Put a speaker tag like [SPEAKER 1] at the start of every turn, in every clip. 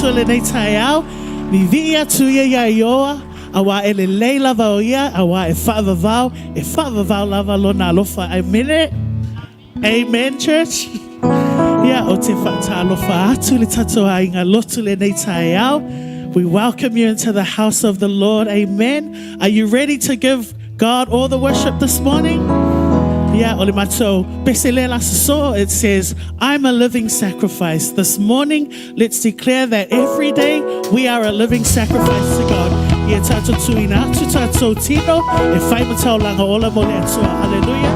[SPEAKER 1] Atua i lenei taeao, vivii atu ia iā Ieova, auā e lelei lava o ia, auā e faavavau, e faavavau lava lona alofa. Amene? Amen, church? Ia, ou te faatalofa atu i le tatou aiga lotu i lenei taeao. We welcome you into the house of the Lord. Amen. Are you ready to give God all the worship this morning? Yeah, o le matou pese lea la soso, it says, I'm a living sacrifice. This morning, let's declare that every day we are a living sacrifice to God. Ia tātou tuina atu tātou tino e whai ma taulanga ola mo le Atua. Hallelujah.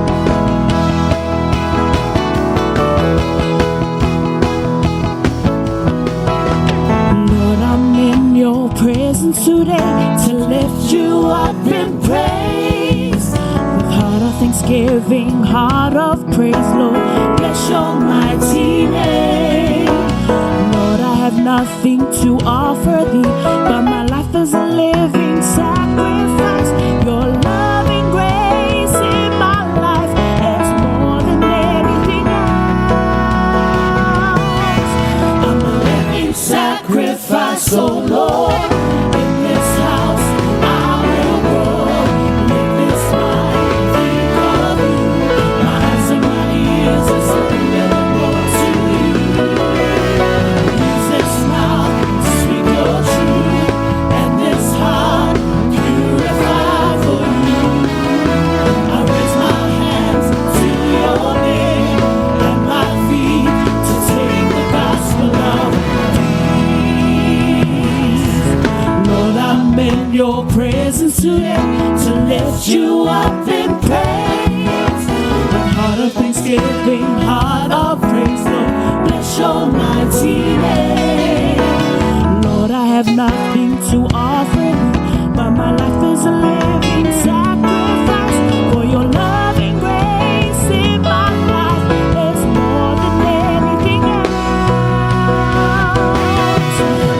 [SPEAKER 2] Lord, I'm in your presence today to lift you up in praise. With heart of thanksgiving, heart of praise, Lord, bless your mighty name. Lord, I have nothing to offer thee, but my life is a living sacrifice. Your loving grace in my life is more than anything else. I'm a living sacrifice, oh Lord. In this house I will grow. Let this mind think of you. My eyes and my ears are surrendered, Lord, to you. Use this mouth to speak your truth, and this heart purified for you. I raise my hands to your name and my feet to take the gospel of peace. Lord, I'm in your presence today to lift you up in praise. With heart of thanksgiving, heart of praise, Lord, bless your mighty name. Lord, I have nothing to offer thee, but my life is a living sacrifice. For your loving grace in my life is more than anything else.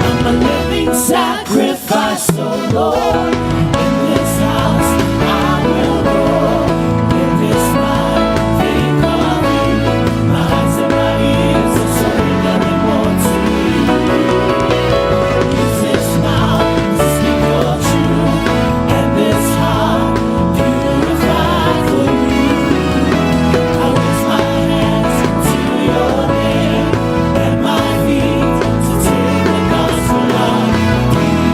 [SPEAKER 2] I'm a living sacrifice, oh Lord. In this house I will grow. In this mind think of you. My eyes and my ears are surrendering more to you. Use this mouth to speak your truth, and this heart purified for you. I raise my hands to your name and my feet to take the gospel of peace.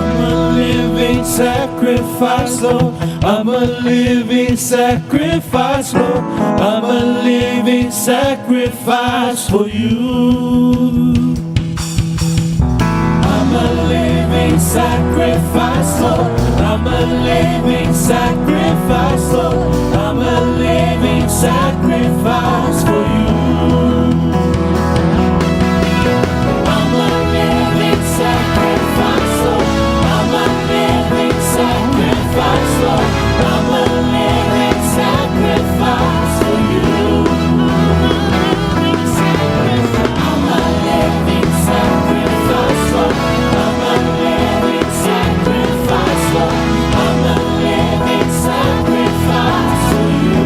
[SPEAKER 3] I'm a living sacrifice, Lord. I'm a living sacrifice, Lord. I'm a living sacrifice for you. I'm a living sacrifice, Lord. I'm a living sacrifice, Lord. I'm a living sacrifice for you. I'm a living sacrifice, Lord. I'm a living sacrifice, Lord. I'm a living sacrifice for you. I'm a living sacrifice, Lord. I'm a living sacrifice, Lord. I'm a living sacrifice for you.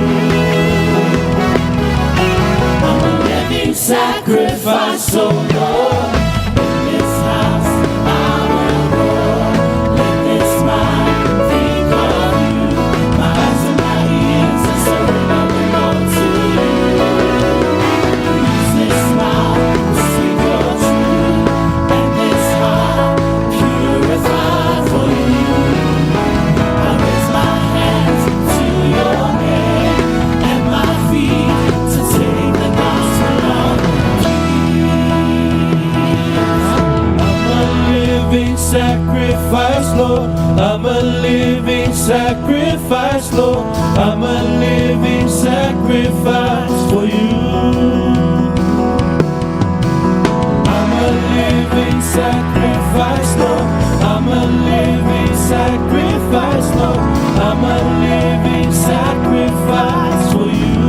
[SPEAKER 3] I'm a living sacrifice, oh Lord. In this house I will grow. Let this mind think of you. My eyes and my ears are surrendered, Lord, to you. Use this mouth to speak your truth, and this heart purified for you. I raise my hands to your name and my feet to take the gospel of peace. I'm a living sacrifice, Lord. I'm a living sacrifice, Lord. I'm a living sacrifice for you. I'm a living sacrifice, Lord. I'm a living sacrifice, Lord. I'm a living sacrifice for you.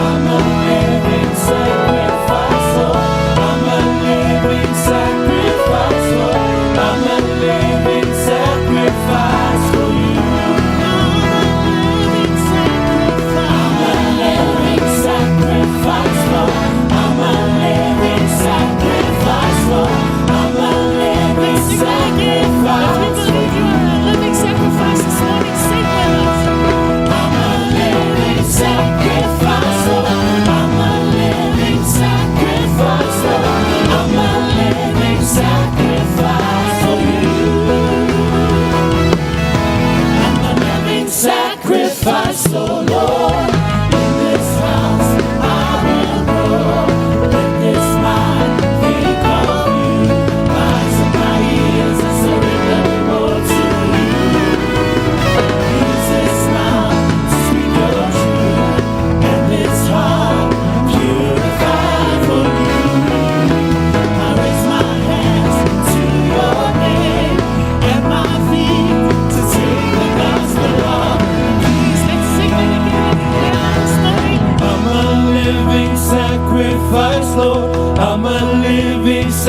[SPEAKER 3] I'm a living sacrifice, Lord. I'm a living sacrifice, Lord. I'm a living sacrifice for you.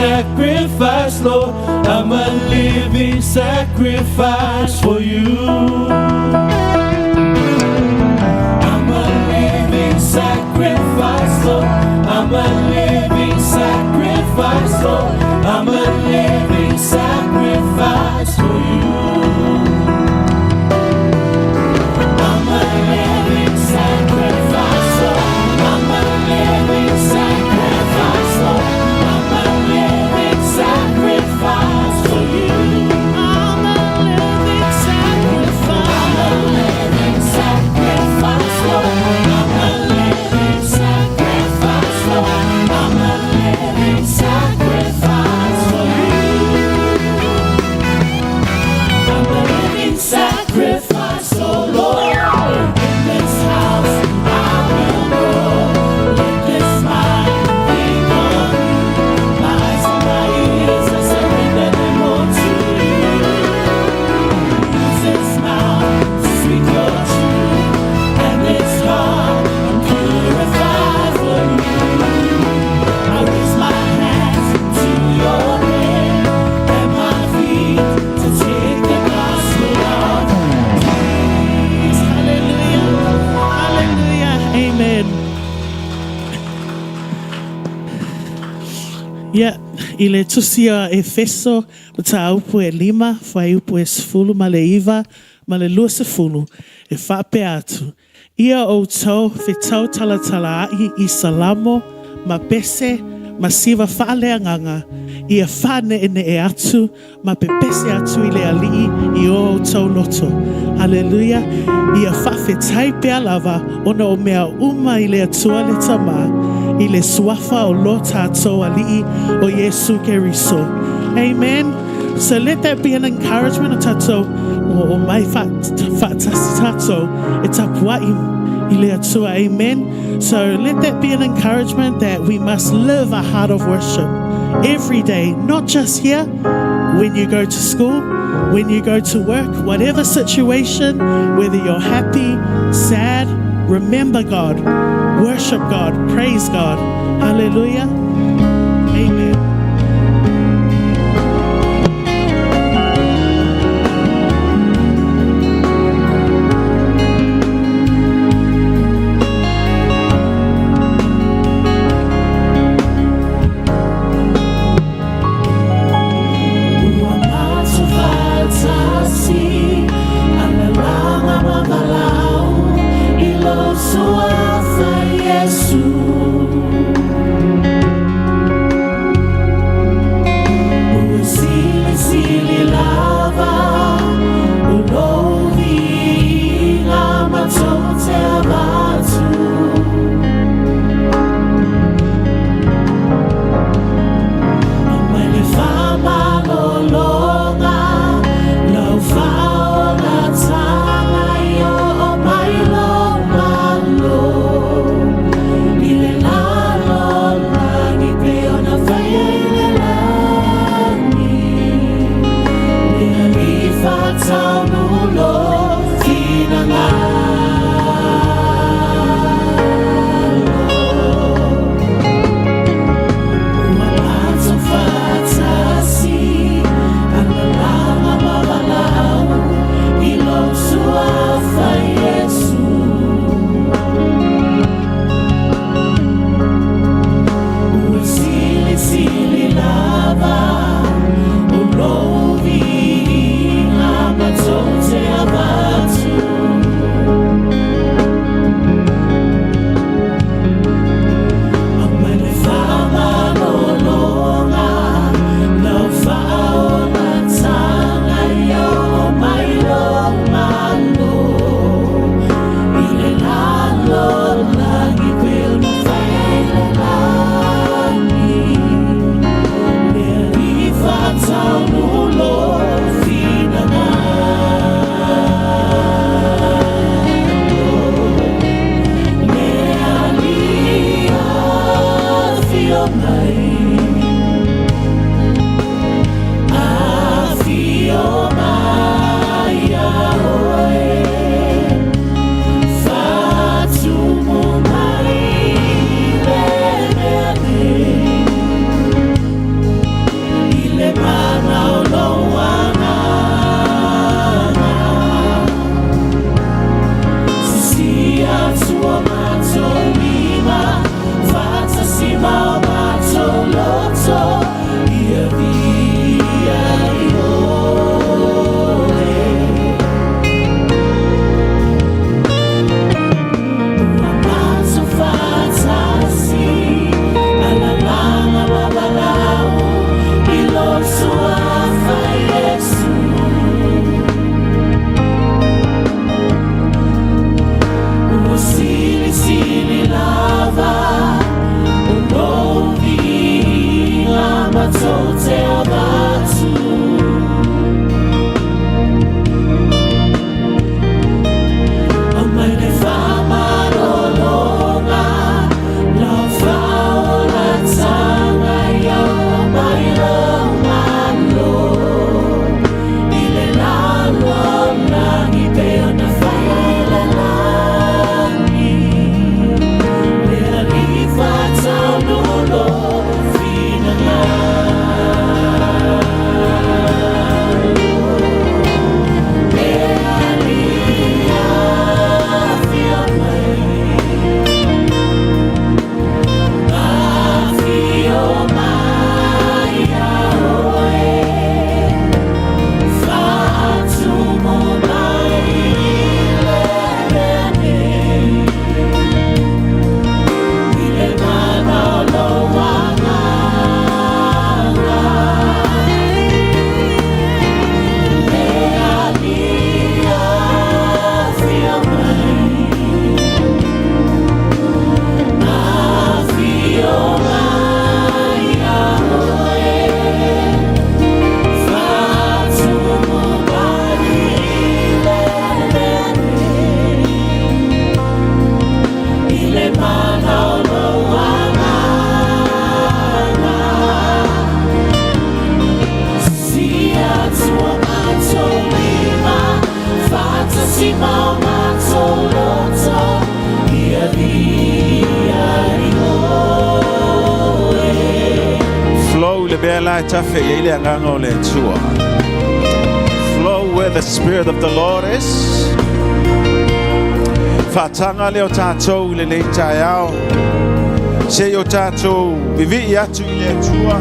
[SPEAKER 2] sacrifice, Lord. I'm a living sacrifice for you. I'm a living sacrifice, Lord. I'm a living sacrifice, Lord. I'm a living sacrifice for you. I'm a living sacrifice, Lord. I'm a living sacrifice, Lord. I'm a living sacrifice for you.
[SPEAKER 1] I'm a living sacrifice.
[SPEAKER 2] I'm a living sacrifice, Lord. I'm a living sacrifice, Lord. I'm a living sacrifice for you. I'm a living sacrifice, oh Lord. In this house I will grow. Let this mind think of you. My eyes and my ears, I surrender them all to you. Use this mouth to speak your truth, and this heart I'm purified for you. I raise my hands to your name and my feet to take the gospel of peace.
[SPEAKER 1] Hallelujah. Hallelujah. Amen. Ia, i le tusi o Efeso, mataupu e 5, fuaiupu e 19 ma le 20, e faapea atu, Ia outou fetau talatalaai i salamo ma pese ma siva faaleagaga, ia faaneenee atu ma pepese atu i le Alii i o outou loto. Haleluia! Ia faafetai pea lava ona o mea uma i le Atua le Tama, i le Suafa o lo tatou Alii o Iesu Keriso. Amen. So let that be an encouragement o tatou ua omai faatasi tatou e tapuai i le Atua. Amen. So let that be an encouragement that we must live a heart of worship every day, not just here, when you go to school, when you go to work, whatever situation, whether you're happy, sad, remember God, worship God, praise God. Hallelujah. Amen.
[SPEAKER 2] Ua matou faatasi alalaga ma valaau i lou suafa Iesu. Matou te avatu. Aumai le faamalologa, lau faaolataga ia aumai lou Malo i le lalolagi pei ona faia i le lagi. Le Alii faataunu lou finagalo. Le Alii afio mai, afio mai ia oe, faatumu mai i le mea nei, i le mana o lou Agaga. Le Alii afio mai, afio mai ia oe, faatumu mai i le mea nei, i le mana o lou Agaga. Si atu o matou lima, faatasi ma o matou loto, ia viia ai oe.
[SPEAKER 4] Flow le mea la e tafe i ai le Agaga o le Atua. Flow where the Spirit of the Lord is. Faataga lea o tatou i lenei taeao. Se i o tatou vivii atu i le Atua.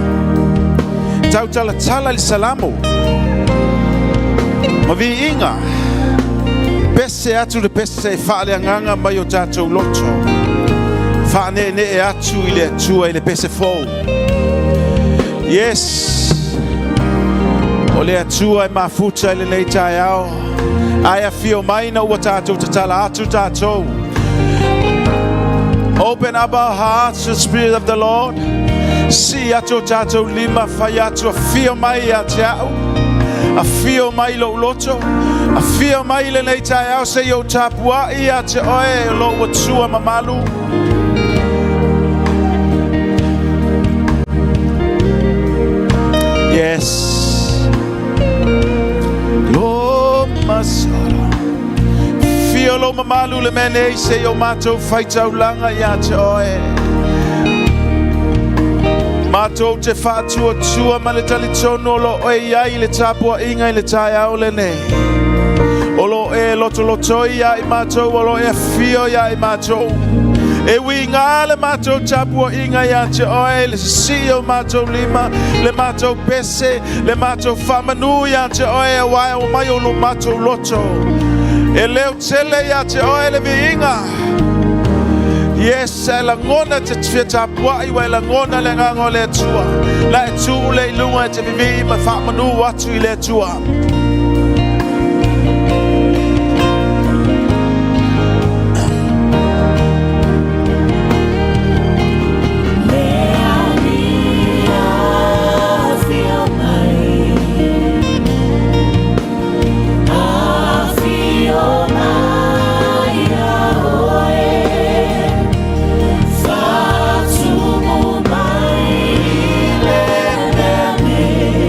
[SPEAKER 4] Tautalatala i le salamo. Ma viiga. Pese atu le pese e faaleagaga mai o tatou loto. Faaneenee atu i le Atua i le pese fou. Yes. O le Atua e mafuta i lenei taeao. Ae afio mai na ua tatou tatala atu tatou. Open up our hearts to the Spirit of the Lord. Si atu o tatou lima fai atu afio mai ia te au. Afio mai lou loto. Afio mai lenei taeao se i ou tapuai ia te oe o lou Atua mamalu. Yes. Lo masara. Fio lo mamalu le mea nei se i o matou faitaulaga ia te oe. Matou te faatuatua ma le talitonu o lo oe iai le tapuaiga i le taeao lenei. O lo e lotolotoi ia i matou, o lo e afio ia i matou. E uiga le matou tapuaiga ia te oe, le sisii o matou lima, le matou pese, le matou faamanu ia te oe, auā e aumai o lo matou loto. E leo tele ia te oe le viiga. Yes, e lagona te fia tapuai ua e lagona le Agaga o le Atua. La e tu le i luga e te vivii ma faamanu atu i le Atua.
[SPEAKER 2] Le Alii afio mai, afio mai ia oe, faatumu mai i le mea nei,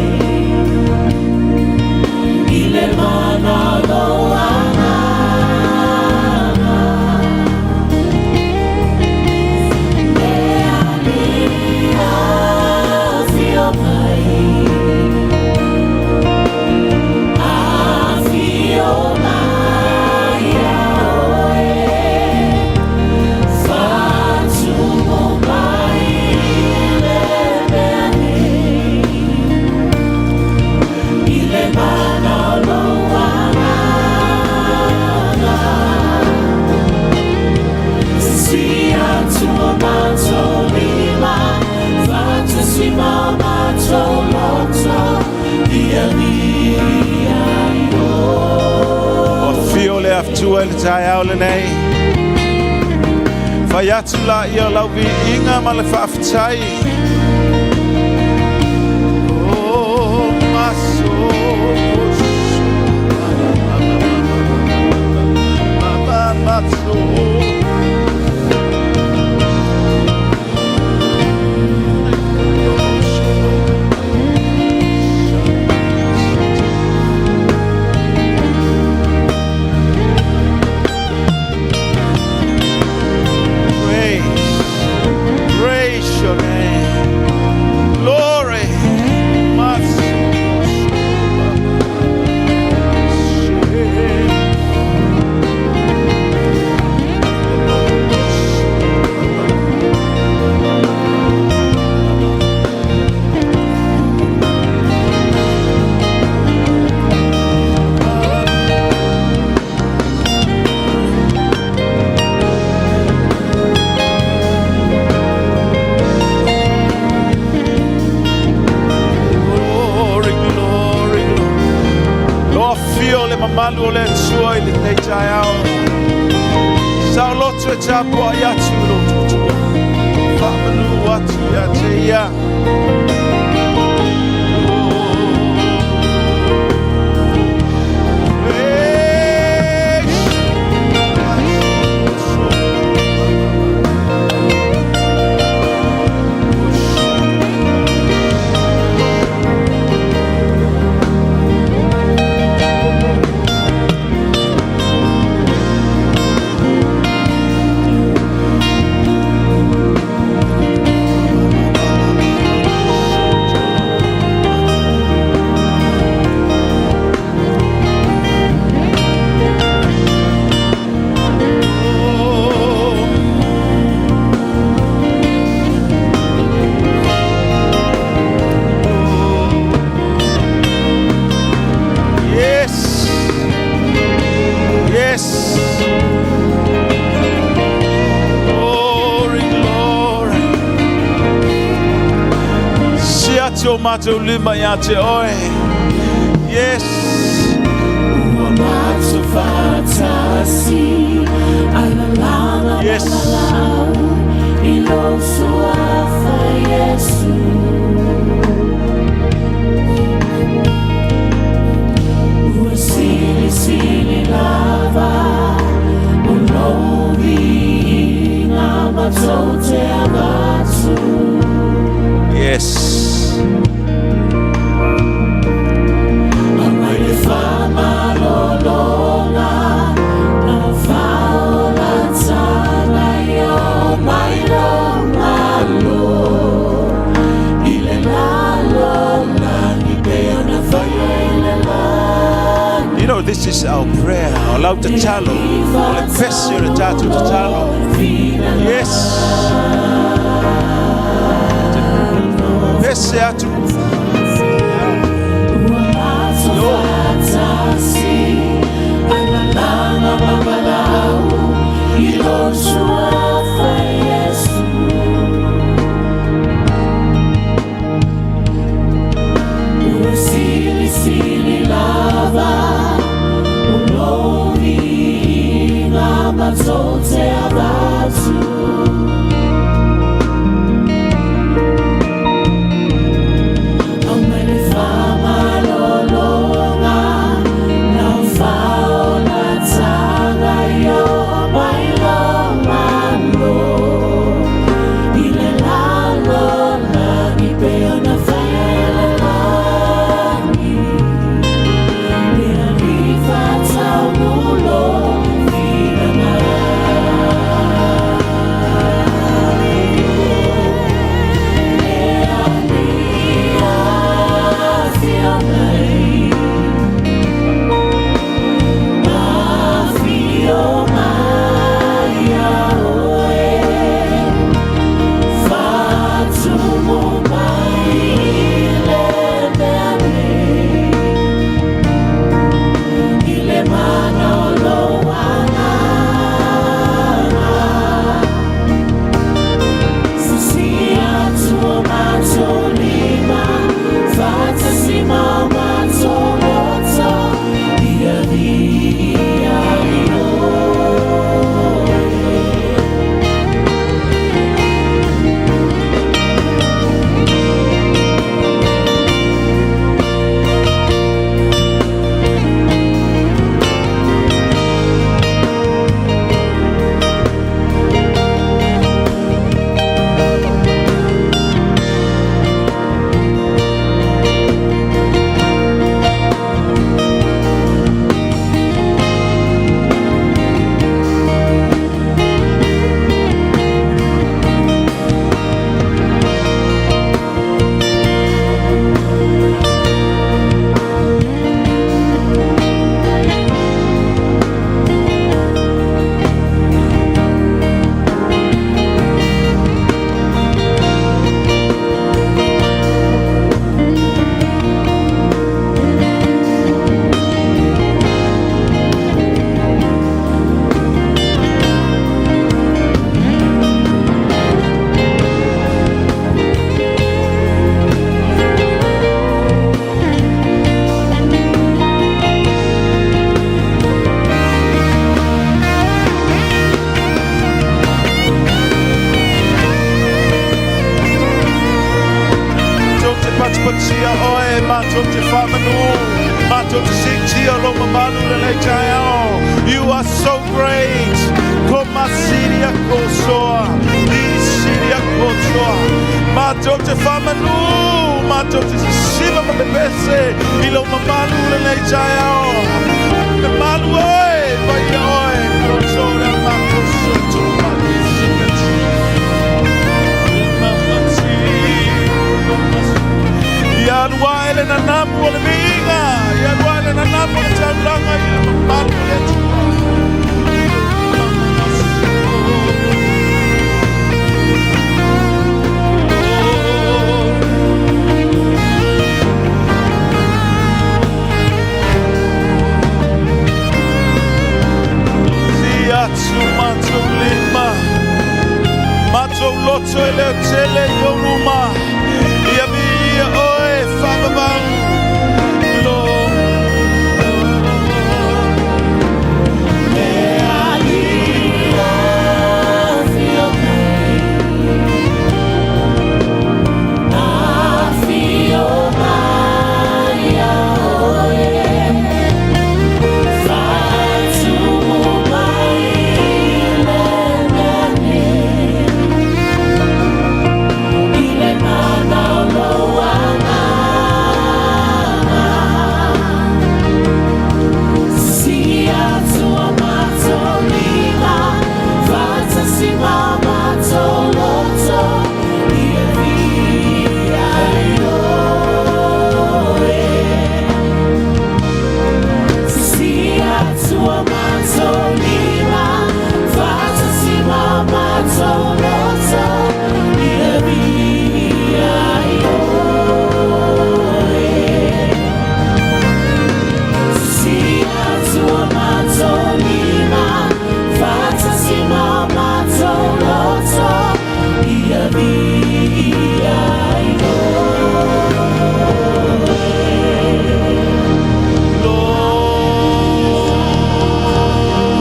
[SPEAKER 2] i le mana o lou Agaga. Le Alii afio mai, afio mai ia oe, faatumu mai i le mea nei, i le mana o lou Agaga. Si atu o matou lima, faatasi ma o matou loto, ia viia ai
[SPEAKER 4] O fio le Atua i le taeao lenei. Fai atu la ia lau viiga ma le faafetai. mamalu o le Atua i lenei taeao. Saoloto e tapuai atu i lou tuatua. Faamanu atu ia te ia. Yes. Yes. Glory, glory. Siaki o matou lima ia te oe. Yes.
[SPEAKER 2] Ua matou faatasi Alalāga
[SPEAKER 4] Yes.
[SPEAKER 2] ma I lou suafa Iesu Ua silisili lava O lou viiga matou te avatu
[SPEAKER 4] Yes.
[SPEAKER 2] Aumai le faamalologa Na faaolataga ia o mai lou Malo I le lalolagi pei ona faia i le lagi
[SPEAKER 4] You know, this is our prayer. O lau tatalo. O le pese o le tatou tatalo. Yes. Pese atu.
[SPEAKER 2] Ua matou faatasi Alalāga ma valaau I lou suafa Iesu Ua silisili lava O lou viiga matou te avatu Aumai le faamalologa Lau faaolataga ia oo mai lou Malo I le lalolagi pei ona faia i le lagi Le Alii faataumu lou finagalo.
[SPEAKER 4] Matou te faamanu, matou te siitia lou mamalu i lenei taeao. You are so great. Ko masilia kosoa, isilia kosoa. Matou te faamanu, matou te sisiva ma pepese i lou mamalu i lenei taeao. Mamalu oe, paia oe, kosoa matou soto Ia alu ae le nanamu o le viiga, ia alu ae le nanamu o le taulaga i le mamalu o le Atua. Si atu matou lima, matou loto e leotele i ou luma, ia viia oe faavavau.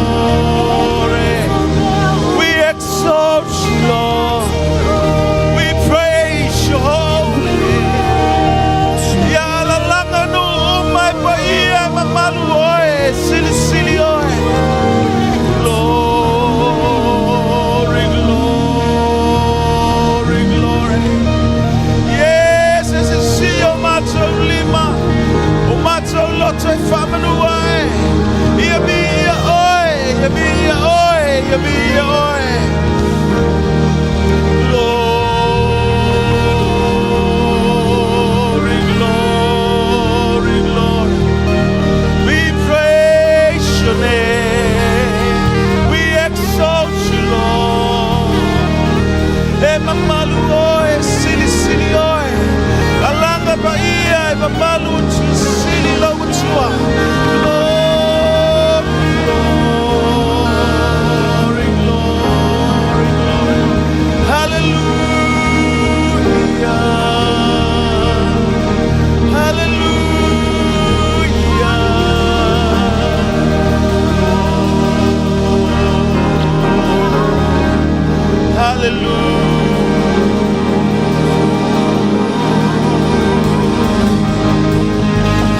[SPEAKER 4] Glory. We exalt you, Lord. We praise your holy name. Ia alalaga nuu uma e paia e mamalu oe, silisili oe. Glory, glory, glory. Yes, e sisi o matou lima, o matou loto e faamanu ai. Ia viia oe, ia viia oe, ia viia oe. Glory, glory, glory. We praise your name. We exalt you, Lord. E mamalu oe, silisili oe. Alaga paia e mamalu silisili lau Atua. Glory, glory, glory, glory. Hallelujah. Hallelujah. Hallelujah.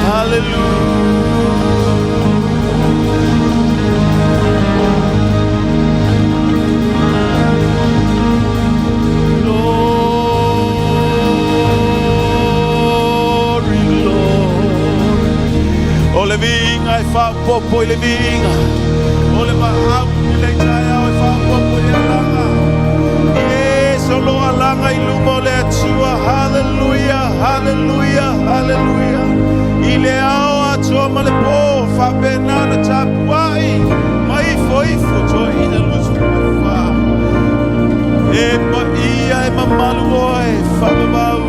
[SPEAKER 4] Hallelujah. Glory, glory. O le viiga e faaopoopo i le viiga. O le maau i le taeao e faaopoopo i le alaga. Yes, o lo alaga i luma o le Atua. Hallelujah, hallelujah, hallelujah. I le ao atoa ma le po, faapena na tapuai, ma ifo ifo toeaiina 24. E paia e mamalu oe, faavavau.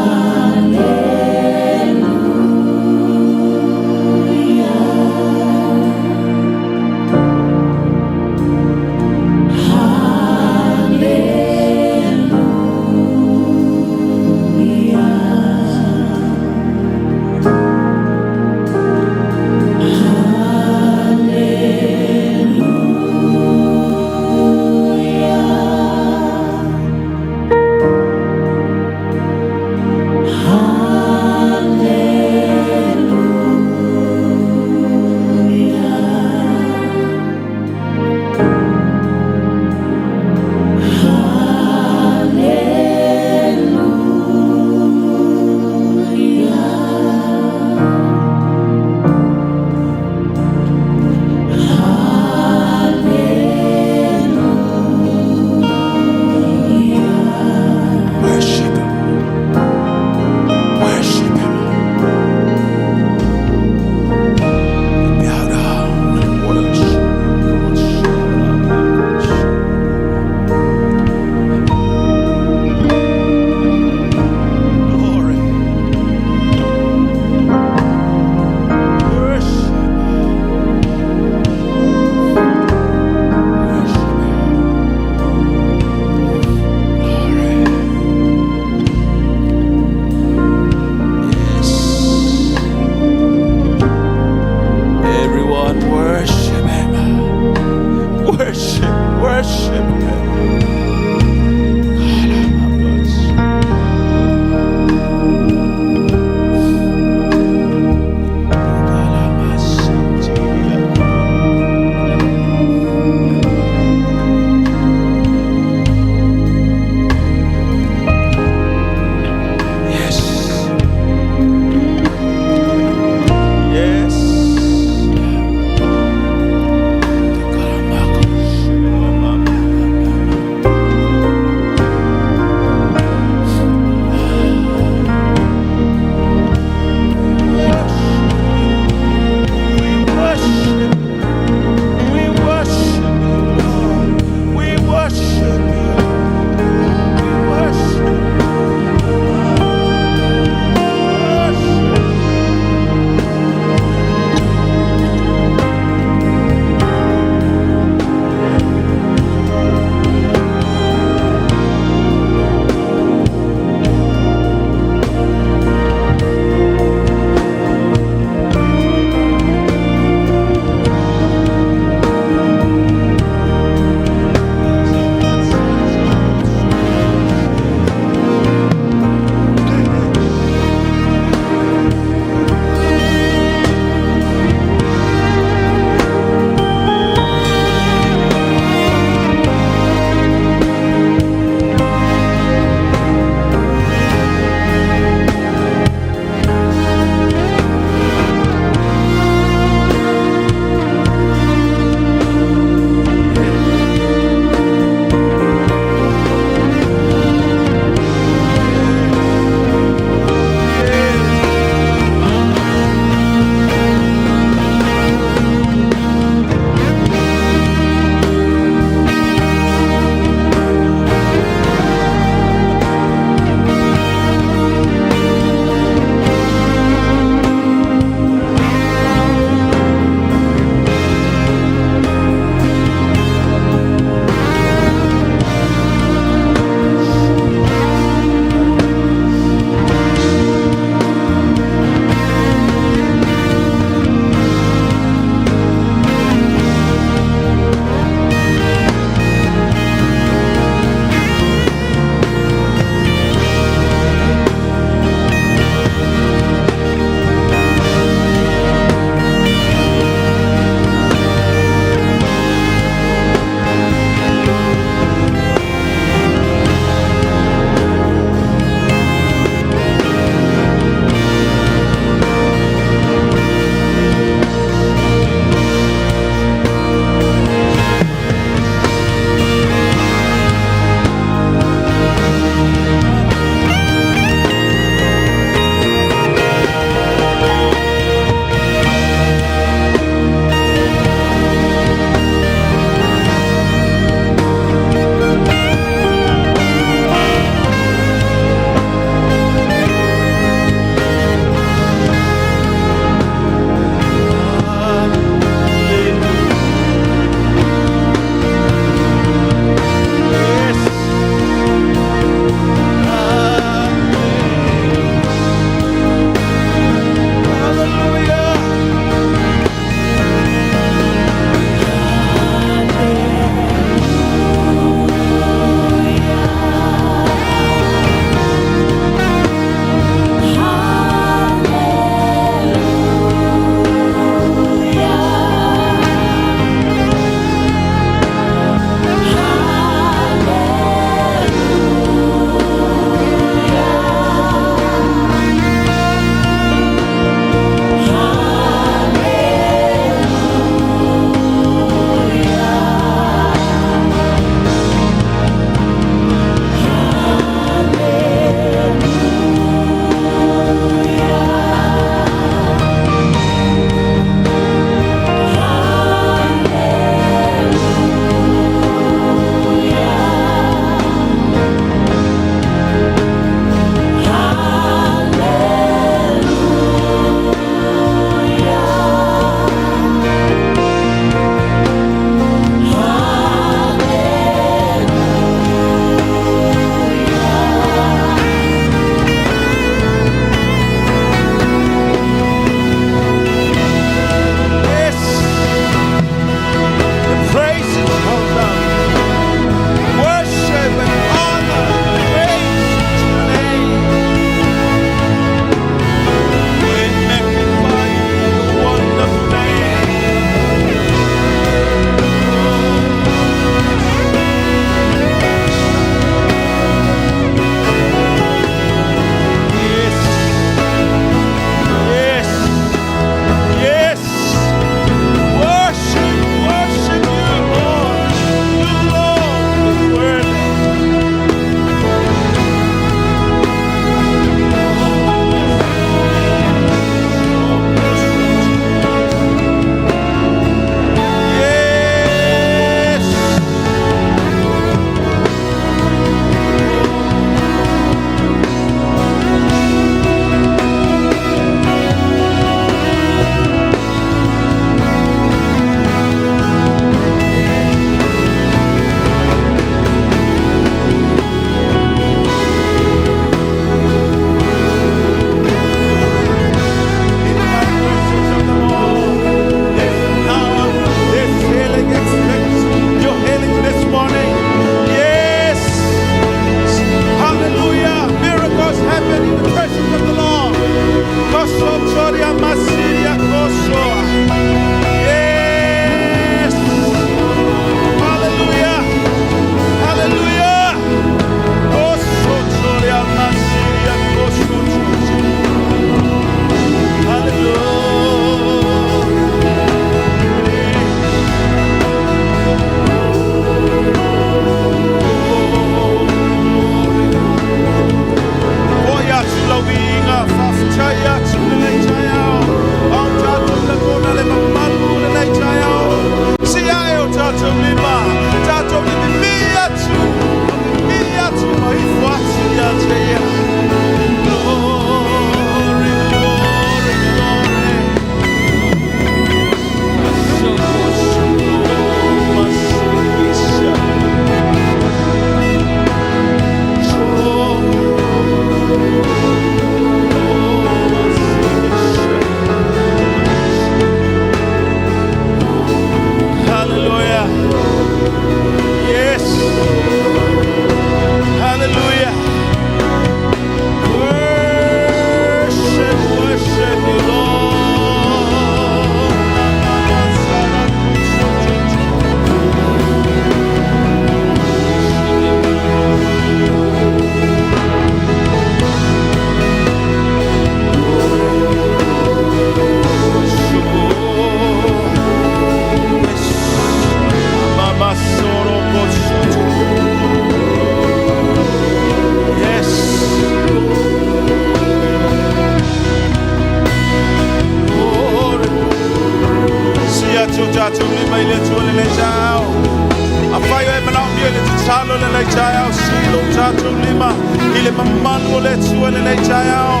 [SPEAKER 4] tatou lima i le mamalu o le Atua i lenei taeao.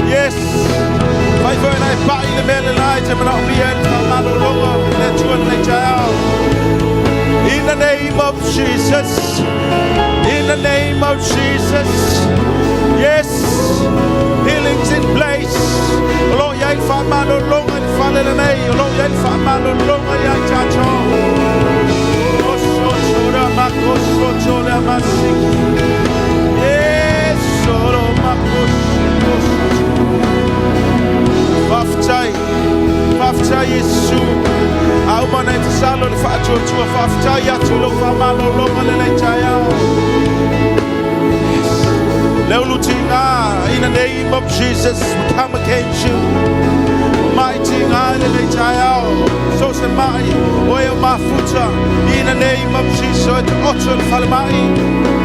[SPEAKER 4] Yes. Fai foi ona e pai i le mea le la e te manaomia ai le faamalologa o le Atua i lenei taeao. In the name of Jesus. In the name of Jesus. Yes. Healing's in place. O lo o i ai le faamalologa i le fale lenei. O lo o i ai le faamalologa ia i tatou. Osotora makosotora masiki. Yes. Oro makosotora. Faafetai. Faafetai Iesu. A uma ona e tatalo i le faatuatua, faafetai atu i lou faamalologa lenei taeao. Yes. Le ulu tiga, in the name of Jesus, we come against you. Mai tiga i lenei taeao. So se mai, o e o mafuta, in the name of Jesus, o e te oto i le falemai.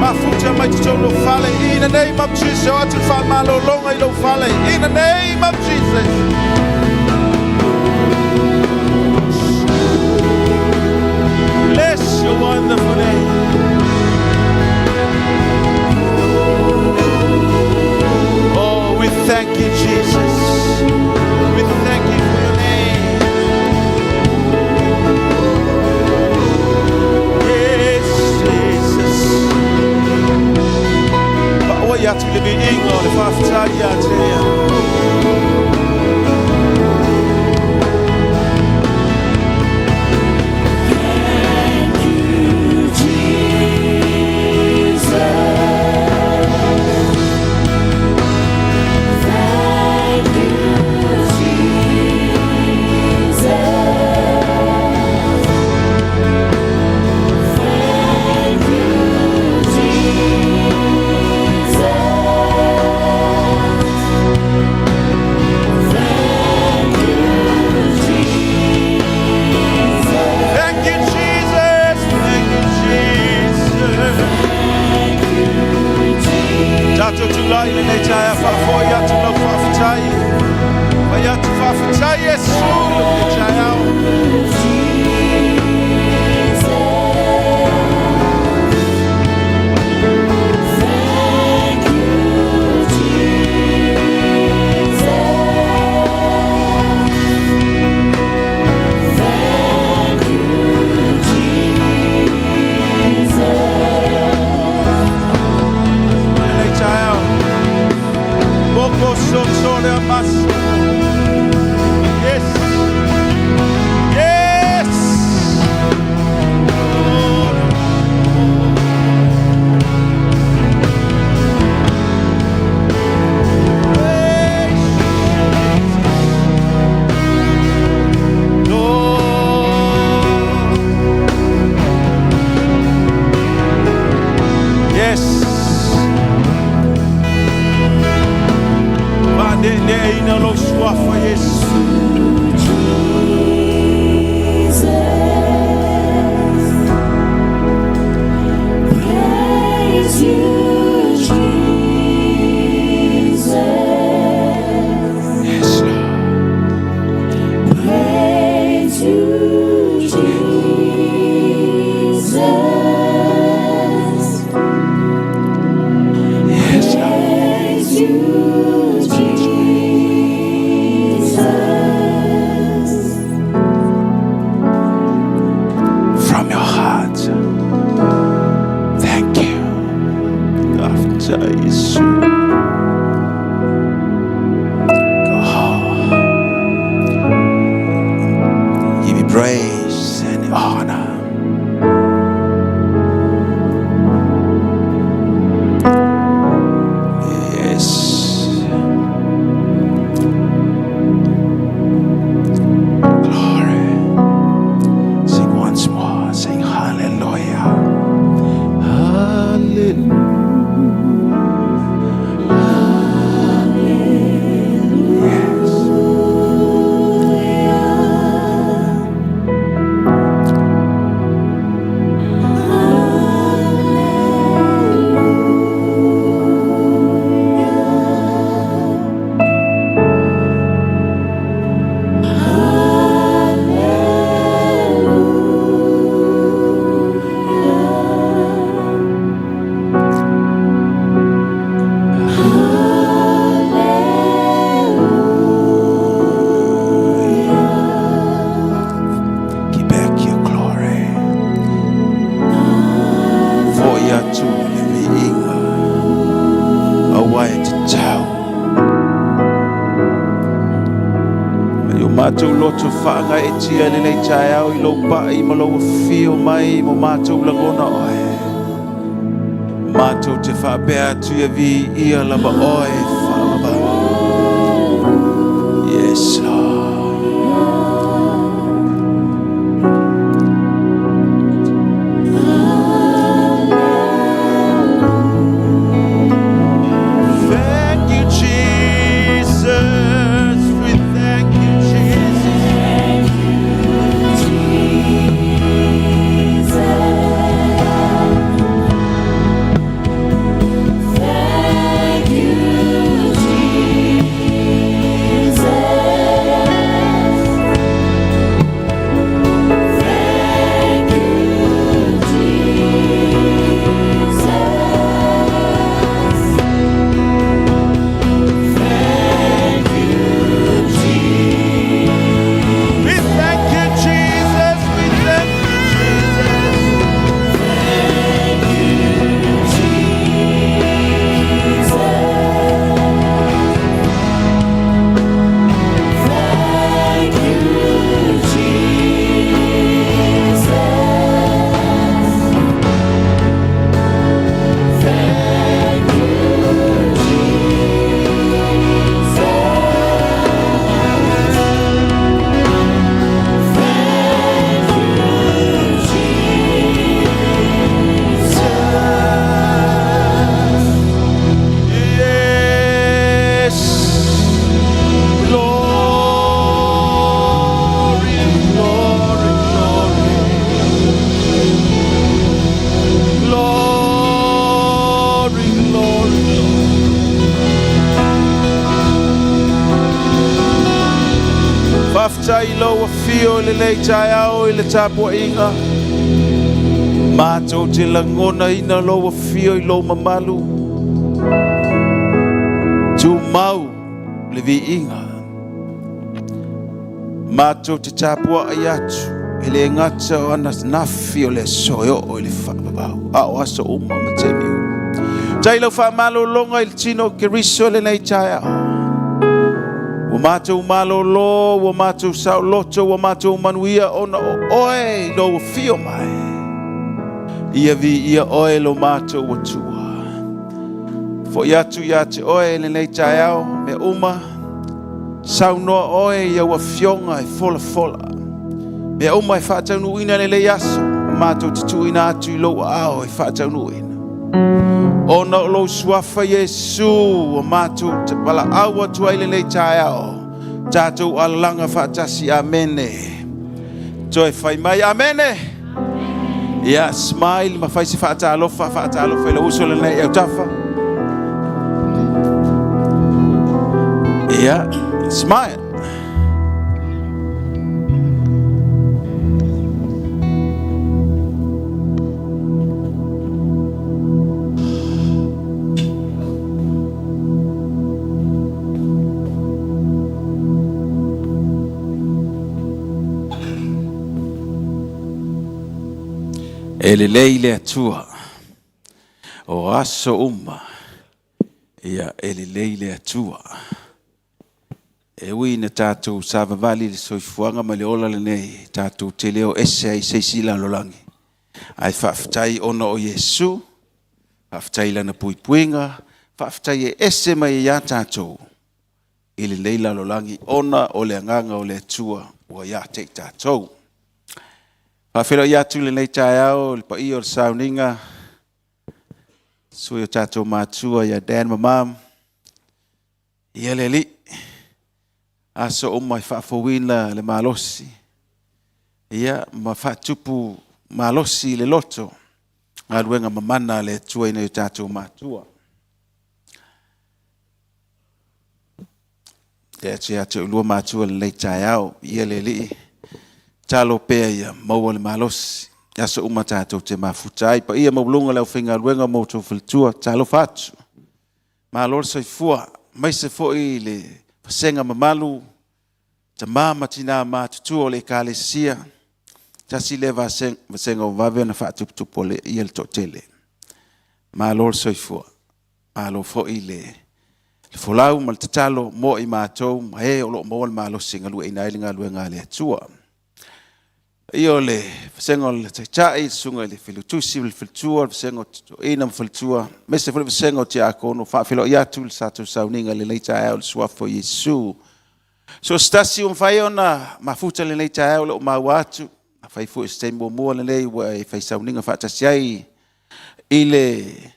[SPEAKER 4] Mafuta mai totonu o fale, in the name of Jesus, o atu le faamalologa i lou fale, in the name of Jesus. Bless your wonderful name. Oh, we thank you, Jesus. We thank you for your name. Yes, Jesus. Paʻa atu le viiga o le faafetai ia te ia.
[SPEAKER 3] Thank you, Jesus. Thank you, Jesus. Thank you, Jesus. Thank you, Jesus.
[SPEAKER 4] Thank you, Jesus. Thank you, Jesus.
[SPEAKER 3] Thank you, Jesus.
[SPEAKER 4] Tatou tulai lenei taeao faafoi atu lau faafetai. Fai atu faafetai Iesu lenei taeao.
[SPEAKER 3] Jesus. Thank you, Jesus. Thank you, Jesus.
[SPEAKER 4] Lenei taeao. Moko soto le amaso. Yes. Yes. Oh. Praise Jesus. Lord. Yes. Faaneeneeina lou suafa Iesu.
[SPEAKER 3] Jesus. Praise you, Jesus.
[SPEAKER 4] Yes, Lord.
[SPEAKER 3] Praise you, Jesus.
[SPEAKER 4] Yes, Lord.
[SPEAKER 3] Praise you, Jesus.
[SPEAKER 4] From your heart. Thank you. After Yesu. God. Give you praise and honor. Yes. Glory. Sing once more. Sing hallelujah. Hallelujah. Yes. Matou loto faagaeetia i lenei taeao i lou pai ma lou afio mai mo matou lagona oe. Matou te faapea atu ia viia lava oe faavavau. Yes, Lord. Thank you, Jesus. We thank you, Jesus.
[SPEAKER 3] Thank you, Jesus. Thank you, Jesus. Thank you, Jesus. Thank you, Jesus.
[SPEAKER 4] We thank you, Jesus. We thank you, Jesus.
[SPEAKER 3] Thank you, Jesus. Thank you, Jesus. Thank you, Jesus. Thank you, Jesus.
[SPEAKER 4] Yes. Glory, glory, glory. Glory, glory, glory. Faafetai i lou afio i lenei taeao i le tapuaiga. Matou te lagonaina lou afio i lou mamalu. Tumau le viiga. Matou te tapuai atu e le gata o ananafi o le aso e oo i le faavavau, a o aso uma ma taimi uma. Tai lau faamalologa i le tino o Keriso i lenei taeao. Ua matou malolo, ua matou saoloto, ua matou manuia ona o oe i lou afio mai. Ia viia oe lo matou Atua. Foi atu ia te oe i lenei taeao, mea uma, saunoa oe i au afioga e folafola. Mea uma e faataunuuina i lenei aso, matou te tuuina atu i lou aao e faataunuuina. Ona o lou suafa Iesu ua matou valaau atu ai lenei taeao, tatou alalaga faatasi, amene. Toe fai mai, amene. Ia, smile ma fai se faatalofa, faatalofa i lou uso lenei i autafa. Ia, smile. E lelei le Atua o aso uma, ia e lelei le Atua. E ui ina tatou savavali i le soifuaga ma le ola lenei, tatou te le o ese ai i se isi lalolagi. Ae faafetai ona o Iesu, faafetai i Lana puipuiga, faafetai e ese mai ai ia tatou i lenei lalolagi ona o le agaga o le Atua ua ia te i tatou. Faafeiloai atu i lenei taeao i le paia o le sauniga, sui o tatou matua ia Dan ma Mam, ia le Alii, aso uma e faafouina le malosi, ia ma faatupu malosi i le loto, galuega mamana a le Atua i nai o tatou matua. E atu ia te oulua matua i lenei taeao, ia le Alii, talo pea ia maua le malosi, aso uma tatou te mafuta ai. Paia maualuga le aufaigaluega ma outou faletua, talofa atu. Malo le soifua, aemaise foi le vasega mamalu, tama ma tina matutua o le Ekalesia, tasi lea vasega ua vave ona faatuputupu ia le toatele. Malo le soifua, malo foi le le folau ma le tatalo mo i matou ma e o lo o maua le malosi e galueaiina ai le galuega a le Atua. Ia o le vasega o le Taitai, le Susuga i le Failautusi ma le Faletua, le vasega o Toeaina ma Faletua, aemaise foi le vasega o Tiakono, faafeiloai atu i le tatou sauniga i lenei taeao i le Suafa o Iesu. So o se tasi ua mafai ona mafuta i lenei taeao o lo o maua atu, afai foi o se taimi muamua lenei ua e fai sauniga faatasi ai i le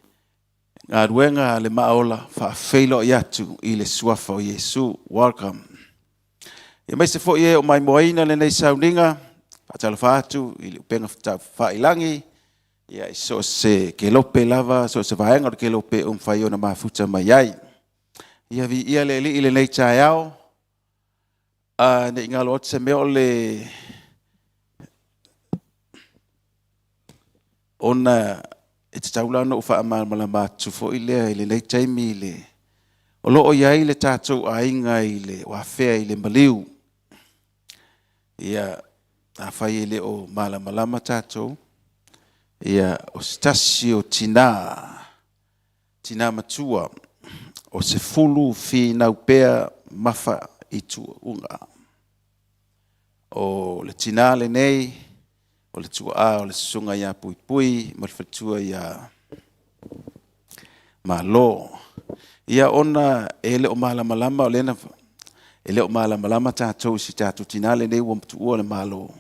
[SPEAKER 4] galuega a le Maaola, faafeiloai atu i le Suafa o Iesu. Welcome. Aemaise foi e o maimoaina lenei sauniga, faatalofa atu i le upega tafailagi, ia i so o se kelope lava, so o se vaega o le kelope ua mafai ona mafuta mai ai. Ia viia le Alii i lenei taeao. Ne i galo atu se mea o le ona e tatau la ona ou faamalamalama atu foi lea i lenei taimi i le o lo o i ai le tatou aiga i le o afea i le maliu. Ia, afai e le o malamalama tatou, ia o se tasi o tina, tina matua o Sefulu Finau Pea Mafa i Tuuga. O le tina lenei, o le tuaa o le susuga ia Puipui ma le faletua ia Malo. Ia ona e le o malamalama, o lea na, e le o malamalama tatou i si tatou tina lenei ua tuua le Malo.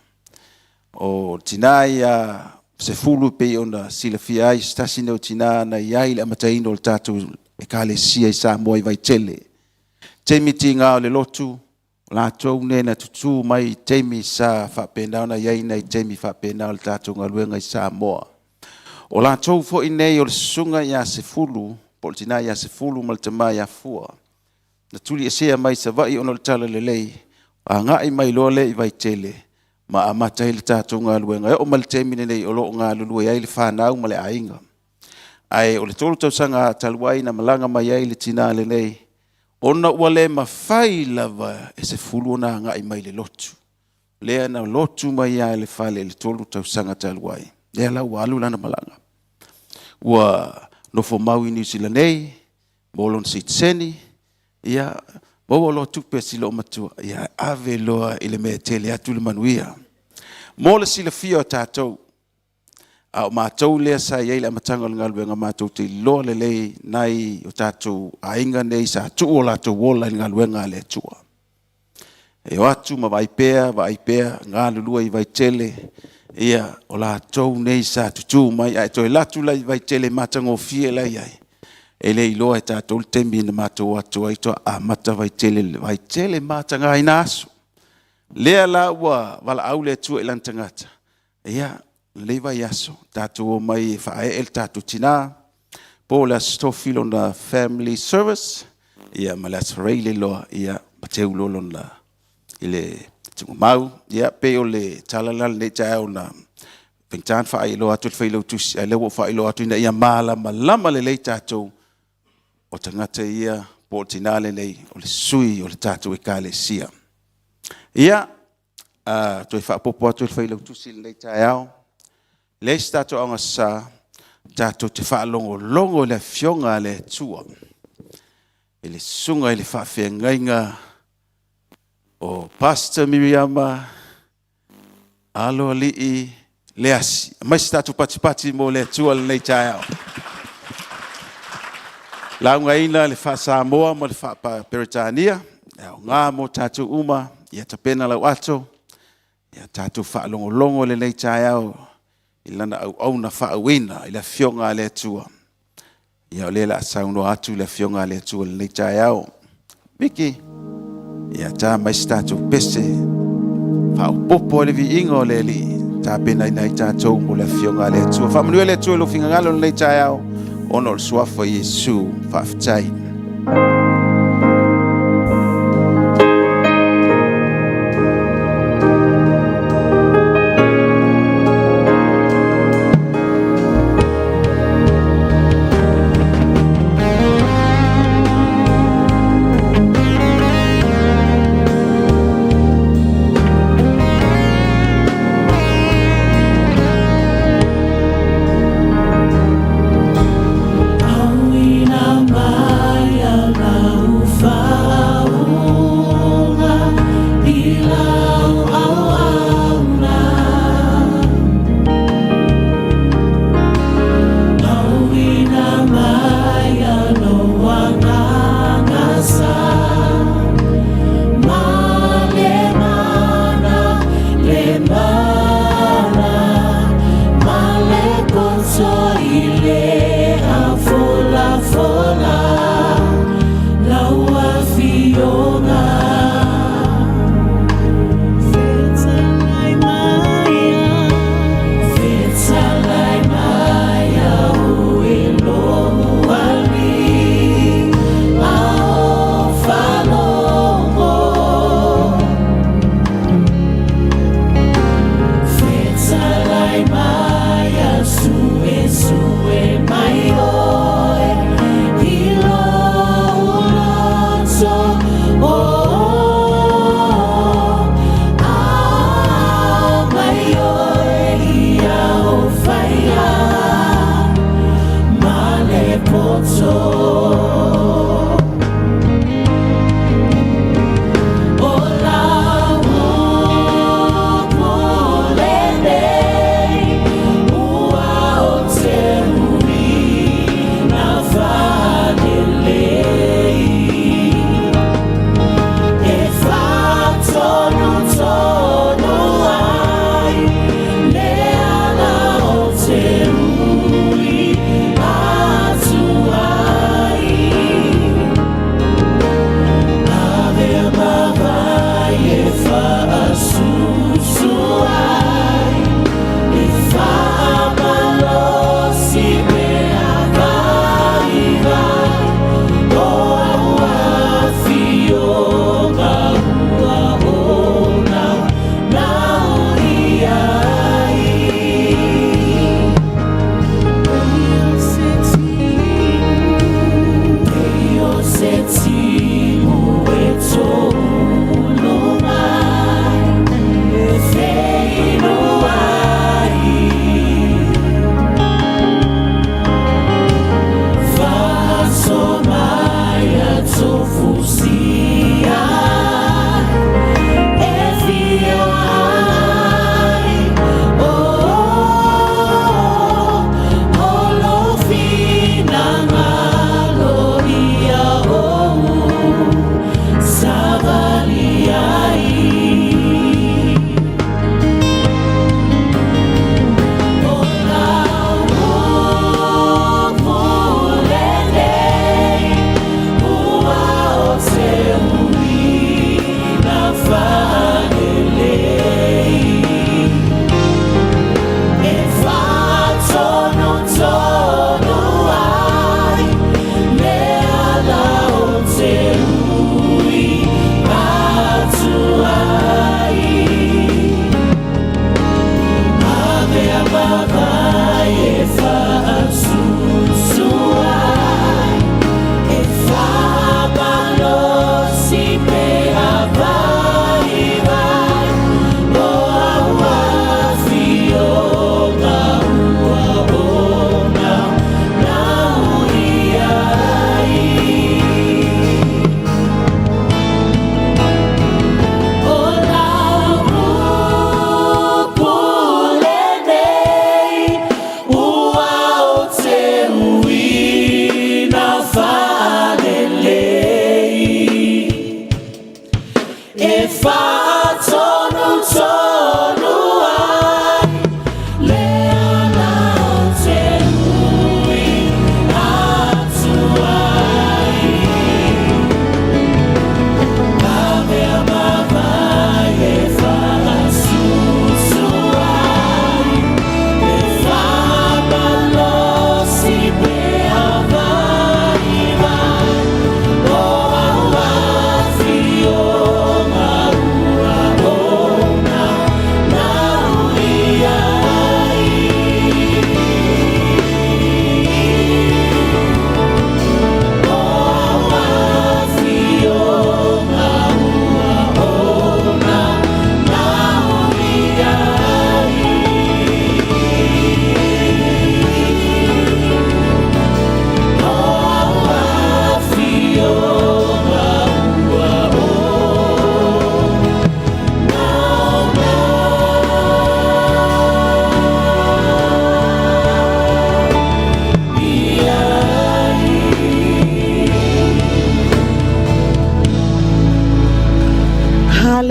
[SPEAKER 4] O le tina ia Sefulu pei ona silafia ai, se tasi lenei o tina na i ai i le amataina o le tatou Ekalesia i Samoa i Vaitele. Taimi tiga o le lotu, o latou nei na tutū mai i taimi sa faapena ona i ai nai taimi faapena o le tatou galuega i Samoa. O latou foi nei o le susuga ia Sefulu, po o le tina ia Sefulu ma le tama ia Fua, na tuliesea mai Savaii ona o le talalelei, agai mai loa lea i Vaitele ma amata ai le tatou galuega. E oo mai le taimi lenei o lo o galulue ai le fanau ma le aiga. Ae o le 3 tausaga talu ai na malaga mai ai le tina lenei, ona ua le mafai lava e Sefulu ona agai mai le lotu. Lea na lotu mai lava i le fale i le 3 tausaga talu ai. Lea la ua alu lana malaga. Ua nofo mau i Niu Sila nei, mo lona sitiseni, ia, maua loa tupe a si loomatua, ia, ave loa i le mea e tele atu le manuia. Mo le silafia o tatou, a o matou lea sa i ai i le amataga o le galuega, matou te iloa lelei nai o tatou aiga nei sa tuu o latou ola i le galuega a le Atua. E o atu ma vaai pea, vaai pea, galulue i Vaitele, ia, o latou nei sa tutū mai, ae toe alu atu la i Vaitele matagofie la i ai, e le iloa e tatou le taimi na matou o atu ai toa amata Vaitele, Vaitele mataga i na aso. Lea la ua valaau le Atua i lana tagata, ia, lenei vaiaso, tatou omai e faaee le tatou tina, po o le Aso Tofi lona family service, ia ma le Aso Faraile loa, ia, ma teu loa lona i le tuugamau. Ia, pei o le tala la lenei taeao na faigata ona faailoa atu e le Failautusi, a o lea ua ou faailoa atu ina ia malamalama lelei tatou, o tagata ia po o le tina lenei, o le sui o le tatou Ekalesia. Ia, toe faaopoopo atu le Failautusi i lenei taeao, leai se tatou aogasa, tatou te faalogologo i le Afioga a le Atua, i le susuga i le faafeagaiga o Pastor Miriama Aloalii Leasi. Aumai se tatou patipati mo le Atua i lenei taeao. Laugaina le faa-Samoa ma le faa-Peretania, e aoga mo tatou uma, ia tapena lau ato, ia tatou faalogologo i lenei taeao i lana auauna faauuina i le Afioga a le Atua. Ia o lea o le a saunoa atu le Afioga a le Atua i lenei taeao. Miki, ia ta mai se tatou pese, faaopoopo ai le viiga o le Alii, tapenaina ai tatou mo le Afioga a le Atua. Faamanuia le Atua i lou finagalo i lenei taeao, ona o le suafa o Iesu. Faafetai.
[SPEAKER 2] Auina mai au.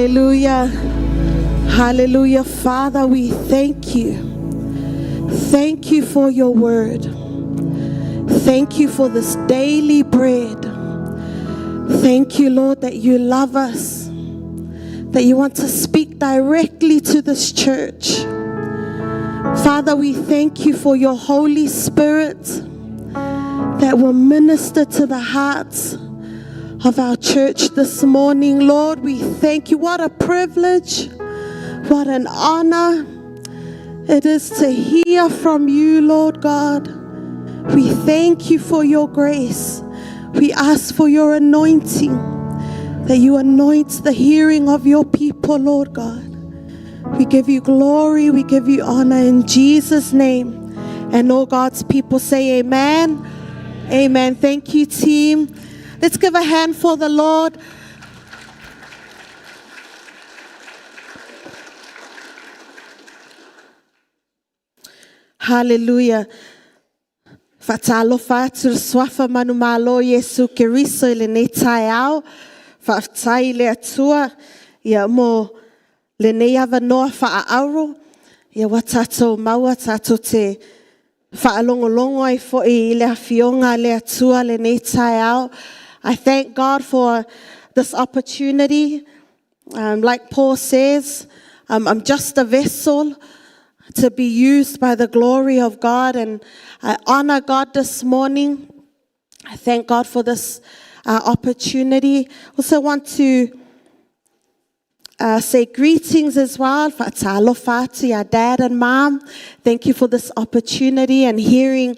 [SPEAKER 5] Hallelujah. Hallelujah. Father, we thank you. Thank you for your word. Thank you for this daily bread. Thank you, Lord, that you love us, that you want to speak directly to this church. Father, we thank you for your Holy Spirit that will minister to the hearts of our church this morning. Lord, we thank you. What a privilege, what an honor it is to hear from you, Lord God. We thank you for your grace. We ask for your anointing, that you anoint the hearing of your people, Lord God. We give you glory, we give you honor in Jesus' name. And all God's people say, Amen. Amen. Thank you, team. Let's give a hand for the Lord. Hallelujah. Faatalofa atu le suafa manumalo Iesu Keriso i lenei taeao. Faafetai i le Atua ia mo lenei avanoa faaauro. Ia ua tatou maua tatou te faalogologo ai foi i le afioga a le Atua lenei taeao. I thank God for this opportunity. Like Paul says, I'm just a vessel to be used by the glory of God. And I honor God this morning. I thank God for this opportunity. Also want to say greetings as well. Fa'atalofa atu iā dad and mom. Thank you for this opportunity and hearing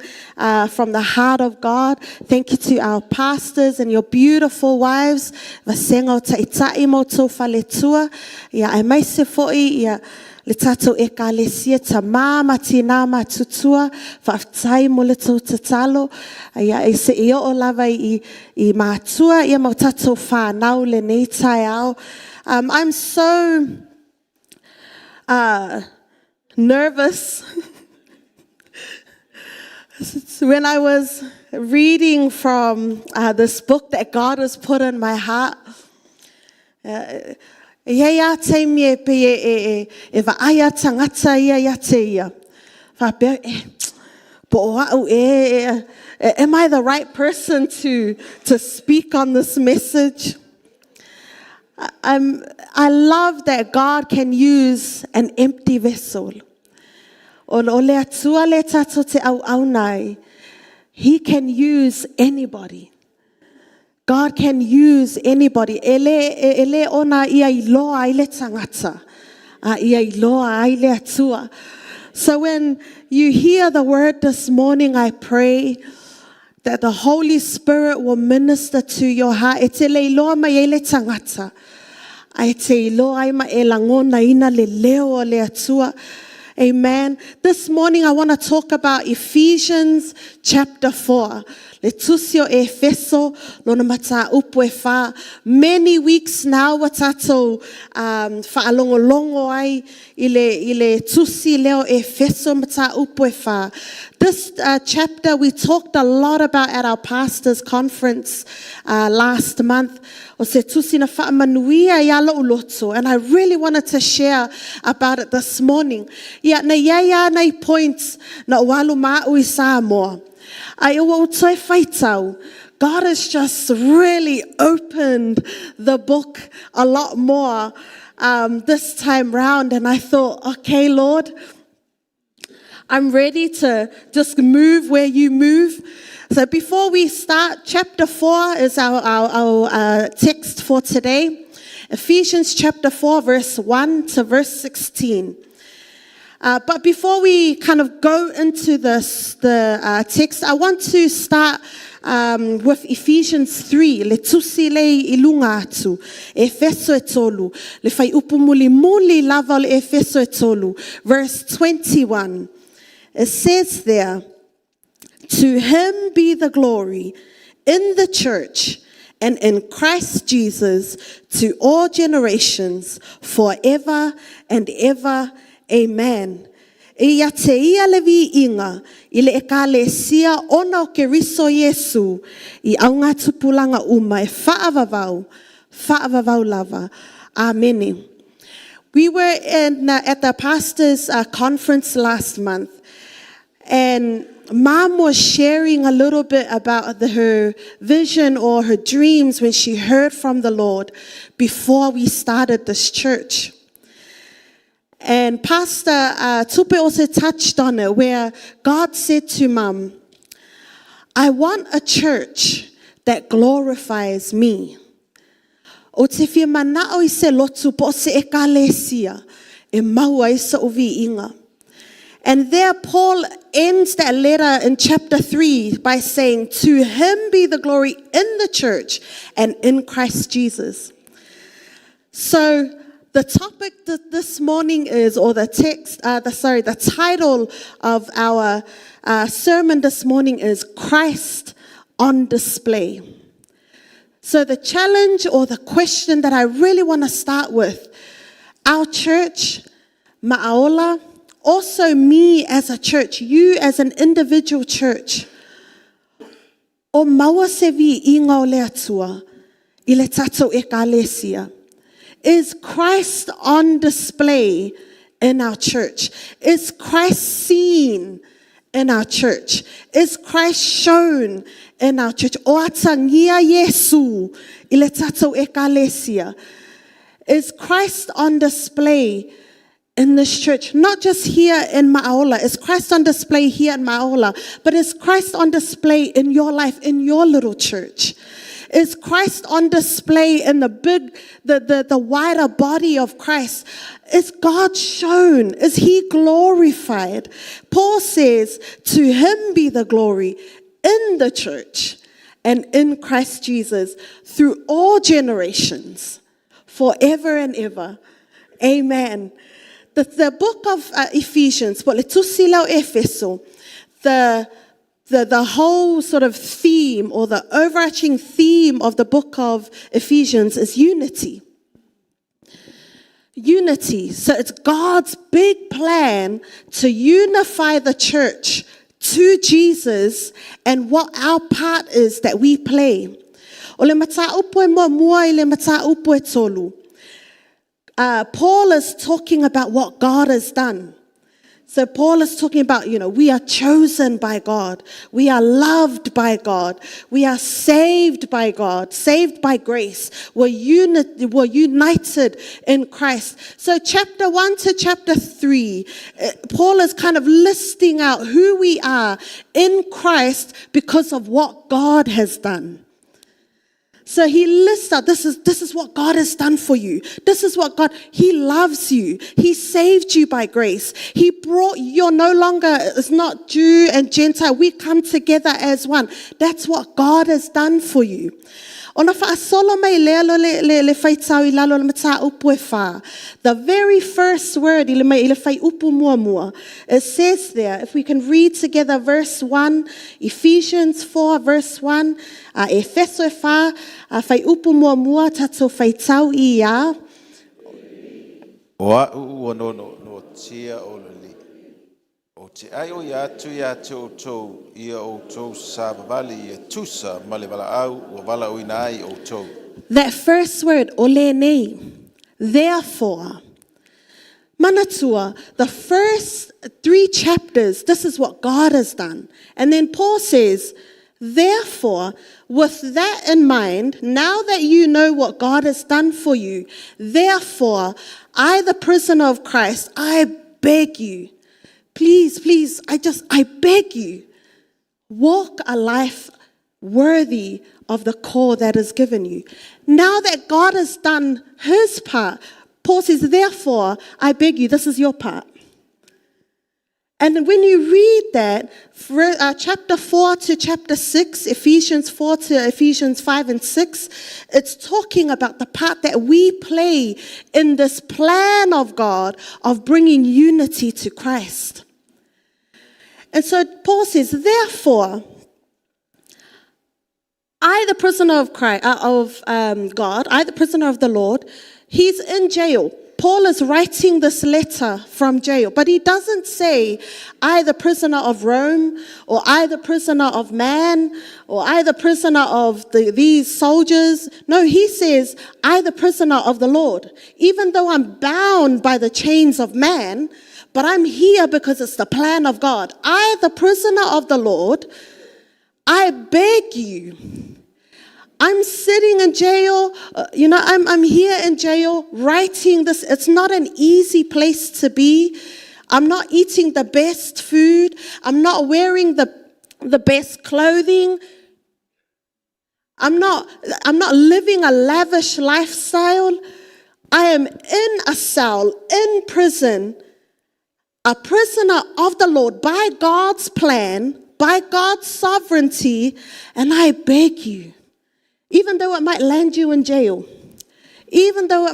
[SPEAKER 5] from the heart of God. Thank you to our pastors and your beautiful wives. Vasega o Ta'ita'i ma outou faletua. Ia aemaise fo'i ia le tatou ekalesia tamā ma tinā matutua. Faafetai mo le tou tatalo. Ia e se'i oo lava i, i matua ia ma o tatou whānau lenei taeao. I'm so nervous. When I was reading from this book that God has put in my heart, e iai a taimi e pei e, e, e, e vaai a tangata ia ia te ia. Whapea, e, po o au e, e, e, am I the right person to speak on this message? I love that God can use an empty vessel. O, o le Atua le tatou te auauna ai. He can use anybody. God can use anybody. E le, e, e le ona ia iloa ai le tangata. A ia iloa ai le Atua. So when you hear the word this morning, I pray that the Holy Spirit will minister to your heart. E te le iloa mai ai le tangata. Ae te iloa ai ma e lagonaina le leo o le Atua. Amen. This morning I want to talk about Ephesians chapter 4. Le tusi o Efeso, lona mataupu e whā. Many weeks now ua tatou faalogologo ai i le, i le tusi lea o Efeso mataupu e whā. This chapter we talked a lot about at our pastors conference last month. O se tusi na faamanuia ia lo'u loto and I really wanted to share about it this morning. Ia, na iai a nai points na o alu ma a'u i Samoa. Ae ua ou toe faitau, God has just really opened the book a lot more this time round and I thought, okay, Lord, I'm ready to just move where you move. So before we start, chapter 4 is our text for today. Ephesians chapter 4, verse 1 to verse 16. But before we kind of go into this, the text, I want to start with Ephesians 3, le tusi lei i lunga atu, Efeso e tolu, le fuaiupu mulimuli lava o le Efeso e tolu, verse 21. It says there, To him be the glory in the church and in Christ Jesus to all generations forever and ever. Amen. E ia te ia le viiga i le ekalesia ona o Keriso Iesu i aoga tupulaga uma e faavavau, faavavau lava. Amene. We were in, at the pastor's conference last month, and Mom was sharing a little bit about her vision or her dreams when she heard from the Lord before we started this church. And Pastor Tupe also touched on it, where God said to Mum, I want a church that glorifies me. O te fia mana'o i se lotu po o se ekalesia e maua ai so'u viiga. And there Paul ends that letter in chapter 3 by saying, To him be the glory in the church and in Christ Jesus. So the topic this morning is, or the text, the, sorry, the title of our sermon this morning is Christ on Display. So the challenge or the question that I really want to start with, our church, Ma'aola, also me as a church, you as an individual church, o maua se viiga o le Atua i le tatou ekalesia. Is Christ on display in our church? Is Christ seen in our church? Is Christ shown in our church? O atagia Iesu i le tatou ekalesia. Is Christ on display in this church? Not just here in Ma'aola. Is Christ on display here in Ma'aola? But is Christ on display in your life, in your little church? Is Christ on display in the big, the wider body of Christ? Is God shown? Is he glorified? Paul says, to him be the glory in the church and in Christ Jesus through all generations, forever and ever. Amen. The book of Ephesians, po le tusi lau Efeso, the whole sort of theme or the overarching theme of the book of Ephesians is unity. Unity. So it's God's big plan to unify the church to Jesus and what our part is that we play. O le mataupu e muamua i le mataupu e tolu. Paul is talking about what God has done. So Paul is talking about, we are chosen by God. We are loved by God. We are saved by God, saved by grace. We're united in Christ. So chapter 1 to chapter 3, Paul is kind of listing out who we are in Christ because of what God has done. So he lists out, this is what God has done for you. This is what God, he loves you. He saved you by grace. He brought, you're no longer, it's not Jew and Gentile. We come together as one. That's what God has done for you. Ona faasolo mai lea lo le faitau i lalo le mataupu e whā. The very first word i le, mai, i le whaiupu muamua. It says there, if we can read together verse 1, Ephesians 4 verse 1, Efeso e whā, whaiupu muamua tatou faitau i ia.
[SPEAKER 4] O a'u ua noonootia o le Alii. Ou te ʻaeʻoia atu iā te outou, ia outou savavali e tusa ma le valaau ua valaauina ai outou.
[SPEAKER 5] That first word, o lenei, therefore. Manatua, the first three chapters, this is what God has done. And then Paul says, therefore, with that in mind, now that you know what God has done for you, therefore, I, the prisoner of Christ, I beg you, please, please, I beg you, walk a life worthy of the call that is given you. Now that God has done his part, Paul says, therefore, I beg you, this is your part. And when you read that, chapter 4 to chapter 6, Ephesians 4 to Ephesians 5 and 6, it's talking about the part that we play in this plan of God of bringing unity to Christ. And so Paul says, therefore, I, the prisoner of Christ, of God, I, the prisoner of the Lord, he's in jail. Paul is writing this letter from jail, but he doesn't say, I, the prisoner of Rome, or I, the prisoner of man, or I, the prisoner of these soldiers. No, he says, I, the prisoner of the Lord. Even though I'm bound by the chains of man, but I'm here because it's the plan of God. I, the prisoner of the Lord, I beg you. I'm sitting in jail, I'm here in jail writing this. It's not an easy place to be. I'm not eating the best food. I'm not wearing the best clothing. I'm not living a lavish lifestyle. I am in a cell, in prison, a prisoner of the Lord by God's plan, by God's sovereignty, and I beg you, even though it might land you in jail, even though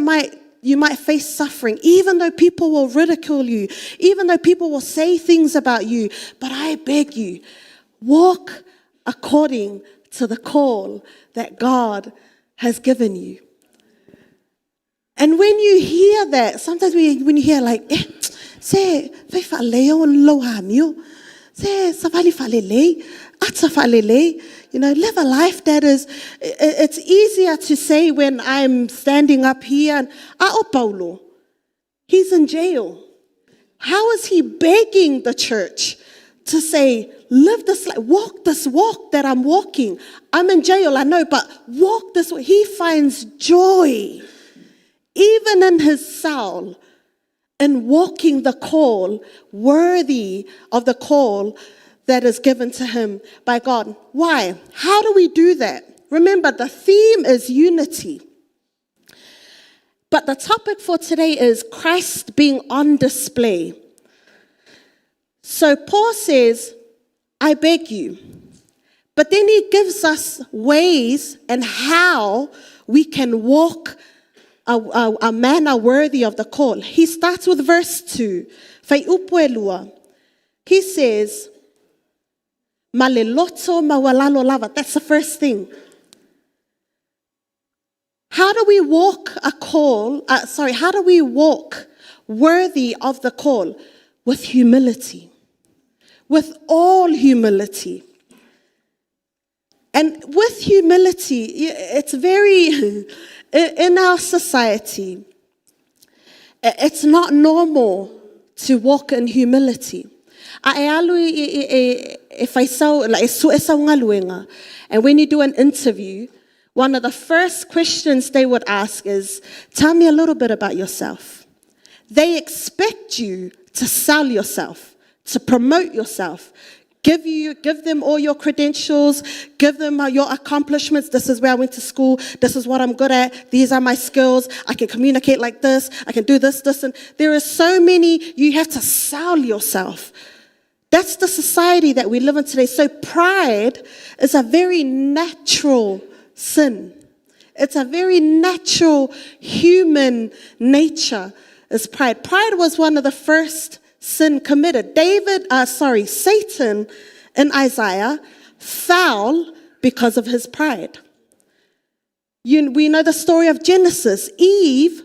[SPEAKER 5] you might face suffering, even though people will ridicule you, even though people will say things about you, but I beg you, walk according to the call that God has given you. And when you hear that, sometimes when you hear like, se fai whaaleo lo amio, se savali whaalelei, ata whaalelei, live a life that is, it's easier to say when I'm standing up here, and, o Paulo, he's in jail. How is he begging the church to say, live this life, walk this walk that I'm walking? I'm in jail, I know, but walk this walk. He finds joy, even in his cell, in walking the call, worthy of the call that is given to him by God. Why? How do we do that? Remember, the theme is unity. But the topic for today is Christ being on display. So Paul says, I beg you. But then he gives us ways and how we can walk a manner worthy of the call. He starts with verse 2. Faiupuelua. He says, Ma le loto maualalo lava. That's the first thing. How do we walk a call? How do we walk worthy of the call? With humility. With all humility. And with humility, it's very, in our society, it's not normal to walk in humility. And when you do an interview, one of the first questions they would ask is, tell me a little bit about yourself. They expect you to sell yourself, to promote yourself, give them all your credentials, give them your accomplishments. This is where I went to school. This is what I'm good at. These are my skills. I can communicate like this. I can do this, this. And there are so many, you have to sell yourself. That's the society that we live in today. So pride is a very natural sin. It's a very natural human nature is pride. Pride was one of the first sin committed. Satan in Isaiah fell because of his pride. We know the story of Genesis. Eve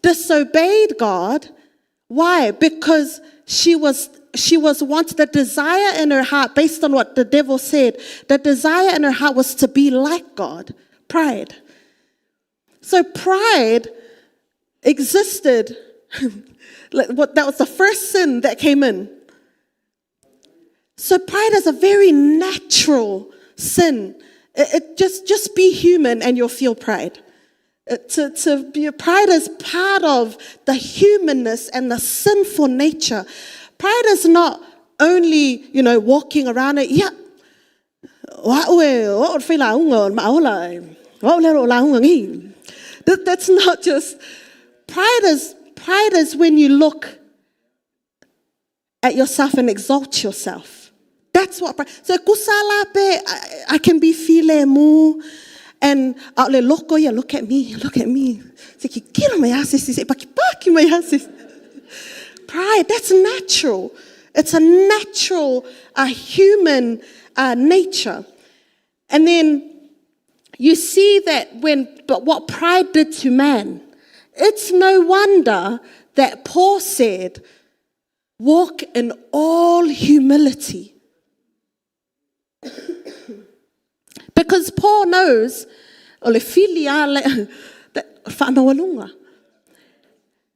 [SPEAKER 5] disobeyed God. Why? Because she was wanted the desire in her heart, based on what the devil said, the desire in her heart was to be like God. Pride. So pride existed. That was the first sin that came in. So pride is a very natural sin. It just be human and you'll feel pride. Pride is part of the humanness and the sinful nature. Pride is not only, walking around it. Yeah. That's not just pride is. Pride is when you look at yourself and exalt yourself. That's what pride. So kusalape, I can be filemu and loko ya, look at me, look at me. Pride, that's natural. It's a natural human nature. And then you see that but what pride did to man. It's no wonder that Paul said, walk in all humility. Because Paul knows, o le fili a le, that whaamaualunga.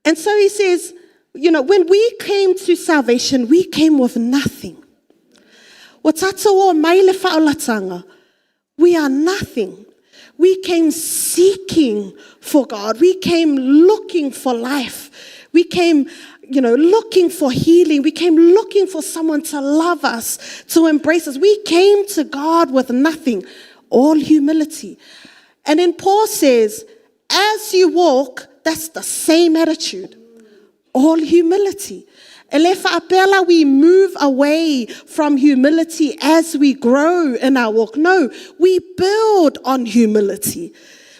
[SPEAKER 5] And so he says, you know, when we came to salvation, we came with nothing. Ua tātou o mai le whaolatanga. We are nothing. We came seeking for God. We came looking for life. We came, you know, looking for healing. We came looking for someone to love us, to embrace us. We came to God with nothing, all humility. And then Paul says, as you walk, that's the same attitude. All humility. E le whaapela, we move away from humility as we grow in our walk. No, we build on humility.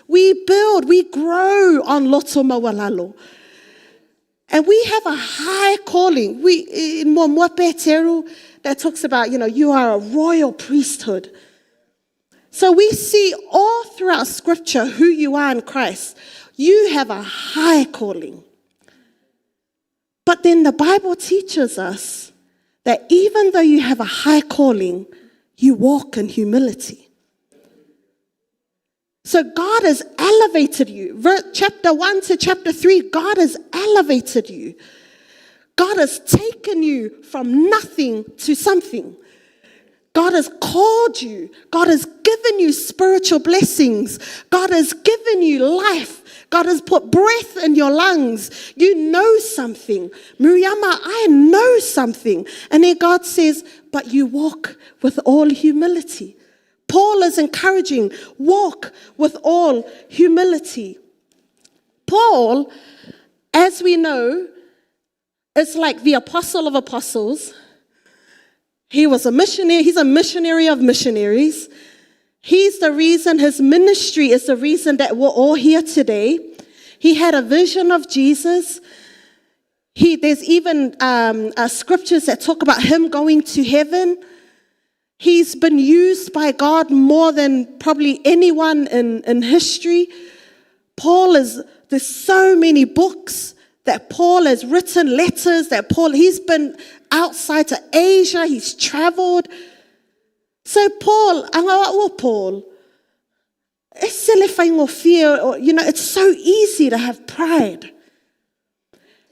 [SPEAKER 5] We build, we grow on loto maualalo. And we have a high calling. We, in Mua Peteru, that talks about, you know, you are a royal priesthood. So we see all throughout Scripture who you are in Christ. You have a high calling. But then the Bible teaches us that even though you have a high calling, you walk in humility. So God has elevated you. Chapter 1 to chapter 3, God has elevated you. God has taken you from nothing to something. God has called you. God has given you spiritual blessings. God has given you life. God has put breath in your lungs. You know something. Miriama, I know something. And then God says, but you walk with all humility. Paul is encouraging, walk with all humility. Paul, as we know, is like the apostle of apostles. He was a missionary. He's a missionary of missionaries. He's the reason, his ministry is the reason that we're all here today. He had a vision of Jesus. There's even scriptures that talk about him going to heaven. He's been used by God more than probably anyone in history. There's so many books that Paul has written, letters that Paul, he's been outside to Asia, he's traveled. So Paul, angawa Paul, you know, it's so easy to have pride.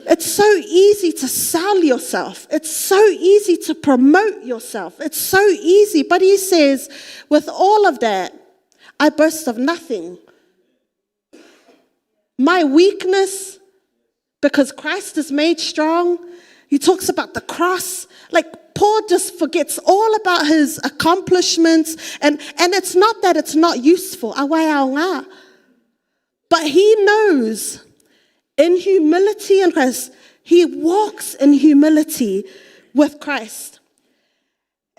[SPEAKER 5] It's so easy to sell yourself. It's so easy to promote yourself. It's so easy. But he says, with all of that, I boast of nothing. My weakness, because Christ is made strong. He talks about the cross. Like Paul just forgets all about his accomplishments. And it's not that it's not useful. But he knows in humility in Christ, he walks in humility with Christ.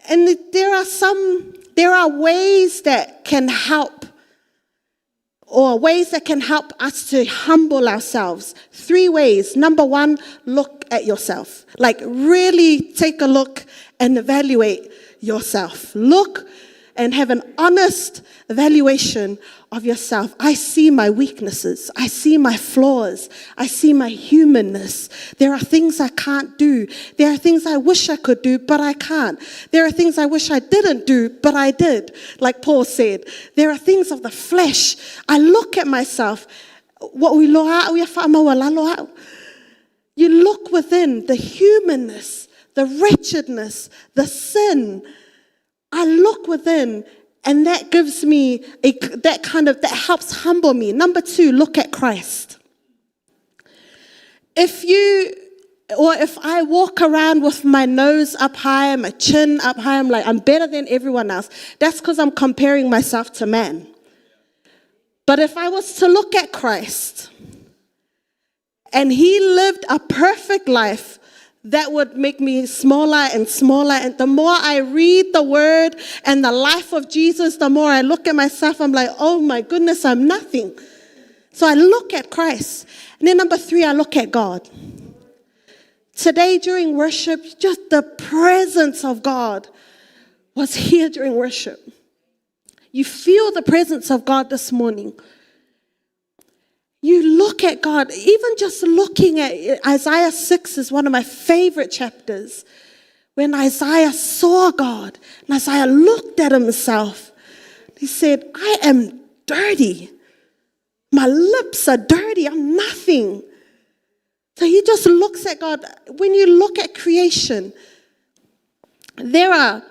[SPEAKER 5] And there are ways that can help, or ways that can help us to humble ourselves. 3 ways. Number 1, look at yourself. Like really take a look and evaluate yourself. Look and have an honest evaluation of yourself. I see my weaknesses. I see my flaws. I see my humanness. There are things I can't do. There are things I wish I could do, but I can't. There are things I wish I didn't do, but I did. Like Paul said, there are things of the flesh. I look at myself. You look within the humanness, the wretchedness, the sin. I look within, and that gives me, that helps humble me. Number 2, look at Christ. If I walk around with my nose up high, my chin up high, I'm like, I'm better than everyone else. That's because I'm comparing myself to man. But if I was to look at Christ, and he lived a perfect life, that would make me smaller and smaller. And the more I read the word and the life of Jesus, the more I look at myself, I'm like, oh my goodness, I'm nothing. So I look at Christ. And then number 3, I look at God. Today during worship, just the presence of God was here during worship. You feel the presence of God this morning. You look at God, even just looking at Isaiah 6 is one of my favorite chapters. When Isaiah saw God, and Isaiah looked at himself, he said, I am dirty. My lips are dirty. I'm nothing. So he just looks at God. When you look at creation, there are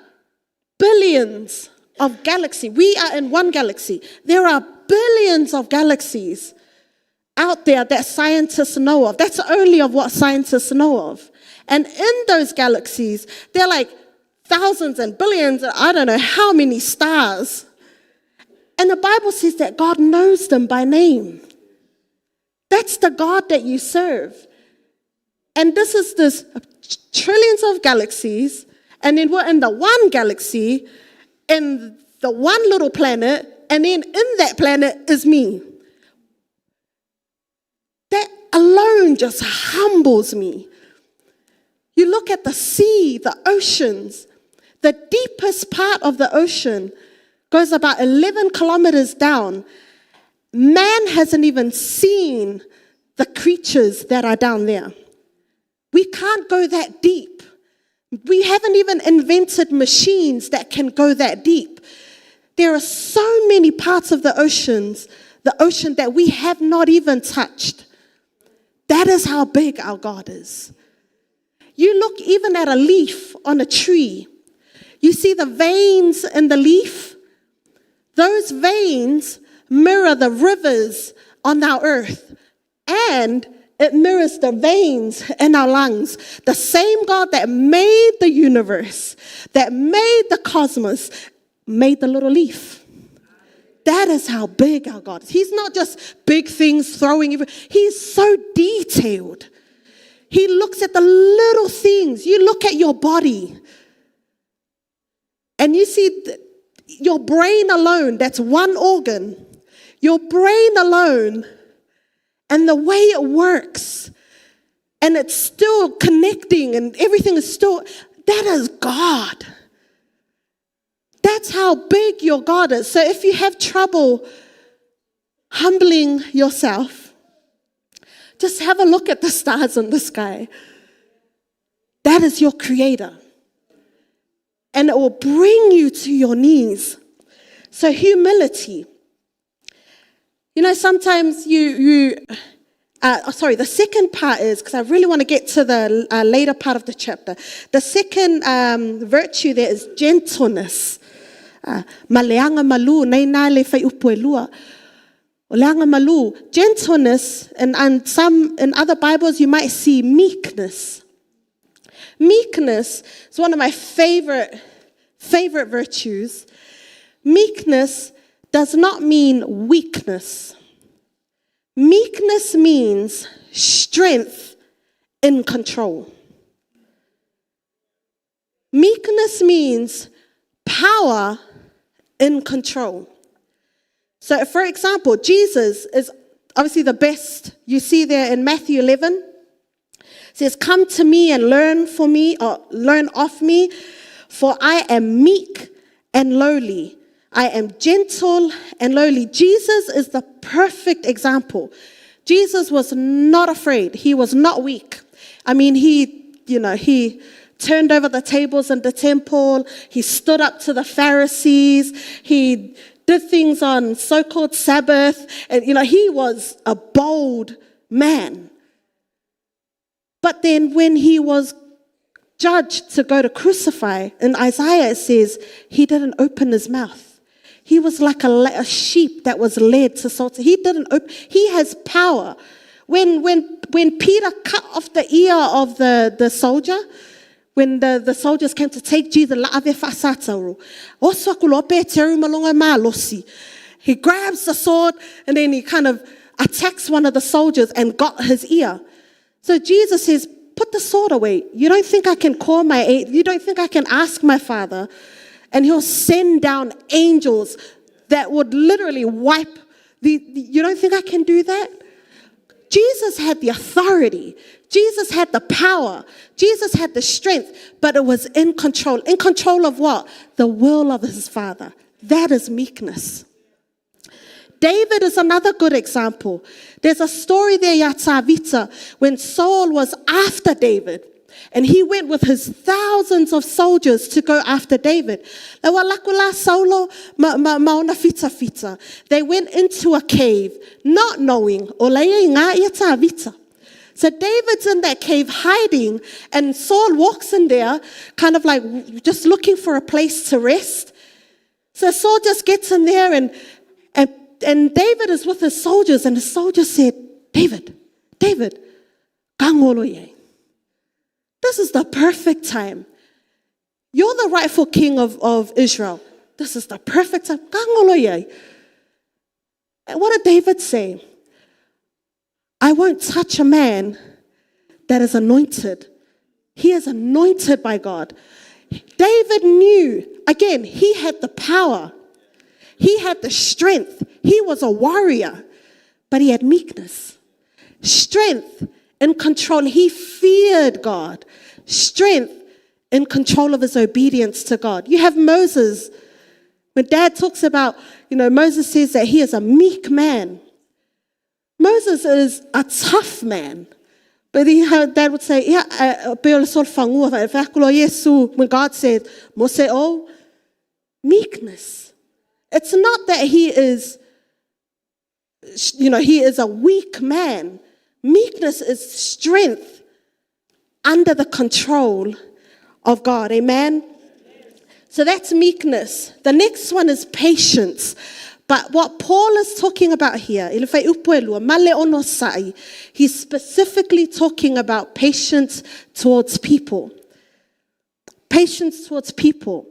[SPEAKER 5] billions of galaxies. We are in one galaxy. There are billions of galaxies out there that scientists know of. That's only of what scientists know of. And in those galaxies, they're like thousands and billions, I don't know how many stars. And the Bible says that God knows them by name. That's the God that you serve. And this is this trillions of galaxies, and then we're in the one galaxy, in the one little planet, and then in that planet is me. That alone just humbles me. You look at the sea, the oceans, the deepest part of the ocean goes about 11 kilometers down. Man hasn't even seen the creatures that are down there. We can't go that deep. We haven't even invented machines that can go that deep. There are so many parts of the oceans, the ocean that we have not even touched. That is how big our God is. You look even at a leaf on a tree. You see the veins in the leaf? Those veins mirror the rivers on our earth. And it mirrors the veins in our lungs. The same God that made the universe, that made the cosmos, made the little leaf. That is how big our God is. He's not just big things throwing. He's so detailed. He looks at the little things. You look at your body and you see your brain alone, that's one organ. Your brain alone and the way it works, and it's still connecting and everything is still, that is God. That's how big your God is. So if you have trouble humbling yourself, just have a look at the stars in the sky. That is your creator. And it will bring you to your knees. So humility. You know, sometimes you oh, sorry, the second part is, because I really want to get to the later part of the chapter. The second virtue there is gentleness. Ma le agamalu, nei nā le whai upu e lua. O le agamalu, gentleness, and some, in other Bibles you might see meekness. Meekness is one of my favorite virtues. Meekness does not mean weakness. Meekness means strength in control. Meekness means power in control. So, for example, Jesus is obviously the best. You see there in Matthew 11, it says, "Come to me and learn for me, or learn of me, for I am meek and lowly. I am gentle and lowly." Jesus is the perfect example. Jesus was not afraid. He was not weak. I mean, he turned over the tables in the temple. He stood up to the Pharisees. He did things on so-called Sabbath. And he was a bold man. But then when he was judged to go to crucify, in Isaiah it says he didn't open his mouth. He was like a sheep that was led to slaughter. He didn't open. He has power. When Peter cut off the ear of the soldier, when the soldiers came to take Jesus, la'ave fa'asatauro. Oso aku loa pe teru malonga malosi. He grabs the sword and then he kind of attacks one of the soldiers and got his ear. So Jesus says, "Put the sword away. You don't think I can call my, you don't think I can ask my father? And he'll send down angels that would literally wipe the, you don't think I can do that?" Jesus had the authority. Jesus had the power. Jesus had the strength, but it was in control. In control of what? The will of his Father. That is meekness. David is another good example. There's a story there, iā Tavita, when Saul was after David. And he went with his thousands of soldiers to go after David. Le ua laku la Saulo ma, ma, ma ona fita fita. They went into a cave, not knowing, o leia i ngā ia Tavita. So David's in that cave hiding, and Saul walks in there, kind of like just looking for a place to rest. So Saul just gets in there, and, and, and David is with his soldiers, and the soldiers said, David, David, kangolo ye. This is the perfect time. You're the rightful king of, of Israel. This is the perfect time. Kangolo ye. And what did David say? I won't touch a man that is anointed. He is anointed by God. David knew, again, he had the power, he had the strength, he was a warrior, but he had meekness, strength in control. He feared God, strength in control of his obedience to God. You have Moses. When dad talks about, you know, Moses says that he is a meek man. Moses is a tough man. But he, dad would say, yeah, when God said, Mose, oh, meekness. It's not that he is, you know, he is a weak man. Meekness is strength under the control of God. Amen? So that's meekness. The next one is patience. But what Paul is talking about here, he's specifically talking about patience towards people. Patience towards people.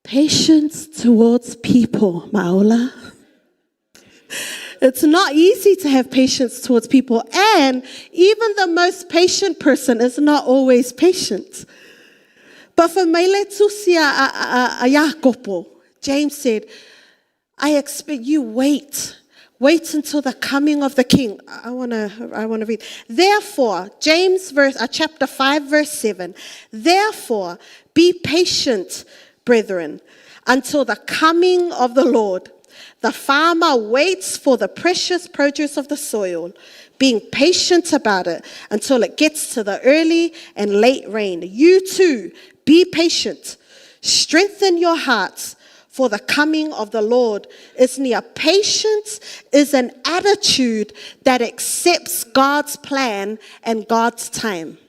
[SPEAKER 5] Patience towards people, Maola. It's not easy to have patience towards people, and even the most patient person is not always patient. But for Mele Tusia a, a, a Iakopo, James said, I expect you wait. Wait until the coming of the king. I want to I wanna read. Therefore, James verse, chapter 5, verse 7. Therefore, be patient, brethren, until the coming of the Lord. The farmer waits for the precious produce of the soil, being patient about it until it gets to the early and late rain. You too, be patient. Strengthen your hearts, for the coming of the Lord is near. Patience is an attitude that accepts God's plan and God's time.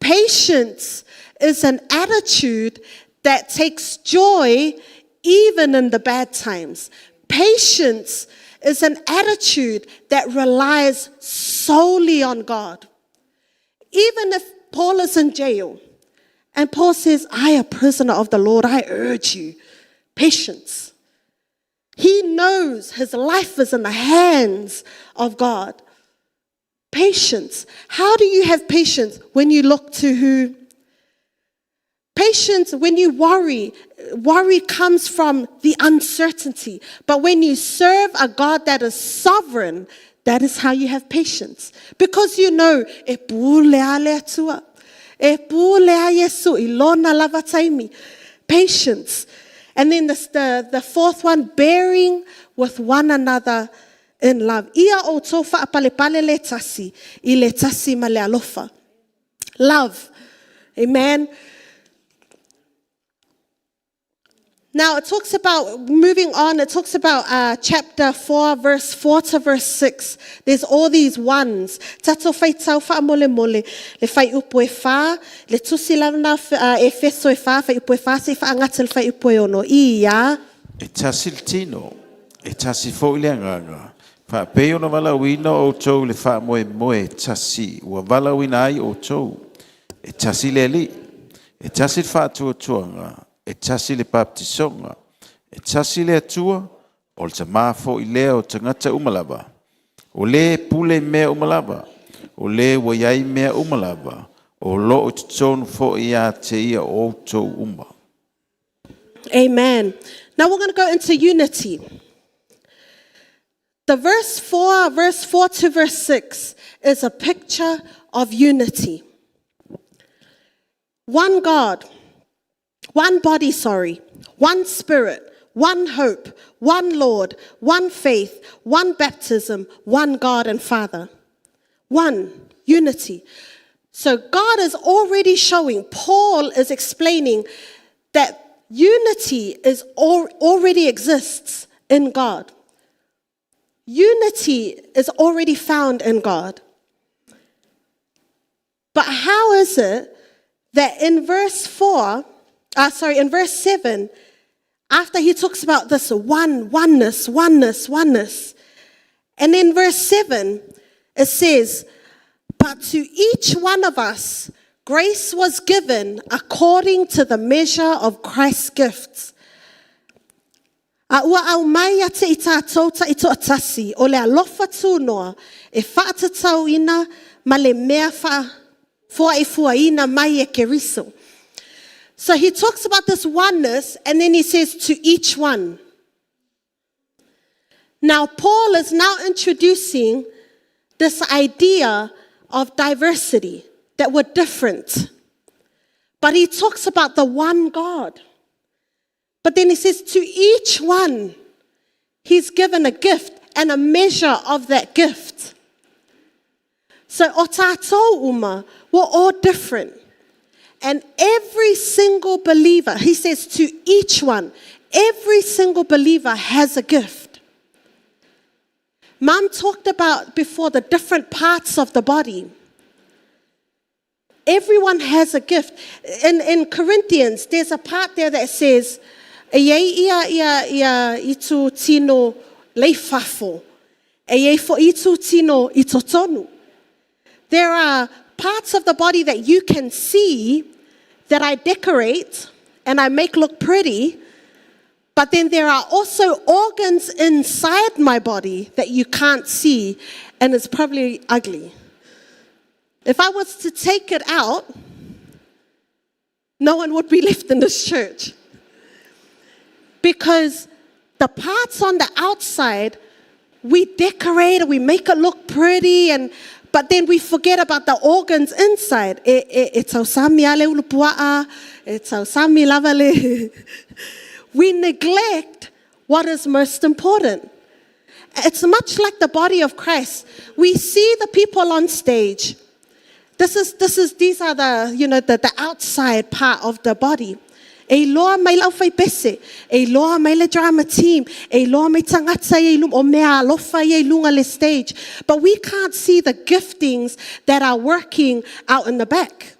[SPEAKER 5] Patience is an attitude that takes joy even in the bad times. Patience is an attitude that relies solely on God. Even if Paul is in jail and Paul says, I, a prisoner of the Lord, I urge you, patience. He knows his life is in the hands of God. Patience. How do you have patience when you look to who? Patience, when you worry, worry comes from the uncertainty. But when you serve a God that is sovereign, that is how you have patience. Because you know, e pule a le atua. E pule a Yesu, i lona lava taimi. Patience. And then the, the, the fourth one, bearing with one another in love. Ia o tō whaapalepale le tasi, i le tasi ma le alofa. Love. Amen. Now, it talks about, moving on, it talks about uh, chapter 4, verse 4 to verse 6. There's all these ones. Tato whai tau wha mole mole, le whai upo e wha, le tusi lana uh, e feso e wha, whai upo e wha, se wha angata le whai upo e ono. Ia.
[SPEAKER 4] E tasi le tino, e tasi foi le agaga. Faapei ona valaauina outou i le faamoemoe tasi ua valaauina ai outou, e tasi le Alii, e tasi le faatuatuaga, e tasi le papatisoga, e tasi le Atua, o le Tamā foi lea o tagata uma lava, o le e pule i mea uma lava, o le ua i ai mea uma lava, o lo o i totonu foi ia te ia o outou uma.
[SPEAKER 5] Amen. Now we're going to go into unity. The verse 4, verse 4 to verse 6 is a picture of unity. One God, one body, sorry, one spirit, one hope, one Lord, one faith, one baptism, one God and Father. One, unity. So God is already showing, Paul is explaining that unity is already exists in God. Unity is already found in God. But how is it that in verse 4, sorry, in verse 7, after he talks about this one, oneness, oneness, oneness, and in verse 7, it says, But to each one of us, grace was given according to the measure of Christ's gifts. A ua aumai ia te i tātou ta'itoatasi o le alofa tunoa e faatatauina ma le mea faafoa'ifuaina mai e Keriso. So he talks about this oneness and then he says to each one. Now, Paul is now introducing this idea of diversity, that we're different. But he talks about the one God. But then he says to each one, he's given a gift and a measure of that gift. So o tātou uma, we're all different. And every single believer, he says to each one, every single believer has a gift. Mum talked about before the different parts of the body. Everyone has a gift. In Corinthians, there's a part there that says, E iai ia ia ia itu tino leifafo. E iai fo itu tino i totonu. There are parts of the body that you can see that I decorate and I make look pretty, but then there are also organs inside my body that you can't see and it's probably ugly. If I was to take it out, no one would be left in this church. Because the parts on the outside, we decorate and we make it look pretty, and but then we forget about the organs inside. E, e, e tausami ale ulupua'a, e tausami lava le. We neglect what is most important. It's much like the body of Christ. We see the people on stage. This is, these are the, you know, the outside part of the body. E loa mai lau fai pese, e loa mai le drama team, e loa mai tangata i lum, o mea alofa i lunga le stage. But we can't see the giftings that are working out in the back.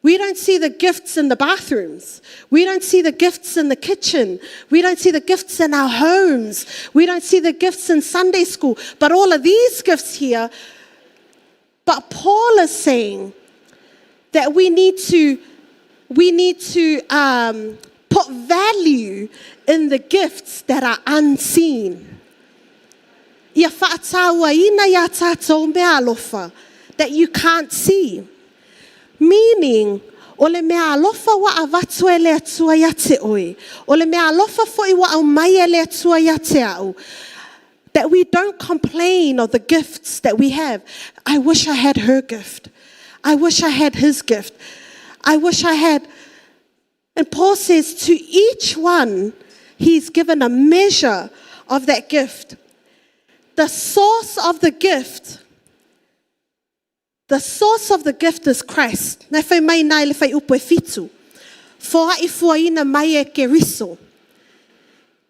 [SPEAKER 5] We don't see the gifts in the bathrooms. We don't see the gifts in the kitchen. We don't see the gifts in our homes. We don't see the gifts in Sunday school. But all of these gifts here, but Paul is saying that we need to put value in the gifts that are unseen. Ia fa'atāuaina ia tātou mea alofa that you can't see. Meaning, o le mea alofa ua avatu e le Atua ia te oe. O le mea alofa fo'i ua aumai e le Atua ia te au. That we don't complain of the gifts that we have. I wish I had her gift. I wish I had his gift. I wish I had. And Paul says to each one, he's given a measure of that gift. The source of the gift, the source of the gift is Christ. Na fai mai nai le fai upo e fitu. Foa'ifuaina mai e Keriso.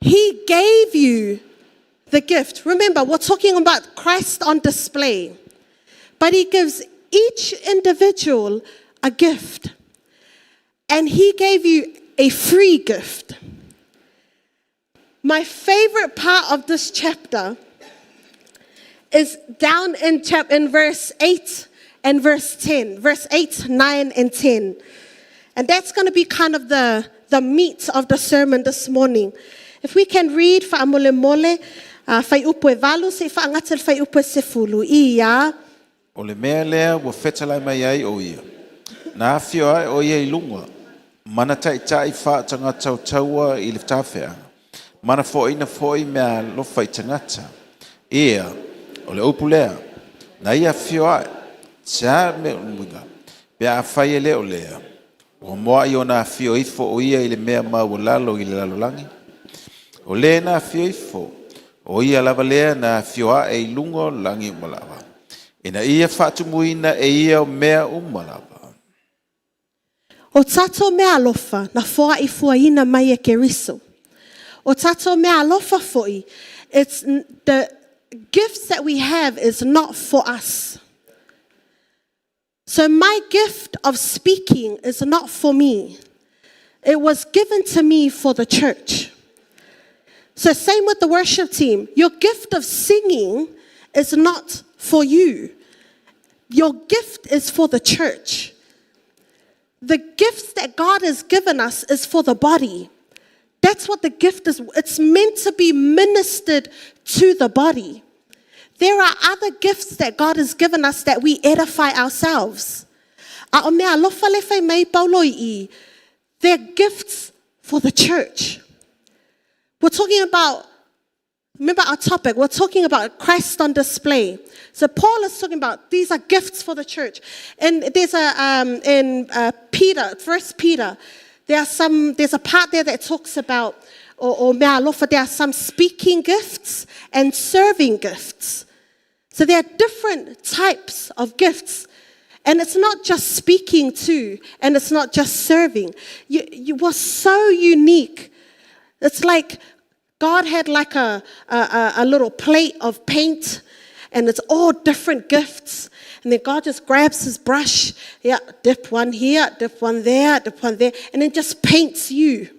[SPEAKER 5] He gave you the gift. Remember, we're talking about Christ on display. But he gives each individual a gift. And he gave you a free gift. My favorite part of this chapter is down in verse 8 and verse 10. Verse 8, 9, and 10. And that's going to be kind of the meat of the sermon this morning. If we can read fa'amolemole, faiupu e valu, se fa'agata le faiupu e sefulu. Ia.
[SPEAKER 4] O le mea lea ua fetalai mai ai o ia. Na afio ai o ia i luga. Mana ta'ita'i fa'atagata o taua i le tafeaga. Mana fo'aina fo'i mea alofa i tagata. Ia, o le upu lea. Na ia afio ai. Se a me uiga. Pe afai e le o lea. Ua moa'i ona afio ifo o ia i le mea maualalo i le lalolagi. O le na afio ifo, o ia lava lea na afio ae i luga o lagi uma lava. Ina ia faatumuina e ia o mea uma lava.
[SPEAKER 5] O tātou mea alofa, na foai fuaina mai e Keriso. O tātou mea alofa foi, it's the gifts that we have is not for us. So my gift of speaking is not for me. It was given to me for the church. So same with the worship team. Your gift of singing is not for you. Your gift is for the church. The gifts that God has given us is for the body. That's what the gift is. It's meant to be ministered to the body. There are other gifts that God has given us that we edify ourselves. A o mea alofa le fai mai Paulo i, they're gifts for the church. We're talking about, remember our topic, we're talking about Christ on display. So Paul is talking about these are gifts for the church. And there's a, in Peter, First Peter, there's a part there that talks about, or mea alofa, there are some speaking gifts and serving gifts. So there are different types of gifts. And it's not just speaking too, and it's not just serving. You were so unique. It's like God had like a little plate of paint, and it's all different gifts. And then God just grabs his brush, yeah, dip one here, dip one there, dip one there, and then just paints you.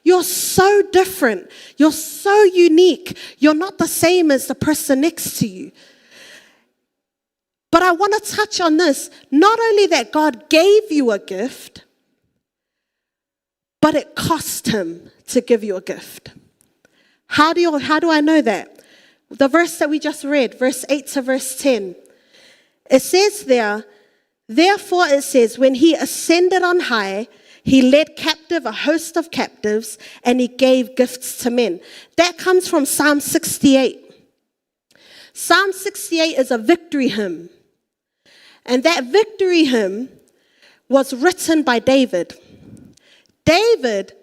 [SPEAKER 5] You're so different. You're so unique. You're not the same as the person next to you. But I want to touch on this. Not only that God gave you a gift, but it cost him to give you a gift. How do I know that? The verse that we just read, verse 8 to verse 10. It says there, therefore it says, when he ascended on high, he led captive a host of captives and he gave gifts to men. That comes from Psalm 68. Psalm 68 is a victory hymn. And that victory hymn was written by David. David,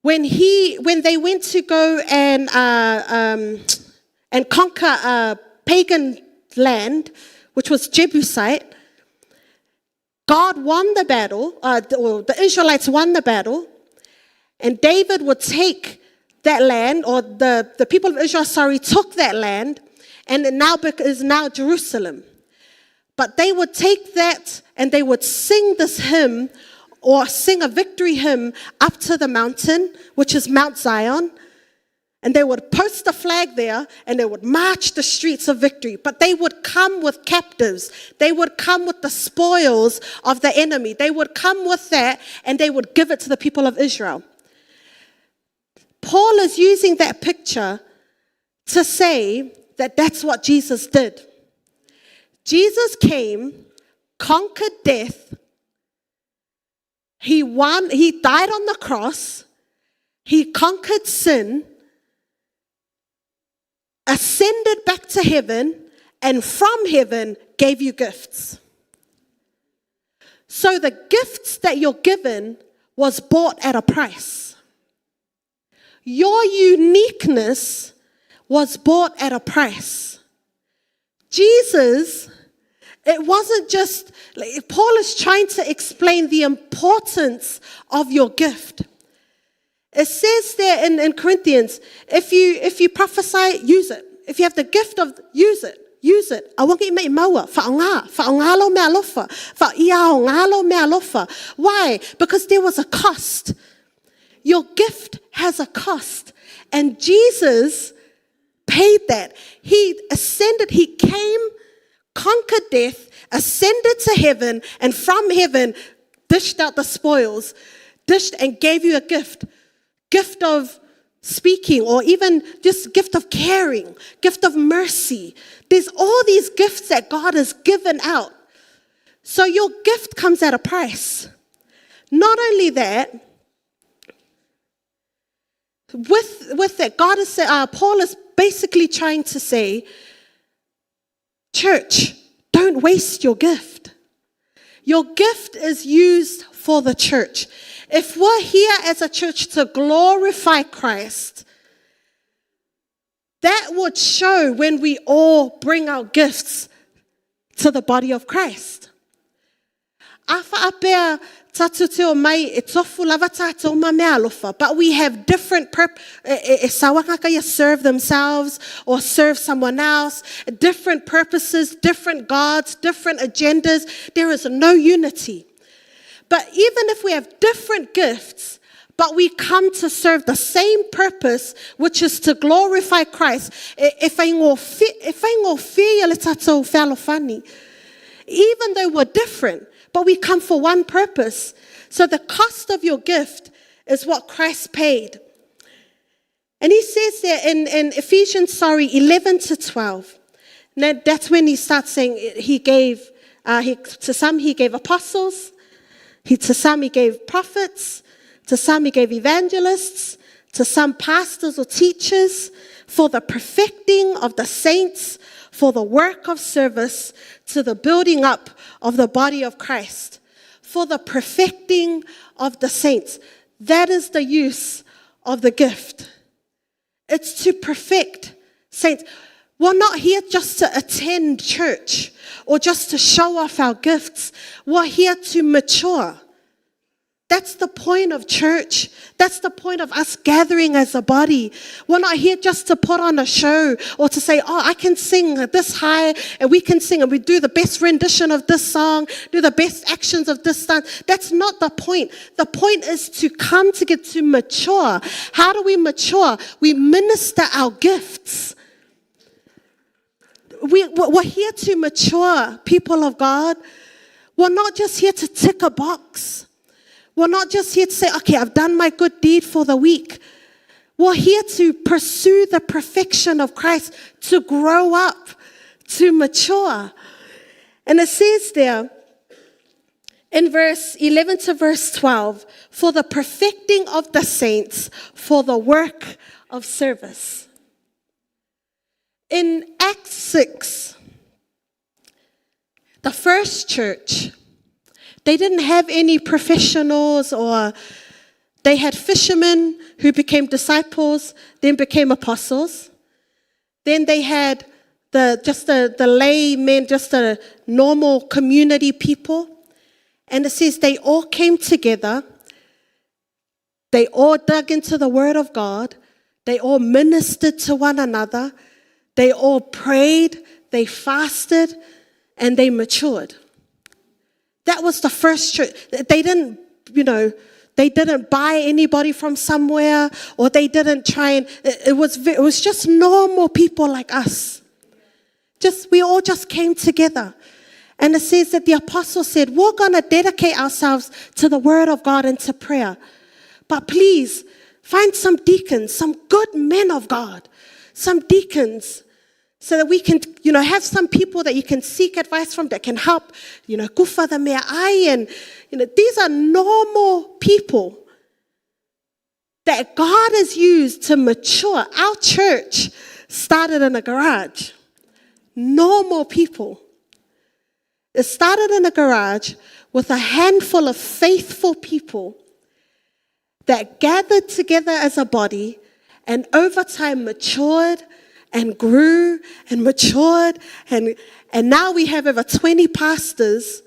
[SPEAKER 5] when they went to go and conquer a pagan land, which was Jebusite, God won the battle, or the Israelites won the battle, and David would take that land, or the people of Israel, sorry, took that land, and it now is now Jerusalem. But they would take that and they would sing this hymn, or sing a victory hymn up to the mountain, which is Mount Zion. And they would post a flag there and they would march the streets of victory. But they would come with captives. They would come with the spoils of the enemy. They would come with that and they would give it to the people of Israel. Paul is using that picture to say that that's what Jesus did. Jesus came, conquered death. He won, he died on the cross. He conquered sin, ascended back to heaven, and from heaven gave you gifts. So the gifts that you're given was bought at a price. Your uniqueness was bought at a price. Jesus, it wasn't just, like, Paul is trying to explain the importance of your gift. It says there in Corinthians, if you prophesy, use it. If you have the gift of, use it. Use it. Why? Because there was a cost. Your gift has a cost. And Jesus paid that. He ascended, he came, conquered death, ascended to heaven, and from heaven dished out the spoils, dished and gave you a gift. Gift of speaking, or even just gift of caring, gift of mercy. There's all these gifts that God has given out. So your gift comes at a price. Not only that, with that, God is, Paul is basically trying to say, church, don't waste your gift. Your gift is used for the church. If we're here as a church to glorify Christ, that would show when we all bring our gifts to the body of Christ. A whaapea tatu te o mai e tofu lava tātou ma mea alofa, but we have different purpose. E sawaka ia serve themselves or serve someone else, different purposes, different gods, different agendas. There is no unity. But even if we have different gifts, but we come to serve the same purpose, which is to glorify Christ. E whaingo whia le tātou whealofani. Even though we're different, but we come for one purpose. So the cost of your gift is what Christ paid. And he says there in Ephesians, 11 to 12. Now that's when he starts saying he gave, to some he gave apostles, to some he gave prophets, to some he gave evangelists, to some pastors or teachers, for the perfecting of the saints, for the work of service, to the building up of the body of Christ. For the perfecting of the saints. That is the use of the gift. It's to perfect saints. We're not here just to attend church or just to show off our gifts. We're here to mature. That's the point of church. That's the point of us gathering as a body. We're not here just to put on a show or to say, oh, I can sing this high and we can sing and we do the best rendition of this song, do the best actions of this dance. That's not the point. The point is to come to get to mature. How do we mature? We minister our gifts. We're here to mature, people of God. We're not just here to tick a box. We're not just here to say, okay, I've done my good deed for the week. We're here to pursue the perfection of Christ, to grow up, to mature. And it says there in verse 11 to verse 12, for the perfecting of the saints, for the work of service. In Acts 6, the first church, they didn't have any professionals, or they had fishermen who became disciples, then became apostles. Then they had the lay men, just the normal community people. And it says they all came together. They all dug into the word of God. They all ministered to one another. They all prayed, they fasted, and they matured. That was the first church. They didn't, they didn't buy anybody from somewhere, or they didn't try and, it was just normal people like us. We all just came together. And it says that the apostle said, we're going to dedicate ourselves to the word of God and to prayer. But please, find some deacons, some good men of God, some deacons, so that we can, have some people that you can seek advice from that can help, kufa the mea ai, and, these are normal people that God has used to mature. Our church started in a garage. Normal people. It started in a garage with a handful of faithful people that gathered together as a body and over time matured and grew and matured. And now we have over 20 pastors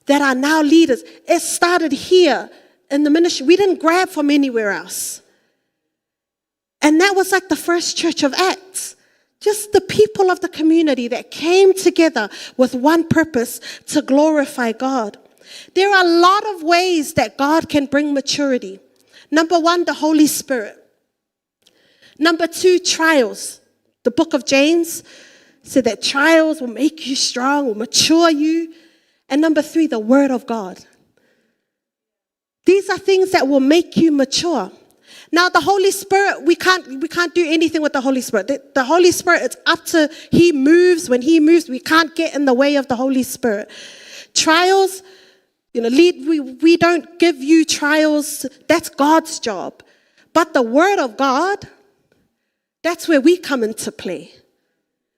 [SPEAKER 5] that are now leaders. It started here in the ministry. We didn't grab from anywhere else. And that was like the first church of Acts. Just the people of the community that came together with one purpose, to glorify God. There are a lot of ways that God can bring maturity. Number one, the Holy Spirit. Number two, trials. The book of James said that trials will make you strong, will mature you. And number three, the word of God. These are things that will make you mature. Now, the Holy Spirit, we can't do anything with the Holy Spirit. The Holy Spirit, it's up to, He moves. When He moves, we can't get in the way of the Holy Spirit. Trials, we don't give you trials. That's God's job. But the word of God, that's where we come into play.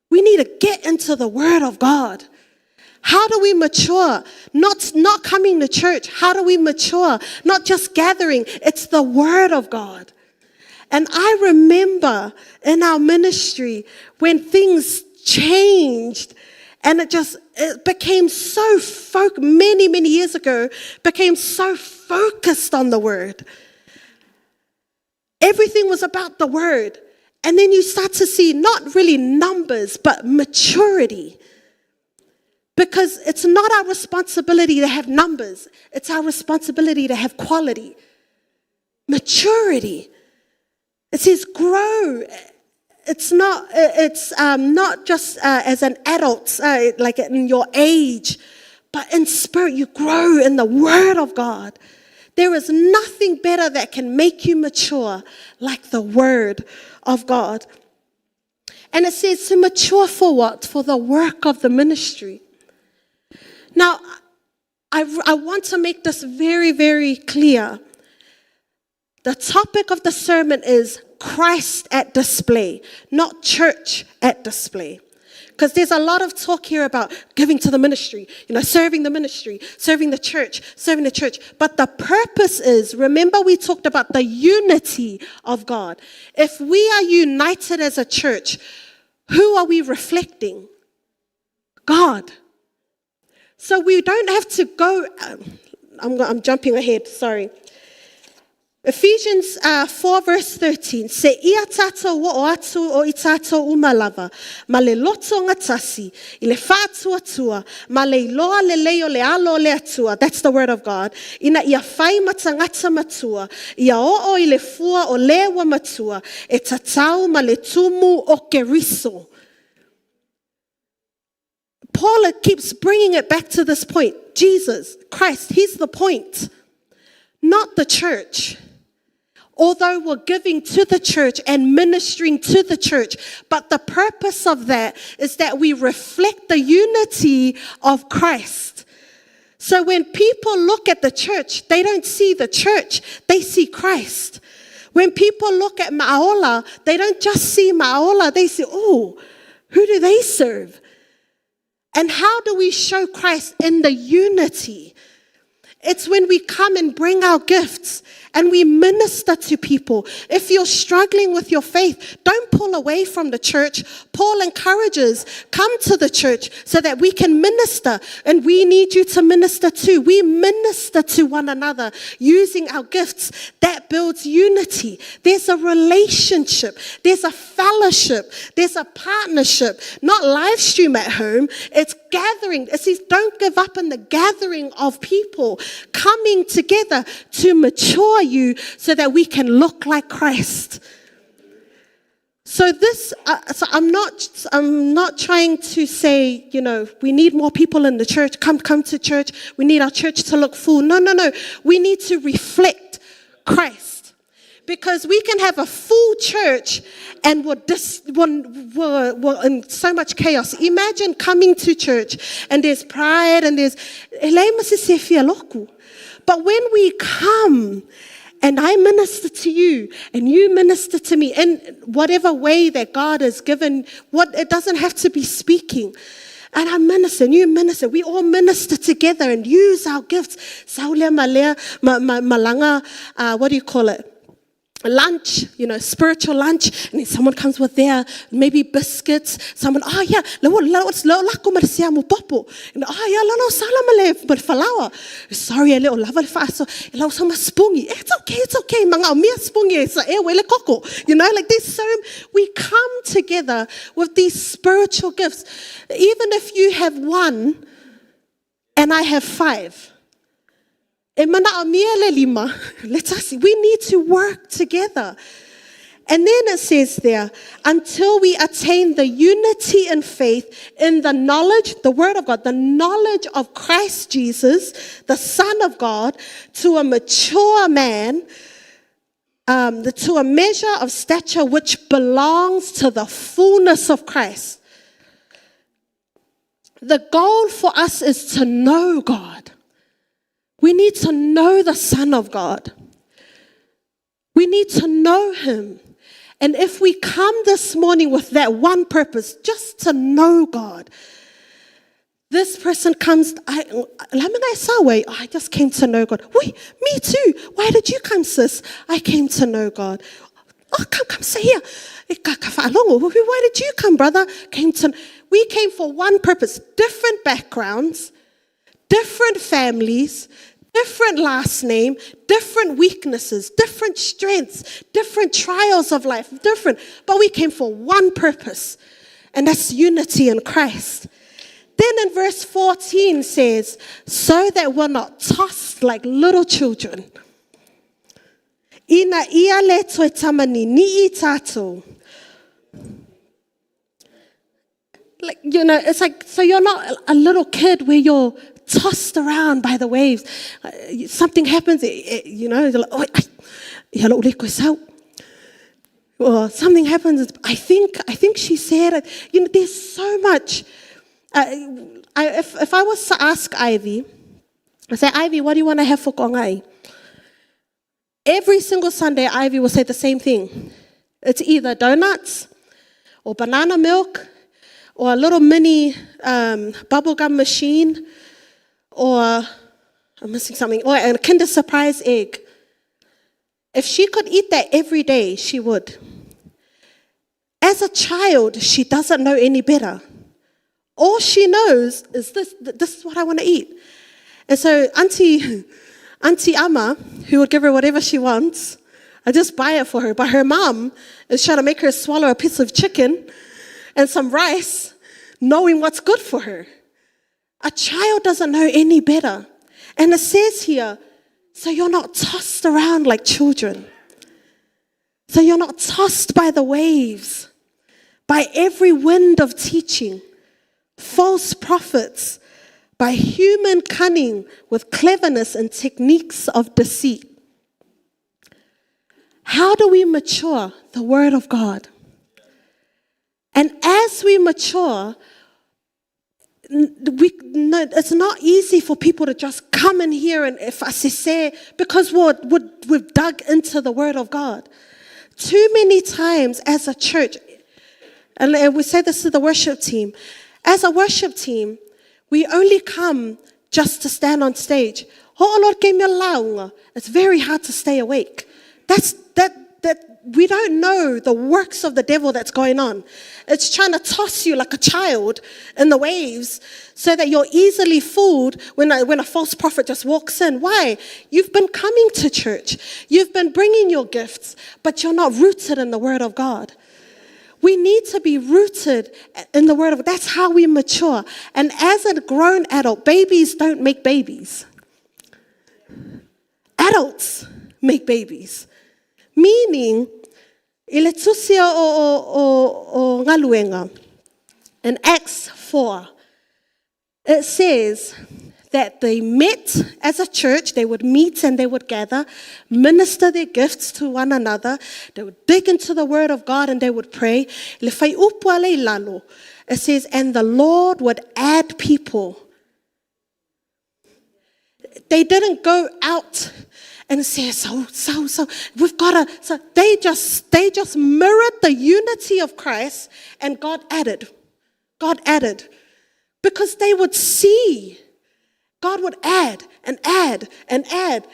[SPEAKER 5] We need to get into the word of God. How do we mature? Not coming to church. How do we mature? Not just gathering. It's the Word of God. And I remember in our ministry when things changed and it became so, many, many years ago, became so focused on the Word. Everything was about the Word. And then you start to see not really numbers, but maturity. Because it's not our responsibility to have numbers. It's our responsibility to have quality. Maturity. It says grow. It's not just as an adult, like in your age, but in spirit you grow in the Word of God. There is nothing better that can make you mature like the Word of God. And it says to mature for what? For the work of the ministry. Now, I want to make this very, very clear. The topic of the sermon is Christ at display, not church at display. Because there's a lot of talk here about giving to the ministry, serving the ministry, serving the church, serving the church. But the purpose is, remember we talked about the unity of God. If we are united as a church, who are we reflecting? God. So we don't have to go, I'm jumping ahead, sorry. Ephesians 4 verse 13, se ia tātou o atu o i tātou umalava, ma le loto ngatasi, i le whātua tua, ma le iloa le lei o le alo o le atua, that's the word of God, ina ia whai matangata matua, ia oo i le fua o lewa matua, e tatau ma le tumu o keriso. Paul keeps bringing it back to this point. Jesus, Christ, he's the point, not the church. Although we're giving to the church and ministering to the church, but the purpose of that is that we reflect the unity of Christ. So when people look at the church, they don't see the church, they see Christ. When people look at Ma'ola, they don't just see Ma'ola, they see, oh, who do they serve? And how do we show Christ in the unity? It's when we come and bring our gifts and we minister to people. If you're struggling with your faith, don't pull away from the church. Paul encourages, come to the church so that we can minister. And we need you to minister too. We minister to one another using our gifts. That builds unity. There's a relationship. There's a fellowship. There's a partnership. Not live stream at home. It's gathering. It says don't give up in the gathering of people coming together to mature you so that we can look like Christ. So this, so I'm not trying to say, we need more people in the church. Come to church. We need our church to look full. No, no, no. We need to reflect Christ. Because we can have a full church and we're in so much chaos. Imagine coming to church and there's pride and there's... But when we come and I minister to you and you minister to me in whatever way that God has given, it doesn't have to be speaking. And I minister and you minister. We all minister together and use our gifts. Malanga, what do you call it? Lunch, spiritual lunch, and then someone comes with their maybe biscuits. Someone, oh yeah, and oh yeah, sorry, a little lava it's okay, it's okay. Like there's so we come together with these spiritual gifts. Even if you have one and I have five. We need to work together. And then it says there, until we attain the unity in faith, in the knowledge, the word of God, the knowledge of Christ Jesus, the Son of God, to a mature man, to a measure of stature which belongs to the fullness of Christ. The goal for us is to know God. We need to know the Son of God. We need to know him. And if we come this morning with that one purpose, just to know God, This person comes, I just came to know God. Wait, me too. Why did you come, sis? I came to know God. Oh, come, come, stay here. Why did you come, brother? We came for one purpose. Different backgrounds, different families, different last name, different weaknesses, different strengths, different trials of life, different. But we came for one purpose, and that's unity in Christ. Then in verse 14 says, so that we're not tossed like little children. Ina ia le toe tamani ni i tātou. Like, you know, it's like, so you're not a little kid where you're tossed around by the waves. Something happens, you know, you're like, oh, or something happens, I think she said it. You know, there's so much. If I was to ask Ivy, I say, Ivy, what do you want to have for kongai? Every single Sunday, Ivy will say the same thing. It's either donuts or banana milk or a little mini bubblegum machine or, I'm missing something, or a Kinder Surprise egg. If she could eat that every day, she would. As a child, she doesn't know any better. All she knows is this is what I want to eat. And so Auntie Amma, who would give her whatever she wants, I just buy it for her. But her mom is trying to make her swallow a piece of chicken and some rice, knowing what's good for her. A child doesn't know any better. And it says here, so you're not tossed around like children. So you're not tossed by the waves, by every wind of teaching, false prophets, by human cunning with cleverness and techniques of deceit. How do we mature? The Word of God. And as we mature, it's not easy for people to just come in here and if I say, because we've dug into the Word of God. Too many times as a church, and we say this to the worship team, as a worship team, we only come just to stand on stage. It's very hard to stay awake. We don't know the works of the devil that's going on. It's trying to toss you like a child in the waves so that you're easily fooled when a false prophet just walks in. Why? You've been coming to church. You've been bringing your gifts, but you're not rooted in the Word of God. We need to be rooted in the Word of God. That's how we mature. And as a grown adult, babies don't make babies. Adults make babies. Meaning, i le tusia o ngaluenga, in Acts 4, it says that they met as a church, they would meet and they would gather, minister their gifts to one another, they would dig into the Word of God and they would pray. Le whai upu ale I lalo. It says, and the Lord would add people. They didn't go out and say, so, we've got to, so they just mirrored the unity of Christ, and God added. God added. Because they would see. God would add and add and add.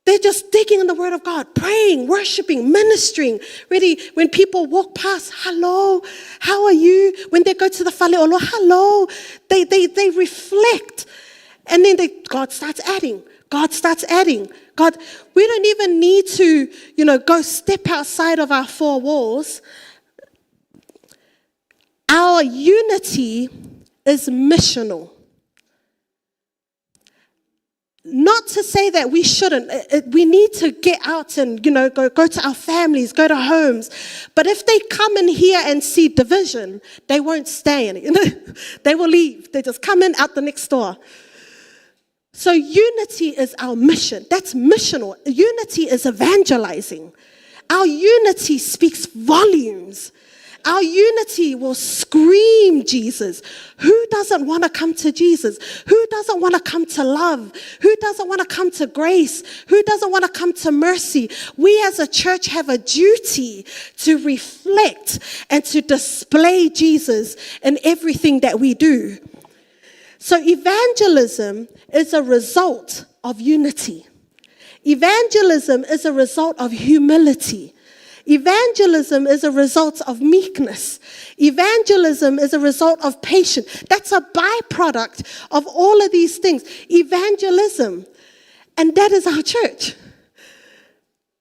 [SPEAKER 5] They're just digging in the Word of God, praying, worshiping, ministering. Really, when people walk past, hello, how are you? When they go to the faleolo, hello. They reflect. And then God starts adding. God starts adding. God, we don't even need to, go step outside of our four walls. Our unity is missional. Not to say that we shouldn't. We need to get out and, go to our families, go to homes. But if they come in here and see division, they won't stay in it. They will leave. They just come in out the next door. So unity is our mission. That's missional. Unity is evangelizing. Our unity speaks volumes. Our unity will scream Jesus. Who doesn't want to come to Jesus? Who doesn't want to come to love? Who doesn't want to come to grace? Who doesn't want to come to mercy? We as a church have a duty to reflect and to display Jesus in everything that we do. So evangelism is a result of unity. Evangelism is a result of humility. Evangelism is a result of meekness. Evangelism is a result of patience. That's a byproduct of all of these things. Evangelism. And that is our church.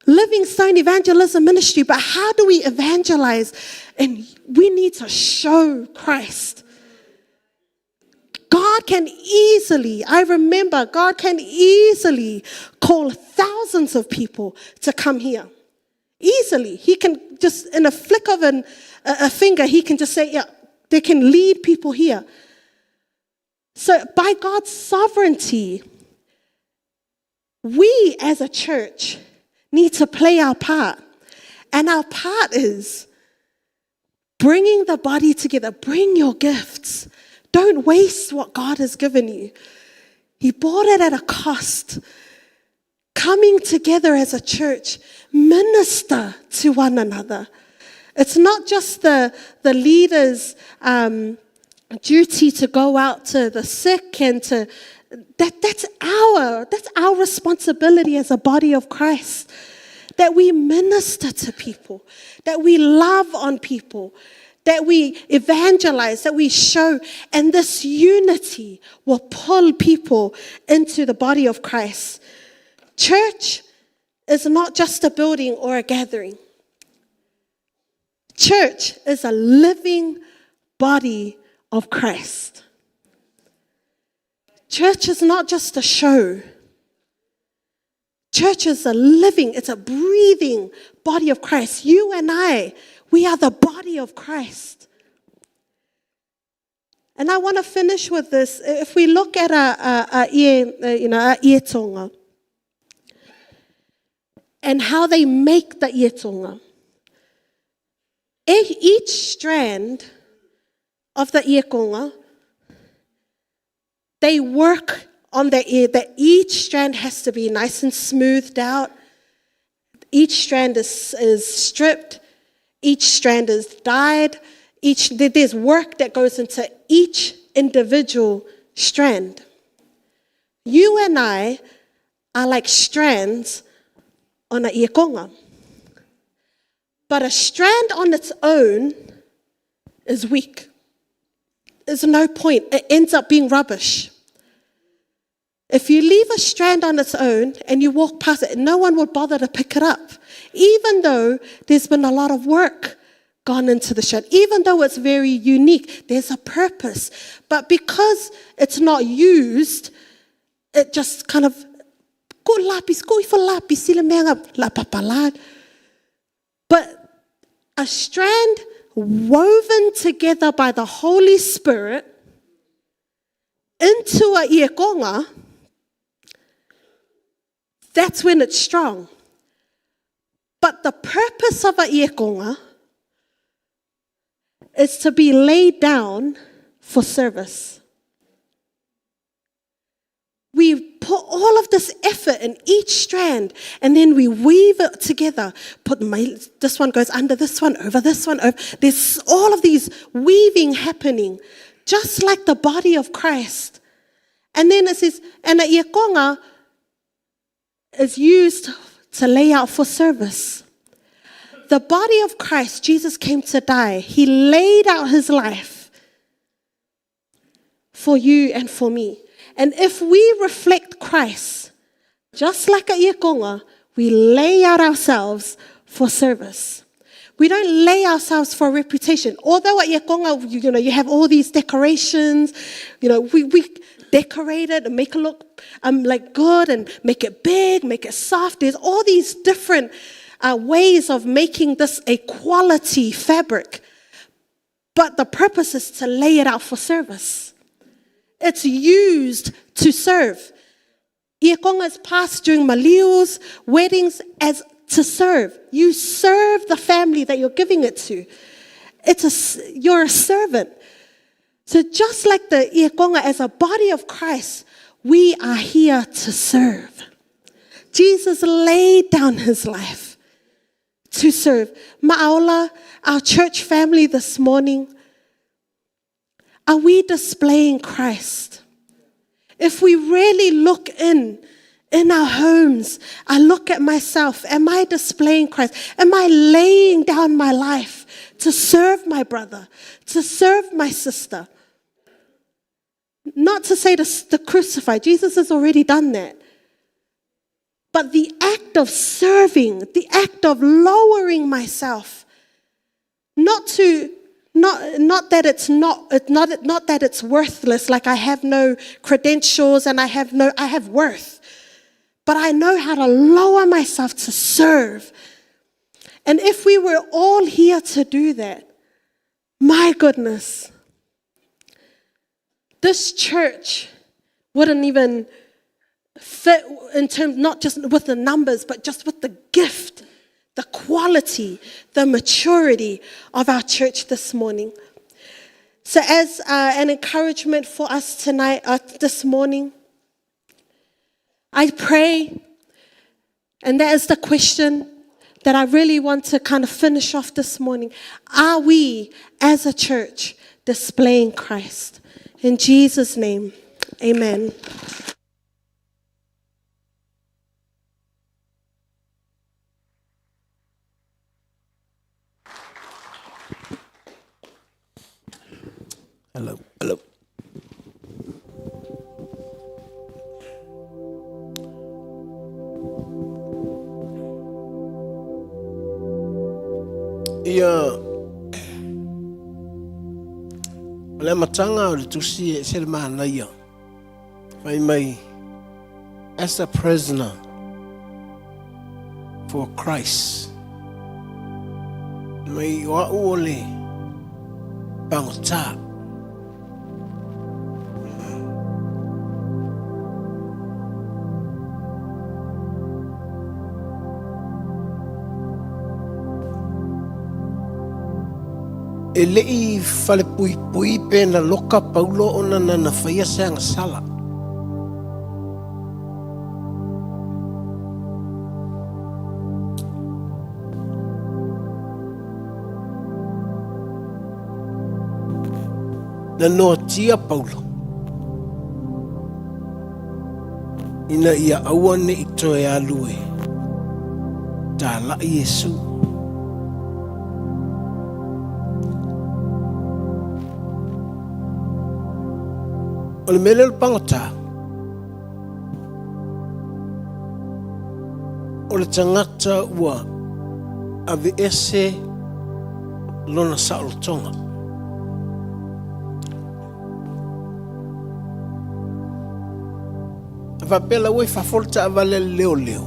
[SPEAKER 5] Livingstone Evangelism Ministry. But how do we evangelize? And we need to show Christ. God can easily, I remember, God can easily call thousands of people to come here. Easily. He can just, in a flick of a finger, he can just say, yeah, they can lead people here. So by God's sovereignty, we as a church need to play our part. And our part is bringing the body together. Bring your gifts. Don't waste what God has given you. He bought it at a cost. Coming together as a church, minister to one another. It's not just the leaders' duty to go out to the sick and to... That's our responsibility as a body of Christ, that we minister to people, that we love on people, that we evangelize, that we show, and this unity will pull people into the body of Christ. Church is not just a building or a gathering. Church is a living body of Christ. Church is not just a show. Church is a living, it's a breathing body of Christ. You and I, we are the body of Christ. And I want to finish with this. If we look at a ietonga and how they make the ietonga, each strand of the iekonga, they work on their ear, that each strand has to be nice and smoothed out. Each strand is stripped. Each strand is dyed. There's work that goes into each individual strand. You and I are like strands on a iekonga. But a strand on its own is weak. There's no point. It ends up being rubbish. If you leave a strand on its own and you walk past it, no one will bother to pick it up, even though there's been a lot of work gone into the strand. Even though it's very unique, there's a purpose. But because it's not used, it just kind of, but a strand woven together by the Holy Spirit into a iekonga, that's when it's strong. But the purpose of a iekonga is to be laid down for service. We put all of this effort in each strand and then we weave it together. This one goes under this one, over this one, over. There's all of these weaving happening, just like the body of Christ. And then it says, and a iekonga is used to lay out for service. The body of Christ, Jesus came to die. He laid out his life for you and for me. And if we reflect Christ, just like a iekonga, we lay out ourselves for service. We don't lay ourselves for reputation. Although at iekonga, you have all these decorations, we decorate it and make it look like good and make it big, make it soft. There's all these different ways of making this a quality fabric. But the purpose is to lay it out for service. It's used to serve. Iekonga is passed during malius, weddings, as to serve. You serve the family that you're giving it to. You're a servant. So just like the iekonga, as a body of Christ, we are here to serve. Jesus laid down his life to serve. Ma'aola, our church family this morning, are we displaying Christ? If we really look in, in our homes, I look at myself. Am I displaying Christ? Am I laying down my life to serve my brother, to serve my sister? Not to say to, to crucify, Jesus has already done that. But the act of serving, the act of lowering myself, not to not, not that it's not, not, not that it's worthless, like I have no credentials and I have no, I have worth. But I know how to lower myself to serve. And if we were all here to do that, my goodness, this church wouldn't even fit in terms, not just with the numbers, but just with the gift, the quality, the maturity of our church this morning. So, as uh, an encouragement for us tonight, uh, this morning, I pray, and that is the question that I really want to kind of finish off this morning. Are we, as a church, displaying Christ? In Jesus' name, amen.
[SPEAKER 6] Hello, hello. Ia o le amataga o le tusi e ese le manaia. Fai mai, as a prisoner for Christ. Mai o au o le pagotā. E le i falepuipui pe na loka Paulo ona na na faia se agasala. Na noatia Paulo ina ia aua ne i toe alu e tālaʻi Iesu. O le mea lea o le pagota, o le tagata ua aveese lona saolotoga. A faapea la ua i fafo le taavale a le leoleo,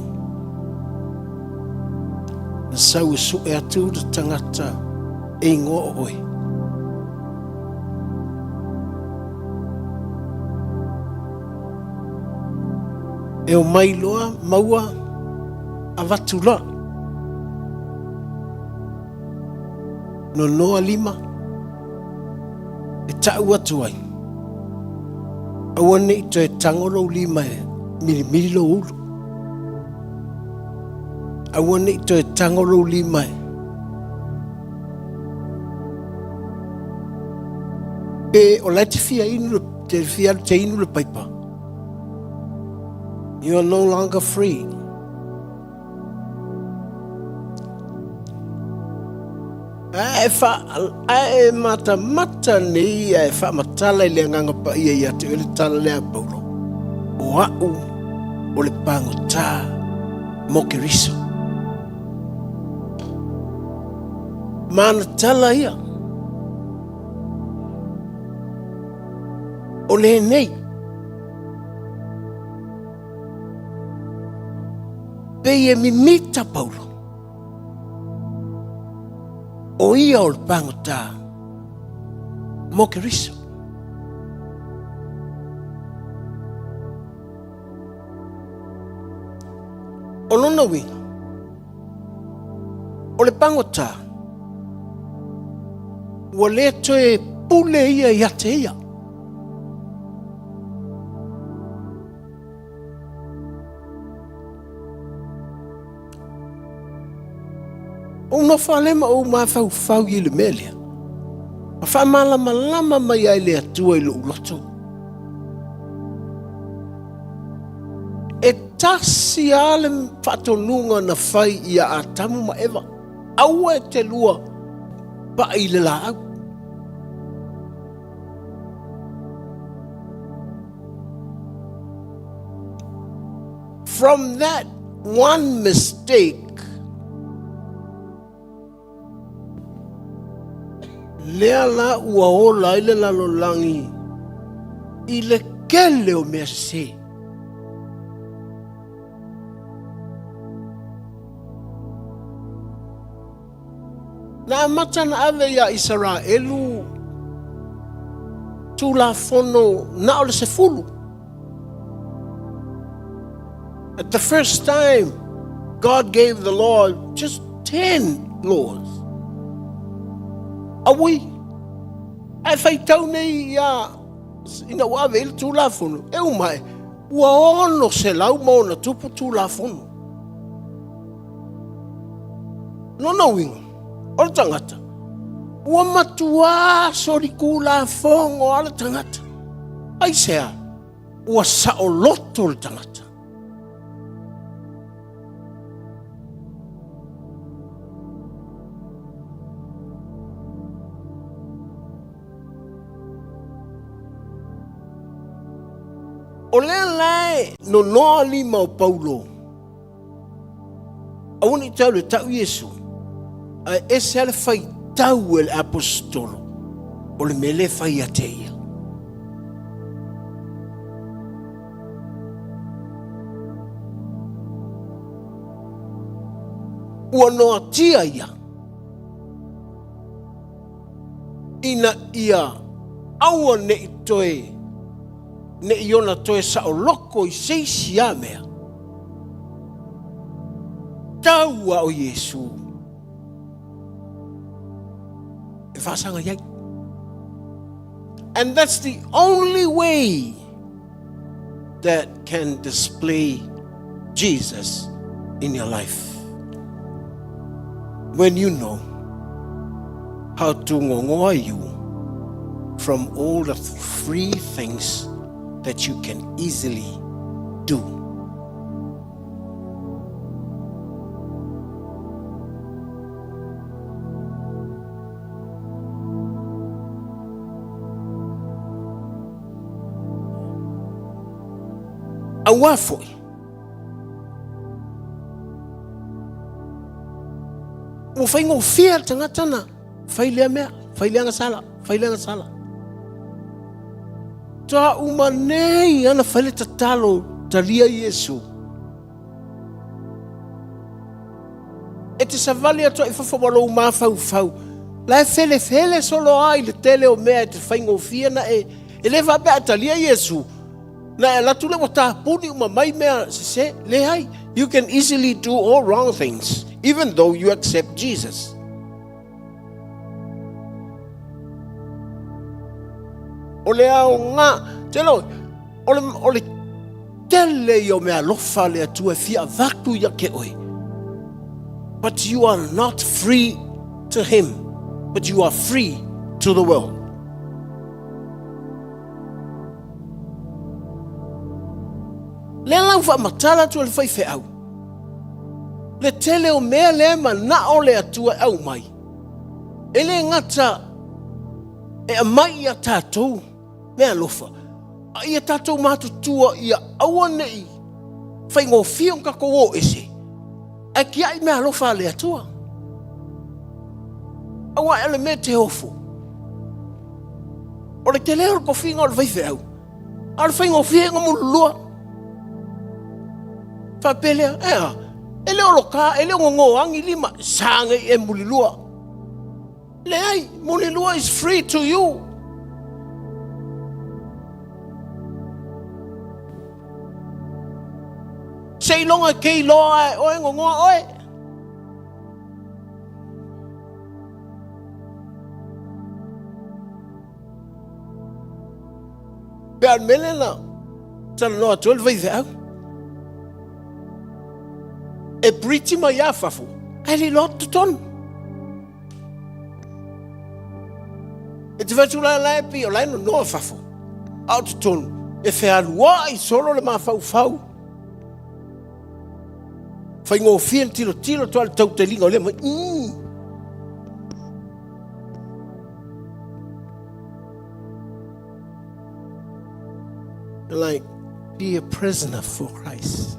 [SPEAKER 6] na sau e sue atu le tagata e igoa o oe. E o mai loa maua avatu loa. Nonoa lima e taʻu atu ai, aua ne i toe tago lou lima e milimili lou ulu. Aua ne i toe tago lou lima e pe o la e te fia inu le, te fia alu te inu le paipa. You are no longer free. Ae wha, ae matamata nei ia e whaamatala i le agaga paia ia te oe le tala lea a Paulo, o a'u o le pagotā mo Keriso. Ma ana tala ia, o lenei, pei e mimita Paulo, O ia o le pagotā mo Keriso. O lona uiga, o le pagotā, ua le toe pule ia ia te ia. Ou nofo lea ma ou mafaufau i le mea lea. Ma faamalamalama mai ai le Atua i lou loto. Tasi lava le faatonuga na fai ia Atamu ma Eva, aua e te lua pai i le laau. From that one mistake, lea la ua ola ai le lalolagi i le kele o mea sese. Na amata na ave iā Isaraelu Tulafono na o le sefulu. At the first time, God gave the law just 10 laws. Aui, ae faitau nei ia ina ua ave i le Tulafono, e uma e, ua 600 ma ona tupu Tulafono. Lona uiga, o le tagata, ua matuā solitulafono lava le tagata. Aisea? Ua saoloto le tagata. O lea la e nonoa lima o Paulo Aua ne i tau le tau Iesu, ae ese lava le faitau e le aposetolo o le mea lea e fai ia te ia. Ua noatia ia ina ia aua ne i toe ne i ona toe saoloko i se isi a mea. Tau a o Iesu e faasaga i ai. And that's the only way that can display Jesus in your life. When you know how to ngongoa you from all the free things that you can easily do. Auā foi, ua faigofie le tagata na fai lea mea, fai lea gasala, fai lea gasala. Toa uma nei ana fai le tatalo talia Iesu. E te savali atu ai i fafo ma lou mafaufau, la e felefele solo ai le tele o mea e te faigofie na e, e le faapea a talia Iesu, na e alu atu lea ua tapuni uma mai mea sese. Leai, you can easily do all wrong things, even though you accept Jesus. O le aoga, te lo, o le, o le tele ia o mea alofa le Atua e fia avatu ia te oe. But you are not free to him, but you are free to the world. Lea la ua faamatala atu e le faifeau le tele o mea lea e manao le Atua e aumai. E le gata e aumai ia tatou mea alofa, a ia tatou matutua ia aua ne i faigofie ona tatou o ese, ae tiai mea alofa a le Atua. Aua e le mea te ofo. O le tele o le tofiga o le faifeau, a o le faigofie ona mululua. Faapea lea, e a, e le o loka, e le o gogoagi lima, sa nei e mulilua. Leai, mulilua is free to you. Seiloga ke iloa e oe gogoa oe. Pe a mele na talanoa atu ai le faifeau. E preach mai a fafo, ae le iloa totonu. E te fai atu la la e pei o la e nonoa fafo, a o totonu, e fealuai solo le mafaufau. Faigofie le tilotilo atu lava i le tautaliga o lea mai. Mm. Like, be a prisoner for Christ.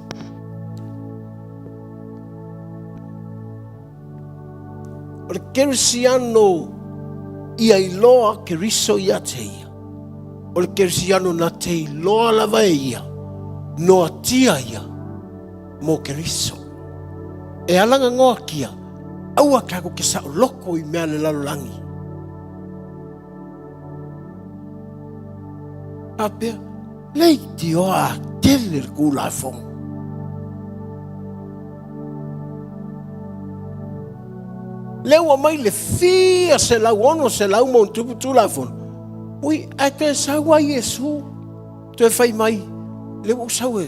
[SPEAKER 6] O le Kerisiano ia iloa Keriso ia te ia. O le Kerisiano na te iloa lava e ia, noatia ia mo Keriso. E ala ngagoa kia, aua kako ke saoloko i mea le lalolagi. Apea, leitioa a tele le Tulafono. Lea ua mai le fia 106 ma ona tupu Tulafono. Ui, ae toe sau ai Iesu, toe fai mai, lea ua ou sau e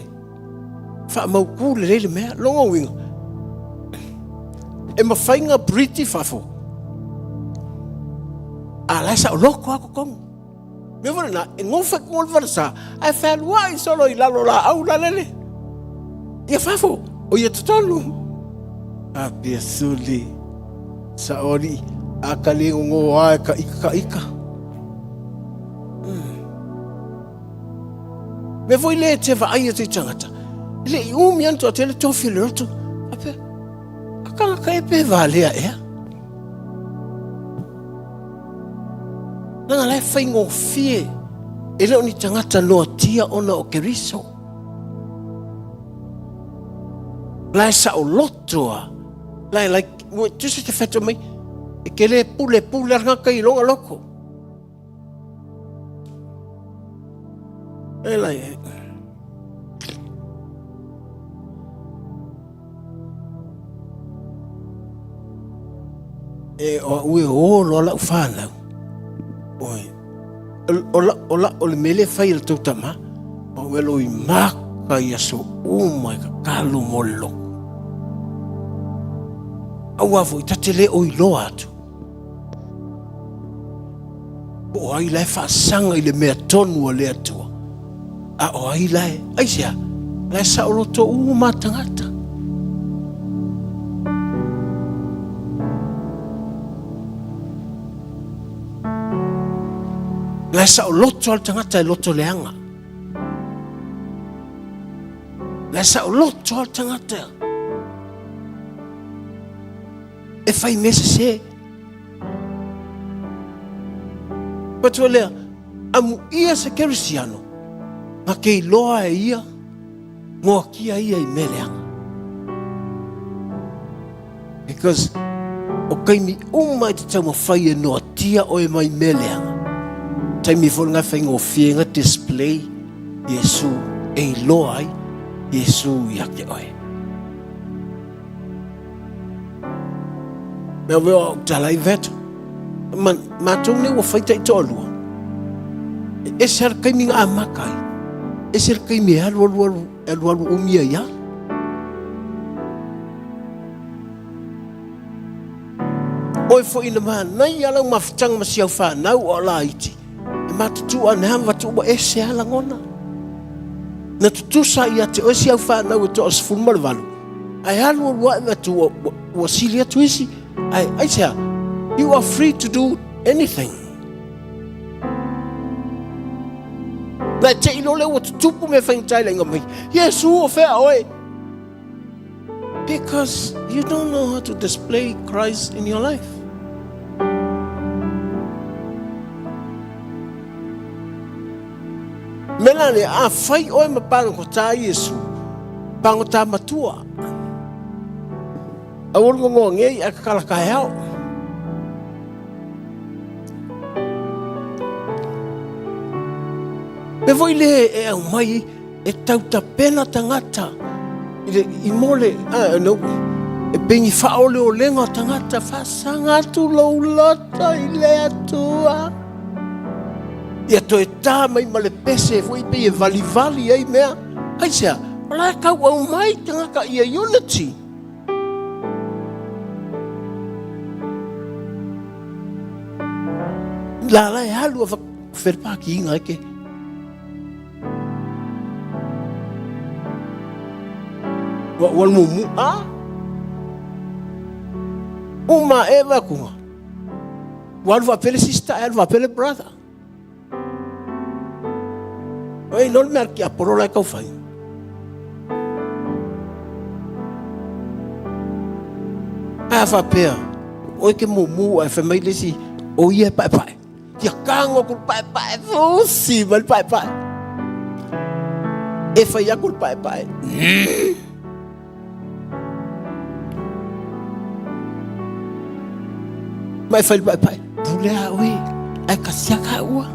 [SPEAKER 6] faamautu lelei le mea. Lona uiga, e mafai na briti fafo, a la e saoloto lava totonu. Mea foi lena, e nofo i luga o le falesa, ae fealuai solo i lalo o laau la lele. Ia fafo, o ia totonu. A pia suli, saoli, a ka le gogoa e ka ika ka ika. Mea foi le te vaai atu i tangata, e le i umi anu toatele tofi le loto, a pea, a kangaka e pe valea ea. Leaga la e faigofie e le o ni tagata noatia ona o Keriso. La e saoloto a. La e like, ua tusi te whetu mai, e ke le pule pule ar ngaka i longa loko. E lai, E o au e o loa lau whanau. Oi. O la, o la, o le mele fai le tau tama. O welo i maka i aso uma i ka kalu mo le loko. Aua foi ta te le oi loa atu. Po o ai la e faasaga i le mea tonu a le Atua, a o ai la e, aisea, la e saoloto uma tagata. La e saoloto a le tagata e loto leaga. La e saoloto a le tagata e fai mea sesē. Matua lea, amuia se Kerisiano, nga ke iloa e ia, ngoakia ia i mea leaga. Because o kaimi uma e te taumafai e noatia oe mai mea leaga, taimi foi nga faigofie nga display Iesu e iloa ai Iesu ia te oe. Mea vea o tala i veto. Ma, mātou nei ua whaita i toalua. E ese ala kaimi ngā amaka ai. Ese ala kaimi e alu alu alu, alu alu umia ia. Oe foi na mānai ala u mafutanga ma si au whānau o ala iti. E mātatu ane ha watu ua ese ala ngona. Na tutusa ia te oe si au whānau e toa sefulu ma le valu. Ae alu alu ae atu ua, ua, ua sili atu isi. Ae, aisea, you are free to do anything. Na e te ilo le ua tutupu me whaingitai la inga mai. Yesu o whea oe. Because you don't know how to display Christ in your life. Mea le a whai oe ma pāngotā Iesu, pāngotā matua. Aua le ngongoa ngei a kakala ka heo. Me foi le e au mai e tautapena tangata i le i mole a no e pengi whaoleolenga tangata whasanga atu lou lota i le Atua. Ia toe tā mai ma le pese foi pei e valivali ai mea. Aisea, o la e kau au mai tangata ia unity. La la e alu a whakawherepāki inga e ke. Ua ua mumu a. Uma e vakuga. Ua alu faapea le sister ae alu faapea le brother. Oi, no le mea ki apolo lai kau fai. A faapea, oi ke mumu ai fai mai le isi, o ia e paepae. Ia kago ku paepae, fusi mai le paepae. E fai aku le paepae. Ma e fai le paepae, pule a oe, ae kasiaka ua.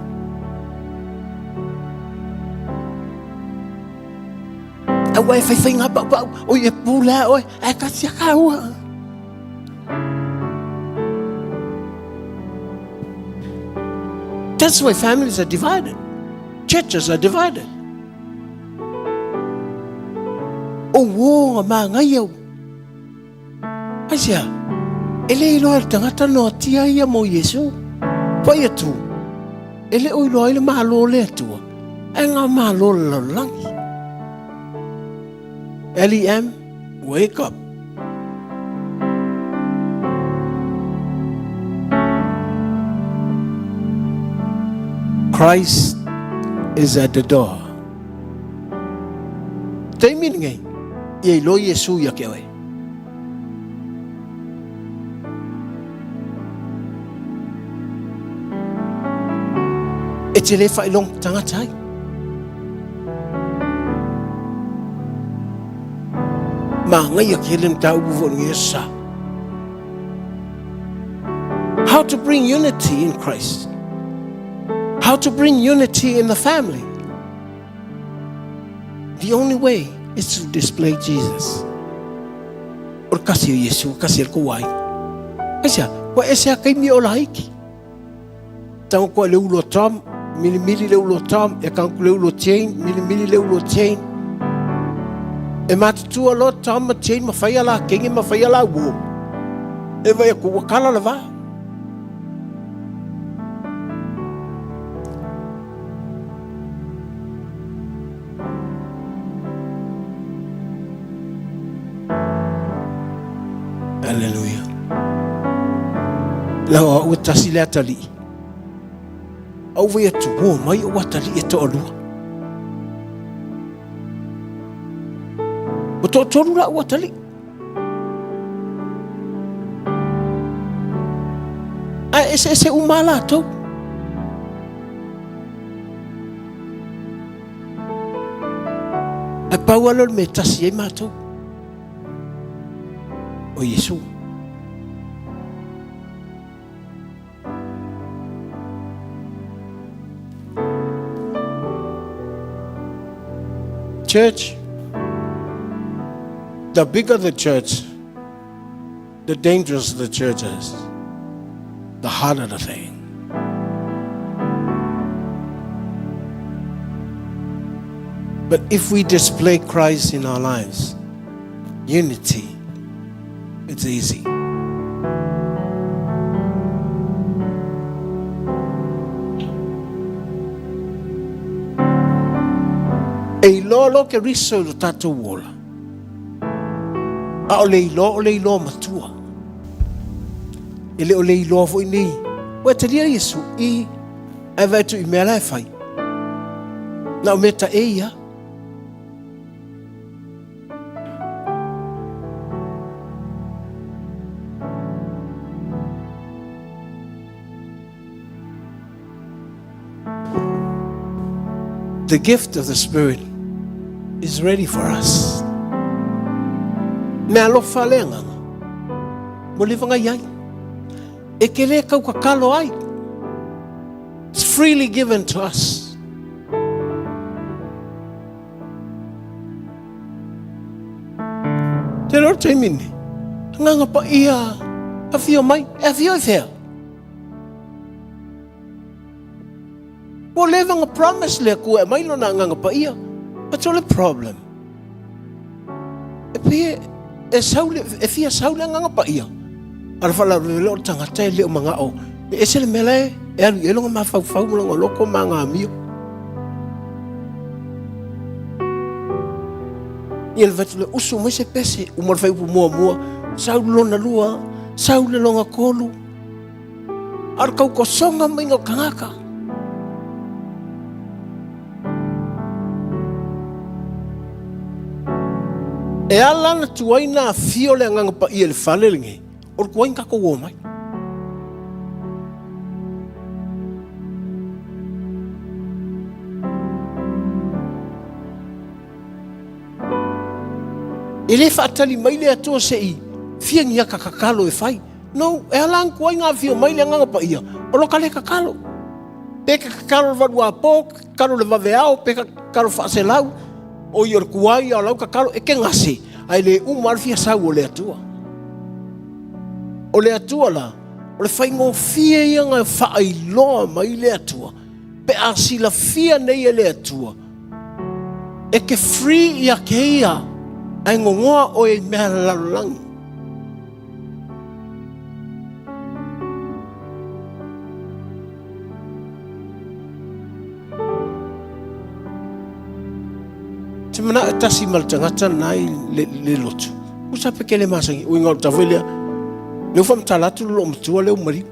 [SPEAKER 6] Aua e faifai ngā paupau, oi e pule a oe, ae kasiaka ua. That's why families are divided. Churches are divided. O uō nga māngai au. Aisea, e le iloa e le tagata noa tia ia mo Iesu. Whai atu, e le o iloa ai le Malo le Atua, ae ngā Malo le lalolagi. LEM, wake up. Christ is at the door. Taimi lenei, ia iloa Iesu ia ke oe. E te le whailong tangata ai. Māngaia ke hele mataupu fo ni sa. How to bring unity in Christ. How to bring unity in the family. The only way is to display Jesus. O le kasi o Iesu, kasi le ko wai. Aisea, kua ese a kaimi o la iki. Tango koa le ulo Tom, mili mili le ulo Tom, e kanku le ulo Jane, mili mili le ulo Jane. E matutua lo Tom ma Jane ma whai ala kenge ma whai ala uo. E vai aku wakala la va. Aleluia. Lau a ua tasi le atalii. Au vai atu, o mai o atalii e toalua. O toatolu la ua atalii. Ae eseese uma latou. Ae pau lava lea o le mea e tasi ai matou. O Iesu. Church, the bigger the church, the dangerous the church is, the harder the thing. But if we display Christ in our lives, unity, it's easy. E iloa loa ke riso i lo tatou ola. A o le iloa o le iloa matua. E le o le iloa foi nei. Ua e talia Iesu i ae vaai atu i mea la e fai. Na o mea ta e ia. The gift of the Spirit is ready for us. Mea alofa le agaga. Mo le whangai ai. E ke le kau kakalo ai. It's freely given to us. Te reo taimi nei. Nganga pa ia. Awhio mai. E awhio i whea. Ua leva nga promise le Atua e mai lona Agaga Paia. But o le problem, e pei e sau le, e fia sau le Agaga Paia. A le faalavelave o le tagata e le o manao e ese le mea la e e alu i ai lona mafaufau ma lona loto ma ana amio. Ia le fai atu lea, usu mai se pese, uma le fai upu muamua, sau lona lua, Sau le longa kolu. A o le tautosoga maiga o tagata. E ala ona tuai na afio le Agaga Paia i le fale lenei, o le tuai na tatou omai. E le faatali mai le Atua se i fia ni ata tatalo e fai. No, e ala ona tuai na afio mai le Agaga Paia, o lo ta le tatalo. Pe te tatalo le valuapo, tatalo le vaveao, pe tatalo faaselau, o ia o le tuai a o lau tatalo, e te gase, ae le uma lava le fia sau o le Atua. O le Atua la, o le faigofie ia ona faailoa mai le Atua, pe a silafia nei e le Atua, e te free ia te ia, ae gogoa oe i mea a le lalolagi. Te manao e tasi ma le tagata lena i le, le lotu. Usa pe ke le masangi. Uinga o le tau lea. Leu whamatala atu lo matua leu mariu.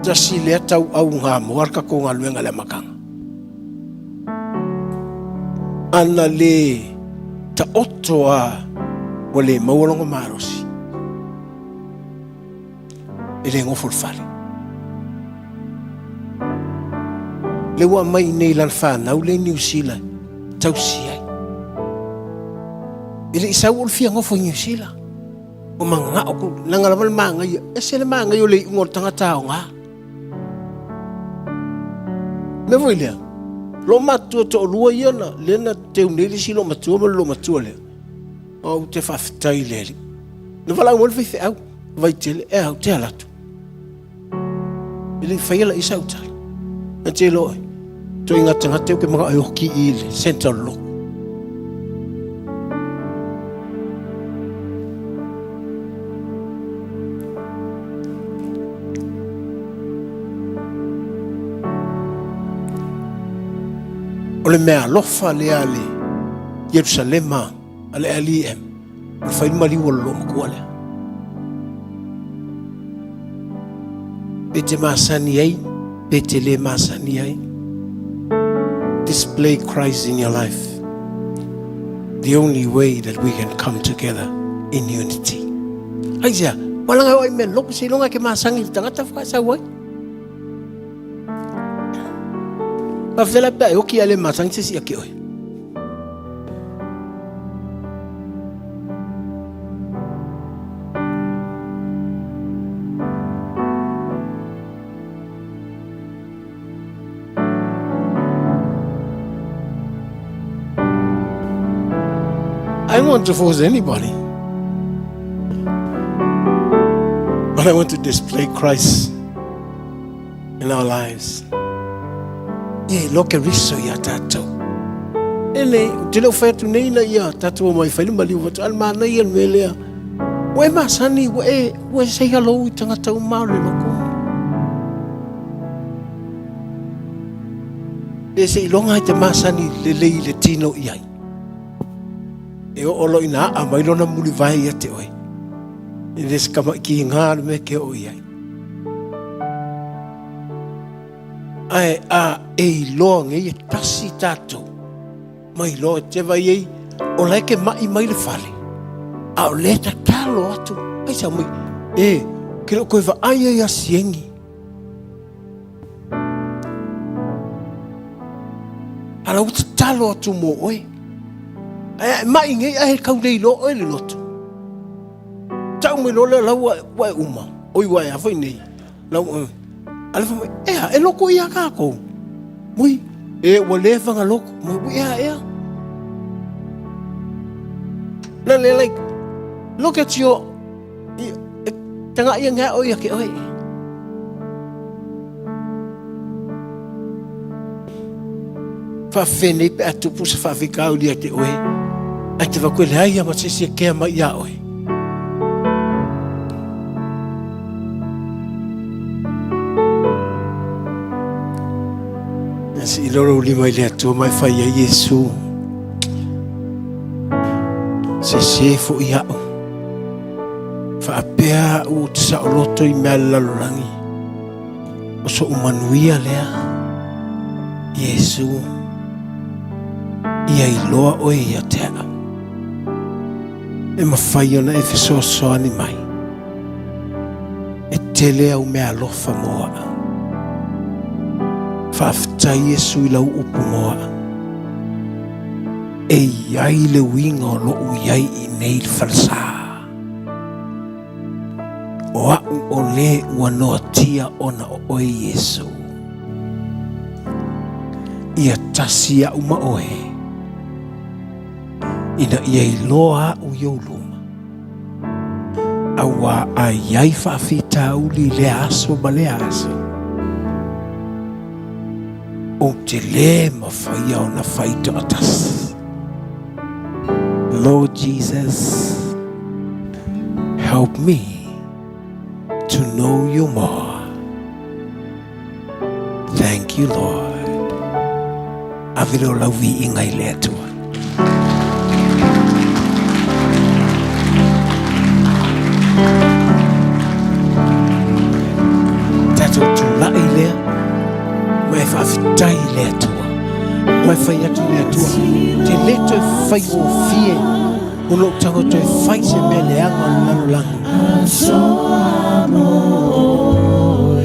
[SPEAKER 6] Tasi lea tau au ngā moa le tatou galuega i le amataga. Ana le taoto a ua le maua lona malosi, e le gofo le fale. Le ua aumai i nei lana fanau le Niu Sila tausi ai. E le i sau o le fia gofo i Niu Sila. O manao ku, langa lava le māngaia. Ese le māngaia o le iuga o le tagata aoga. Mea foi lea, lo matua toalua ia na, lea na teu nei le isi loomatua ma le loomatua lea. Ou te faafetai i le Alii. Na valaau mai le faifeau, Vaitele, e au te ala atu. E le i faia la i sau tala. Na te loa, toi ngata ngata ke maka e oki i le central lock. O le mea alofa lea le Ierusalema a le LEM, o le fai maliu o le loomatua lea. Pe te masani ai, pe te le masani ai. Display Christ in your life. The only way that we can come together in unity. Ai sea, walanga o ai me loko se longa ke masangi le tagata whakasau ai. Pa fela pe ai oki ale masangi se si ake oe. I don't want to force anybody. But I want to display Christ in our lives. Ia iloa Keriso ia tatou. E nei, ou te le o fai atu nei ina ia tatou omai fai le maliu atu, a le manaia le mea lea. Ua e masani, ua e, ua e say hello i tagata uma o le loko. E se iloga ai te masani lelei i le tino i ai. E oo loa ina aa mai lona mulivae ia te oe. E le se kamaʻi kīgā le mea ke oo i ai. Ae a e iloa nei e tasi tatou, mai loa e te vai ei, o la e ke maʻi mai le fale, a o lea e tatalo atu, ai sa mai, e, ke le o koe vaai ai a siengi. A la ua tatalo atu mo oe. Ae a e maʻi nei ae kau le iloa oe le loto. Tau mai loa lea lau ua e uma, oi ua e a foi nei. Lau a le fai mai, ea, e loko ia kākou. Mui, e ua le whanga loko. Mui, ea, ea. Na le like, look at your, i, e, tanga ia ngā oi ake oi. Whawhenei pe a tupu sa whawhikauri a te oe. Ai te wakoe le ai ama se se kea mai ia oe. Na si loro lima i le Atua mai fai ai Iesu. Sese foʻi aʻu. Faapea aʻu ou te saoloto i mea a le lalolagi. O soʻu manuia lea. Iesu, ia iloa oe ia te aʻu. E mafai ona e fesoasoani mai. E tele au mea alofa mo aʻu. Faafetai Iesu i lau upu mo aʻu. E iai le uiga o loʻu iai i nei le falesā. O aʻu o le ua noatia ona o oe Iesu. Ia tasi aʻu ma oe. Ina ia iloa aʻu i ou luma. Auā a iai faafitauli i lea aso ma lea aso. Ou te lē mafaia ona fai toatasi. Lord Jesus, help me to know you more. Thank you, Lord. Ave lea o lau viiga i le Atua. Tatou tula'i lea, ma e faafetai i le Atua. Ma e fai atu i le Atua, te le toe faigofie o lou tago toe fai se mea leaga o le lalolagi.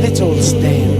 [SPEAKER 6] Let's all stand.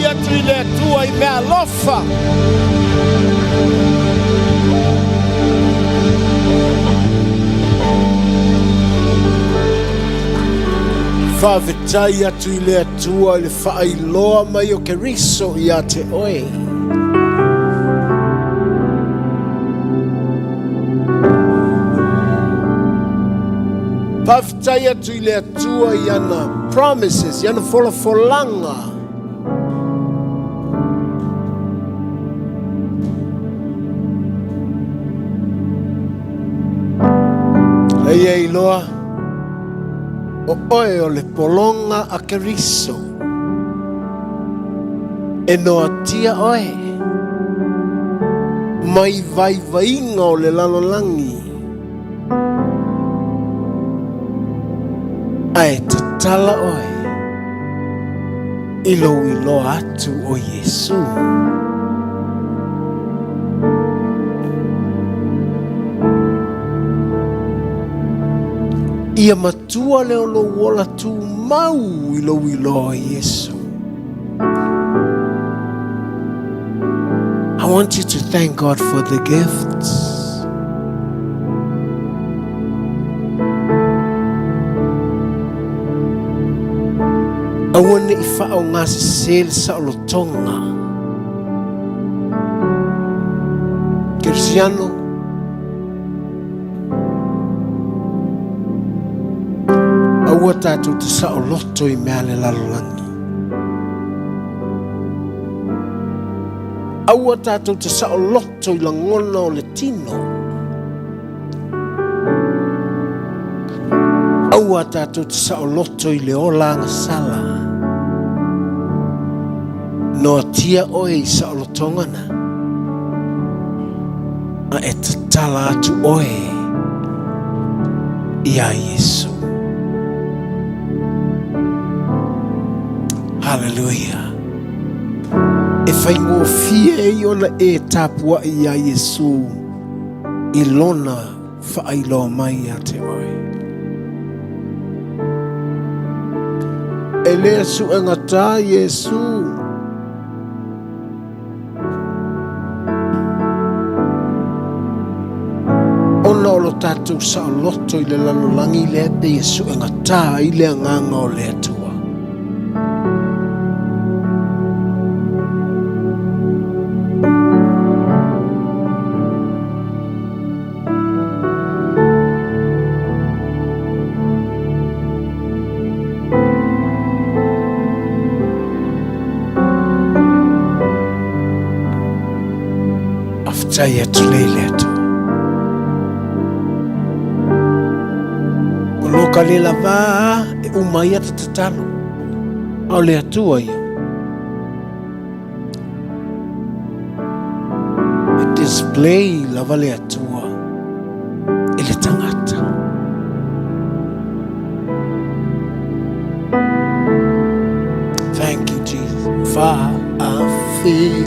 [SPEAKER 6] Faafetai atu i le Atua i meaalofa. Faafetai atu i le Atua i le faailoa mai o Keriso ia te oe. Faafetai atu i le Atua i ana promises, i ana folafolaga. Leia iloa o oe o le pologa a Keriso. E noatia oe mai vaivaiga o le lalolagi ae tatala oe i lou iloa atu o Iesu. Ia matua lea o lou ola tumau i lou iloa o Iesu. I want you to thank God for the gifts. Aua ne i faaaogasese le saolotoga. Kerisiano, aua tatou te saoloto i mea a le lalolagi. Aua tatou te saoloto i lagona o le tino. Aua tatou te saoloto i le ola agasala. Noatia oe i saolotoga na. A e tatala atu oe iā Iesu. Haleluia. E faigofie ai ona e tapuai iā Iesu i lona faailoa mai ia te oe. E le suegatā Iesu. Ona o lo tatou saoloto i le lalolagi lea pei e suegatā ai le agaga o le Atua. Faafetai atu nei le Atua. O lo ka le lava e uma ai ata tatalo. A o le Atua ia. E display lava le Atua i le tagata. Thank you, Jesus. Fa'afetai.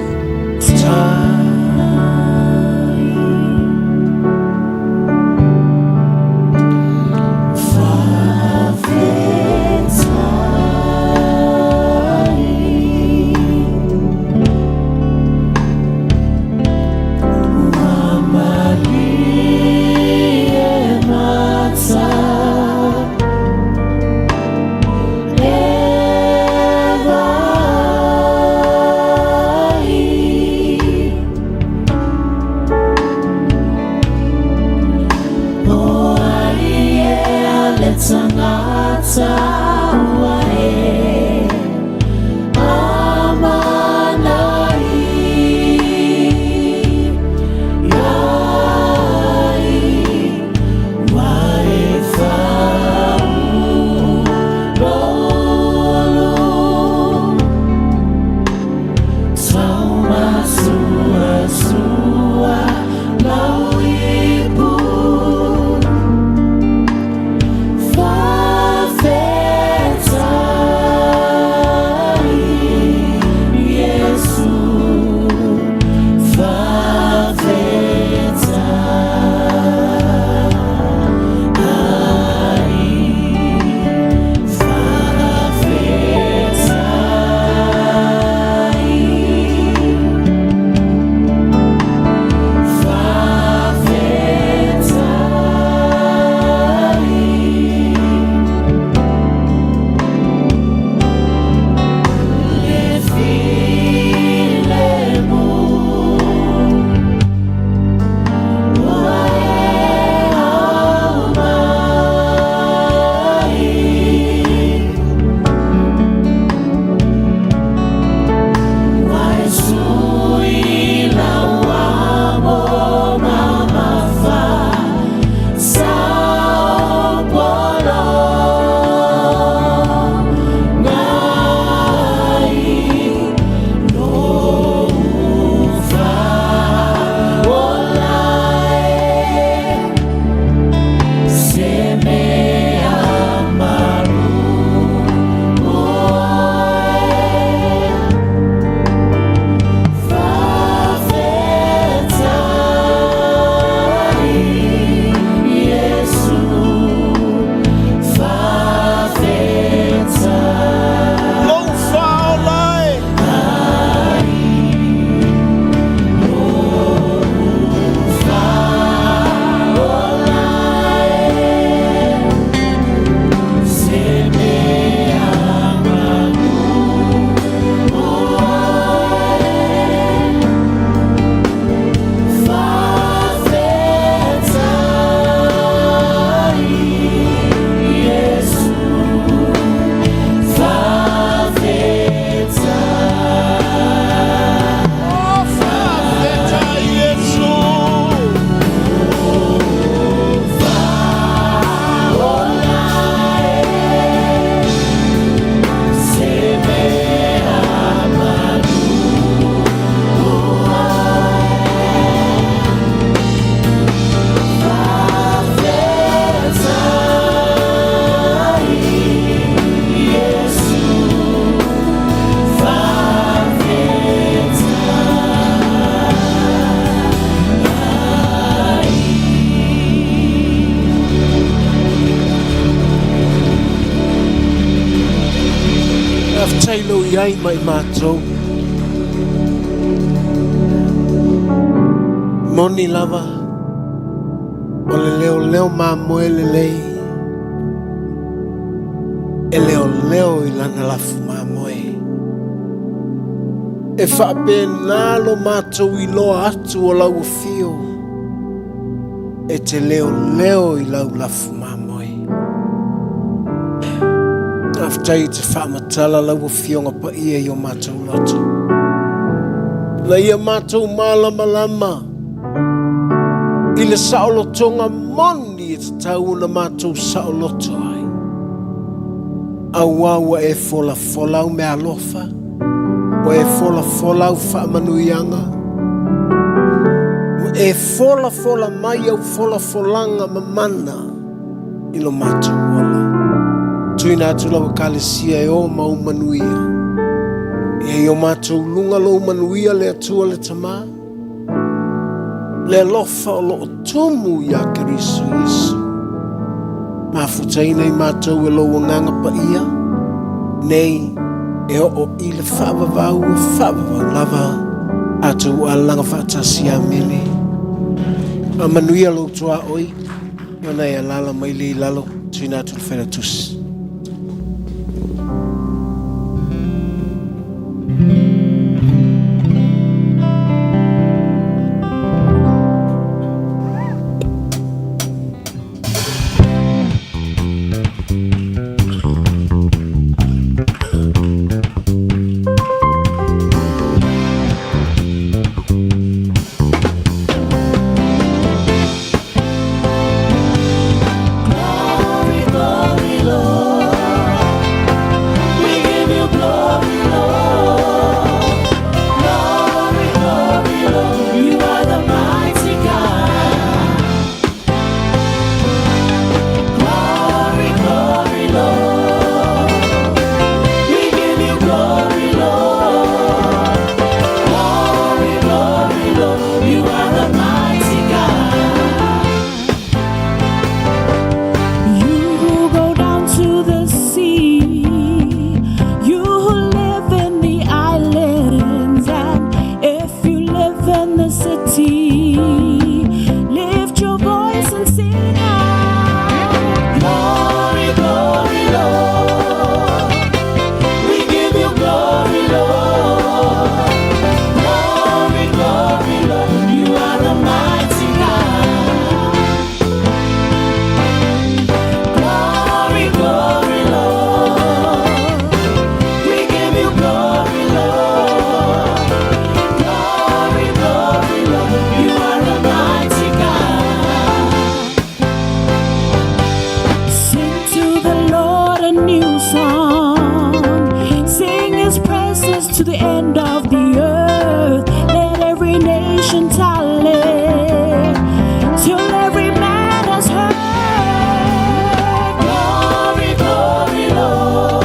[SPEAKER 6] Faafetai lou iai ma i matou. Moni lava o le leoleo mamoe lelei e leoleo i lana lafu mamoe. E faapena lo matou iloa atu o lau afio e te leoleo i lau lafu mamoe. Faafetai i te faamatala lau Afioga Paia i o matou loto. Na ia matou malamalama i le saolotoga moni e tatau ona matou saoloto ai. Auā ua e folafola au meaalofa, ua e folafola au faamanuiaga, ua e folafola mai au folafolaga mamana i lo matou ola. Tuuina atu lau Ekalesia e o ma ou manuia. Ia i o matou luga lou manuia le Atua le Tama, le alofa o lo o tumu iā Keriso Iesu. Mafutaina i matou e lou Agaga Paia, nei e oo i le faavavau e faavavau lava a tou alalaga faatasi. Amene. Faamanuia lou tuaoi, ona e alaala mai lea i lalo, tuuina atu le Failautusi.
[SPEAKER 2] Glory, glory, Lord. We give you glory, Lord. Glory, glory, Lord. You are the mighty God. Glory, glory, Lord. We give you glory, Lord. Glory, glory, Lord. You are the mighty God.
[SPEAKER 3] You who go down to the sea, you who live in the islands, and if you live in the city, lift your voice and sing out.
[SPEAKER 2] Glory, glory, Lord. We give you glory, Lord. Glory, glory, Lord. You are the mighty God. Glory, glory, Lord. We give you glory, Lord. Glory, glory, Lord. You are the mighty God.
[SPEAKER 3] Sing to the Lord a new song. Sing his praises to the end of the earth. Let every nation tell it. Till every man has heard.
[SPEAKER 2] Glory, glory, Lord.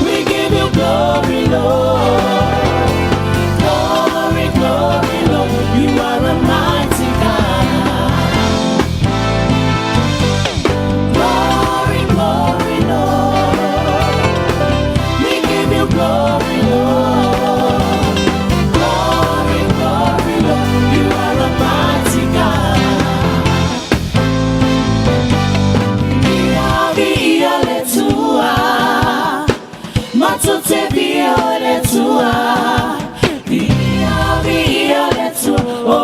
[SPEAKER 2] We give you glory, Lord. Glory, glory, Lord. You are the mighty God. Glory, glory, Lord. We give you glory, Lord. Glory, glory, Lord. You are the mighty God. Ia le Atua, matou te viia le Atua. Ia, ia le Atua, o